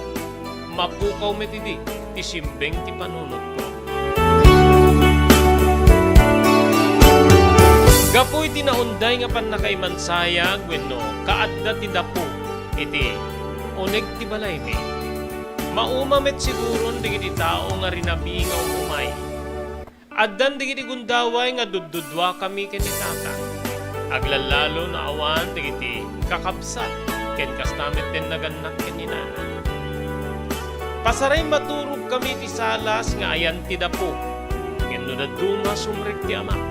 mapukaw met idi ti simbeng ti panunotko. Gapu iti naunday nga pannakaimansayag wenno kaadda ti dapu iti uneg ti balaymi, mauma met siguron dagiti tao nga rinabii nga umumay. Addan dagiti gundaway nga dudduduakami ken ni Tatang. Aglallalo no awan dagiti kakabsat ken kasta met ti nagannak ken ni Nana. Pasaray maturogkami iti salas nga ayan ti dapu, ngem no dadduma, sumrek ti amak.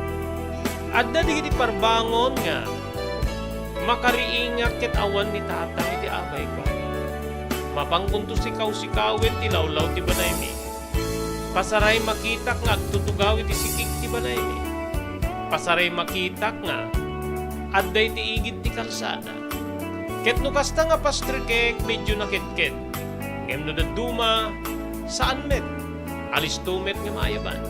Adda dagiti parbangon nga makariingak ket awan ni Tatang iti abayko. Mapankonto sikaw-sikawen ti lawlaw ti balaymi. Pasaray makitak nga agtutugaw iti sikig ti balaymi. Pasaray makitak nga adda iti igid ti kalsada. Ket no kasta nga pastrekek, medyo nakedked. Ngem no dadduma, saan met. Alisto met nga maayaban.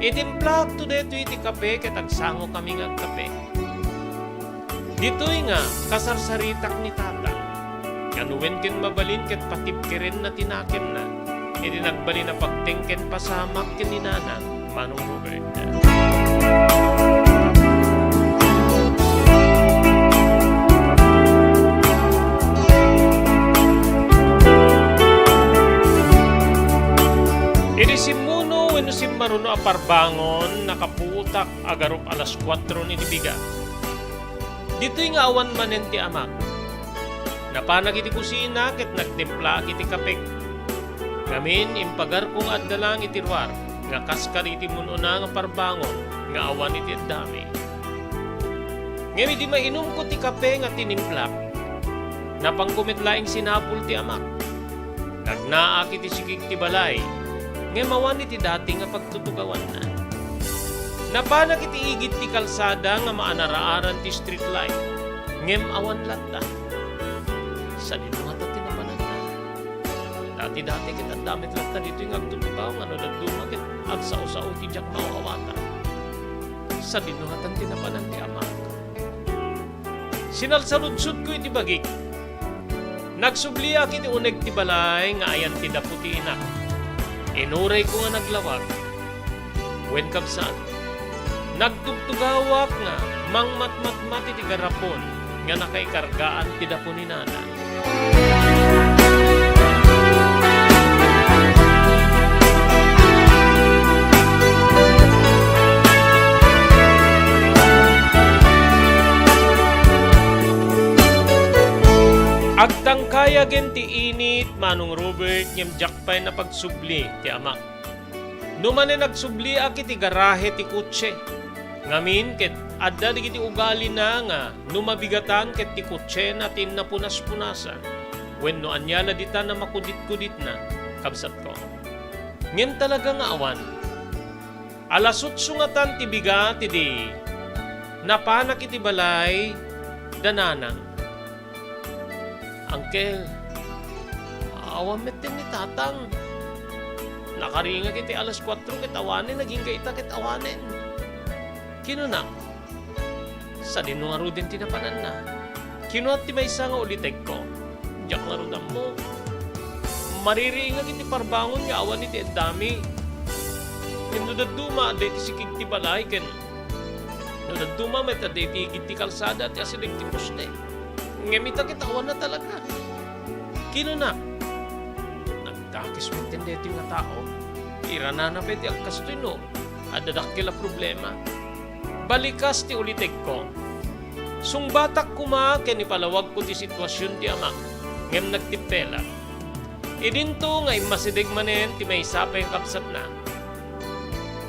Itimplaakto daytoy iti kape ket agsangokami nga agkape. Ditoy nga kasarsaritak ni Tatang, nga no wen ken mabalin ket patibkerenna ti nakemna, iti nagbalin a pagteng ken pasamak ken ni Nanang Manong Robert. Iti simmuno wenno simmaruno a parbangon, nakapuotak a garup alas kuatro iti bigat. Ditoy nga awan manen ti amak. Napanak iti kusina ket nagtimplaak iti kapek. Ngamin, impagarko nga adda laeng iti ruar nga kas kaditi mun-una nga parbangon nga awan iti addami. Ngem idi mainumko ti kape nga tinimplak, napanko met laeng sinapul ti amak. Nagnaak iti sikig ti balay, ngem awan iti dati nga pagtutugawanna. Napanak iti igid ti kalsada nga maanaraaran ti street light, ngem awan latta. Sadino ngata ti napananna? Dati-dati ket adda met latta ditoy nga agtutugaw nga no dadduma ket agsao-sao ti diak maaw-awatan. Sadino ngatan ti napanan ti amak? Sinalsaludsodko iti bagik. Nagsubliak iti uneg ti balay nga ayan ti dapo ti inak. Inurayko nga naglawag. Wen, kabsat, nagtugtugawak nga mangmatmatmat iti garapon nga nakaikargaan ti dapo ni Nana. Agtangkayagen ti init, Manong Robert, ngem diak pay napagsubli ti amak. No manen agsubliak iti garahe ti kotse. Ngamin ket adda dagiti ugalina nga no mabigatan ket ti kotsena ti innapunas-punasan wenno ania la ditan a makudit-kuditna, kabsatko. Ngem talaga nga awan. Alas otso ngatan ti bigat idi napanak iti balay da Nanang. Angkel, awan metten ni Tatang. Nakaringak iti alas kuatro ket awanen, agingga ita ket awanen. Kinuna, sadino ngaruden ti napananna? Kinuna ti maysa nga ulitegko. Diak ngarud ammo. Maririingak iti parbangon nga awan iti addami. Ngem no dadduma, adda iti sikig ti balay ken no dadduma met, adda iti igid ti kalsada ti asideg ti poste. Ngem ita ket awanna talaga. Kinuna, nagdakes metten daytoy nga tao. Iranana pay ti agkastoy no adda dakkel a problema. Balikas ti ulitegko. Sungbatak koma ken ipalawagko ti situasion ti amak, ngem nagtippelak. Idinto nga immasideg manen ti maysa pay nga kabsatna.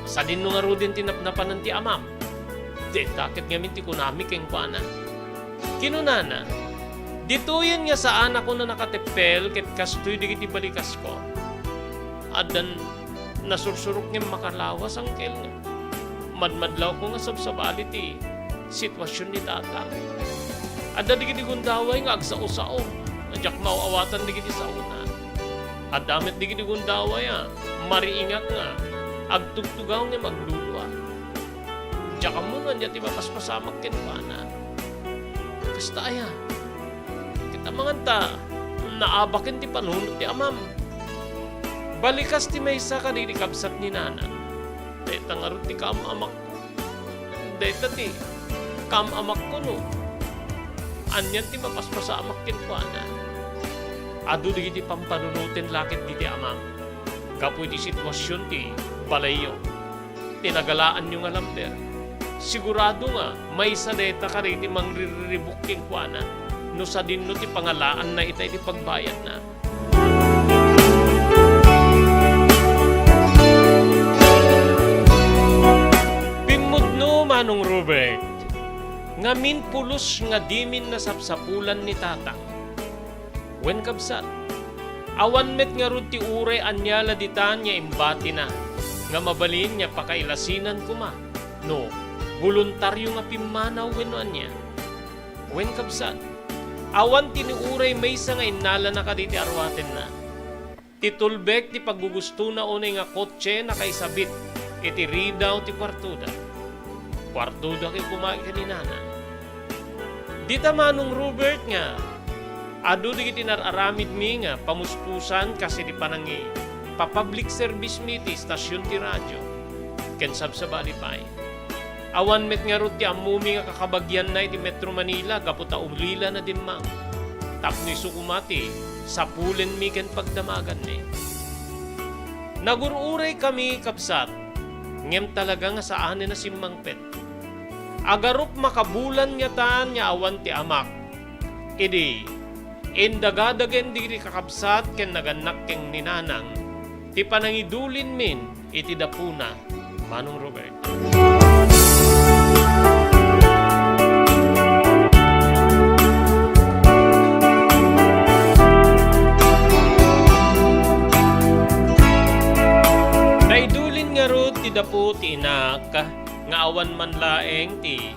Sadino ngaruden ti napnapanan ti amam? Dayta ket ngamin ti kunami kenkuana. Kinunana, ditoyen nga saanakon a nakateppel ket kastoy dagiti balikasko. Addan nasursurok ngem makalawas, angkel, nga madmadlawko nga sabsabali ti situasion ni Tatang. Adda dagiti gundaway nga agsao-sao, nga diak maaw-awatan dagiti saona. Adda met dagiti gundaway a mariingak nga agtugtugaw ngem aglulua. Diak ammo no ania ti mapaspasamak kenkuana. Kasta aya? Ket amangan ta naabaken ti panunot ti amam. Balikas ti maysa kadagiti kabsat ni Nana. Dayta ngarud ti kaam-amakko. Dayta ti kaam-amakko no anian ti mapaspasamak kenkuana. Adu dagiti pampanunoten la ketdi ti amam gapu iti situasion ti balayyo. Ti nagalaanyo nga lamber. Sigurado nga maysa dayta kadagiti mangriribuk kenkuana no sadino ti pangalaanna ita iti pagbayadna. Pimmudno, Manong Robert, ngamin pulos nga dimin nasapsapulan ni Tatang. Wen, kabsat, awan met ngarud ti uray ania la ditan nga imbatina nga mabalin nga pakailasingan koma no boluntario nga pimmanaw wenno ania. Wen, kabsat, awan ti ni uray maysa nga innalana kaditi aruatenna. Ti tulbek ti paggugustona unay nga kotse nakaisabit iti ridaw ti kuartoda. Kuartoda ket koma ken ni Nanang. Dita, Manong Robert, nga adu dagiti nar-aramidmi nga pamuspusan kas iti panangi-, pa-public service mi ti istasion ti radio ken sabsabali pay. Awan met ngarud ti ammomi nga kakabagianna iti Metro Manila gapu ta ulila nadimmang. Tapno isu koma ti sapulenmi ken pagdamaganmi. Nagur-uraykami, kabsat, ngem talaga nga saanen a simmangpet. Agarup makabulan ngatan nga awan ti amak. Idi indagadagen dagiti kakabsat ken nagannak ken ni Nanang ti panangidulinmin iti dapuna, Manong Robert. Naidulin ngarud ti dapu ti inak nga awan man laeng ti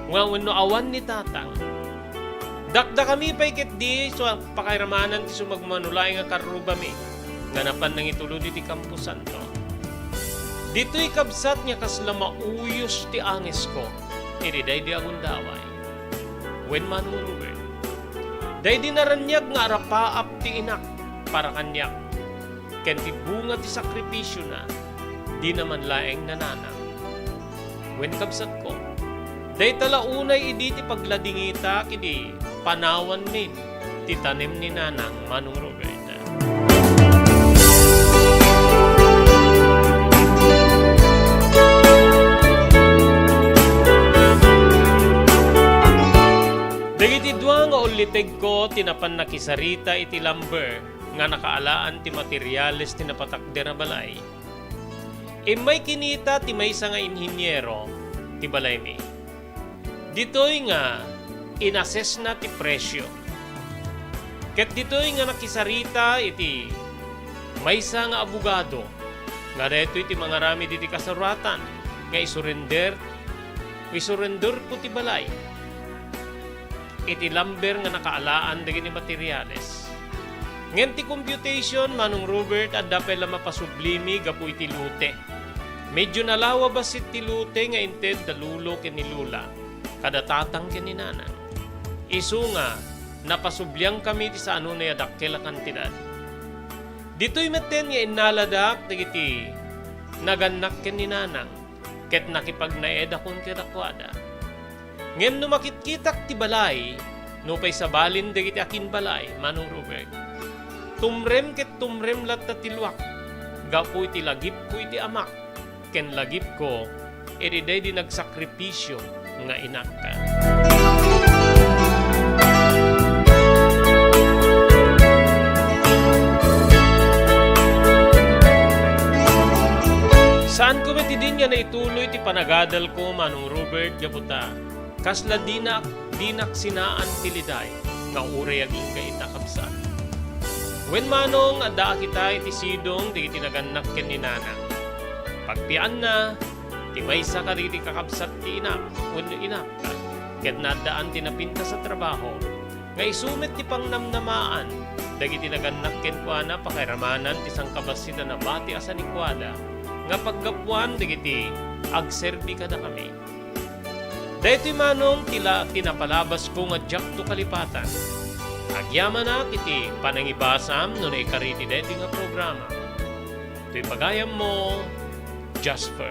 nga wenno awan ni Tatang. Dakdakami pay ketdi so pakairamanan ti sumagmamano laeng a karrubami nga napan nangitulod iti kamposanto. Ditoy, kabsat, nga kasla mauyos ti angesko iti daydi a gundaway. Wen, Manong Robert, daydi naraniag nga arapaap ti inak para kaniak. Ken ti bunga ti sakripisiona, dina man laeng nananang. Wen, kabsatko, dayta la unay idi ti pagladingitak idi panawanmin ti tanem ni Nanang, Manong Robert. Dagiti dua nga ullitegko ti napan nakisarita iti lumber nga nakaalaan ti materiales ti napatakder a balay. Immay kinita ti maysa nga inhiniero ti balaymi. Ditoy nga inassessna ti presio. Ket ditoy nga nakisarita iti maysa nga abogado nga daytoy ti mangaramid iti kasuratan nga isurrender, isurenderko ti balay iti lumber nga nakaalaan dagiti materiales. Ngem ti computation, Manong Robert, adda pay la mapasublimi gapu iti lote. Medyo nalawa bassit ti lote nga inted da lolo ken ni lola, kada tatang ken ni nanang. Isu nga, napasubliankami ti saanunay a dakkel a kantidad. Ditoy metten nga innaladak dagiti nagannak ken ni nanang, ket nakipagnaedakon kadakuada. Ngem no makitkitak ti balay, nupay sabalin dagiti akinbalay, Manong Robert, tumrem ket tumrem latta ti luak gapu iti lagipko iti amak ken lagipko iti daydi nagsakripisio nga inak. Saanko met idin nga naituloy ti panagadalko, Manong Robert, gapu ta kasla dinak, dinak sinaan ti liday nga uray agingga ita, kabsat. Wen, Manong, addaak ita iti sidong dagiti nagannak ken ni nanang. Pagpianna, ti maysa kadagiti kakabsat ti inak wenno inakta, ket naaddaan ti napintas a trabaho, nga isu met ti pangnamnamaan dagiti nagannak kenkuana pakairamanan ti sangkabassit a nabati a sanikuada nga paggapuan dagiti agserbi kadakami. Daytoy, Manong, ti la-, ti napalabasko nga diakto kalipatan. Agyamanak iti panangibasam no naikari ti daytoy nga programa. Toy pagayammo, Jasper.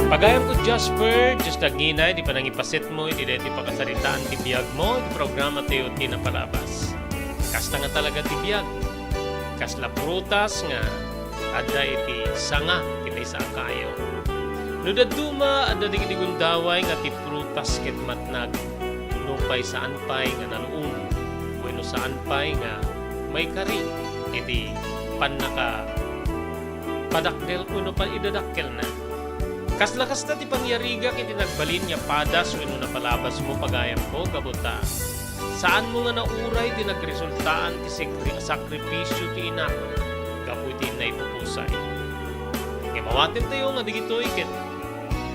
Pagayamko, Jasper, Dios ti agnginay ti panangipasetmo iti daytoy pakasaritaan ti biagmo iti programa tayo ti napalabas. Kasta nga talaga ti biag. Kasla prutas nga adda iti sanga ti maysa a kayo. No dadduma, adda dagiti gundaway nga ti prutas ket matnag, nupay saan pay nga naluom, wenno saan pay nga maikari iti pannaka-, padakkel wenno pan-, idadakkelna. Kasla kasta ti pangyarigak iti nagbalin nga padas wenno napalabasmo, pagayamko, gapu ta saanmo nga nauray ti nagresultaan ti sekre-, sakripisio ti inak gapu iti naipupusay. Ngem Mawatemtayo nga digitoy ket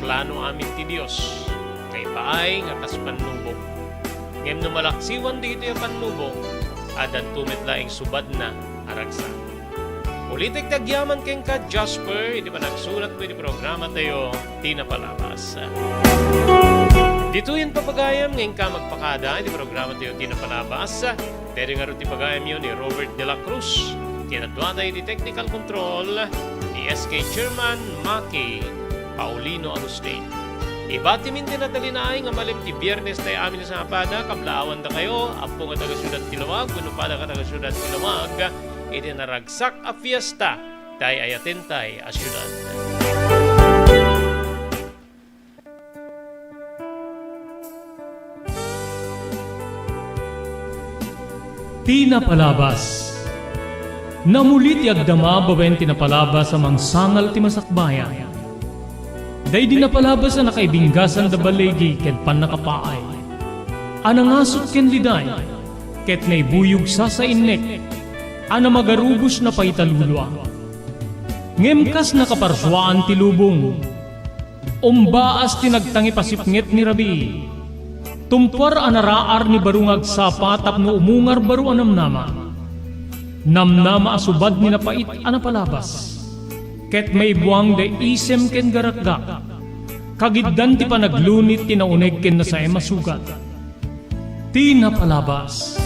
plano amin ti Dios, kaipaay nga kas pannubong. Ngem no malaksiwan digitoy a pannubong, addanto met laeng subadna a ragsak. Ulitek ti agyaman kenka, Jasper, iti panagsuratmo iti programatayo, Ti Napalabas. Ditoyen, papagayam, nga inka magpakada iti programatayo, Ti Napalabas. Daytoy ngarud ti pagayamyo ni Robert de la Cruz. Kinaduana iti technical control ni S K Chairman Maki Paulino Agustin. Ibatimin ti natalinaay nga malem ti Biernes tayo amin a sangapada, kablaawandakayo, appo nga taga-siudad ti Laoag, wenno pada nga taga-siudad ti Laoag, iti naragsak a fiesta ti ay-ayatentay a siudad. Ti Napalabas. Namuli ti agdama babaen ti napalabas a mangsangal ti masakbayan. Daydi napalabas a nakaibinggasan da baligi ken pannakapaay, a nangasut ken liday, ket naibuyog sasainnek, a namagarubos na paitalulua. Ngem kas nakaparsuaan ti lubong, umbaas ti nagtangip a sipnget ni rabii. Tumpuar a naraar ni baro nga agsapa tapno umungar baro a namnama. Namnama a subad ni napait a napalabas. Ket maibuang da isem ken garakgak. Kagiddan ti panaglunit ti nauneg ken nasaem a sugat. Ti Napalabas.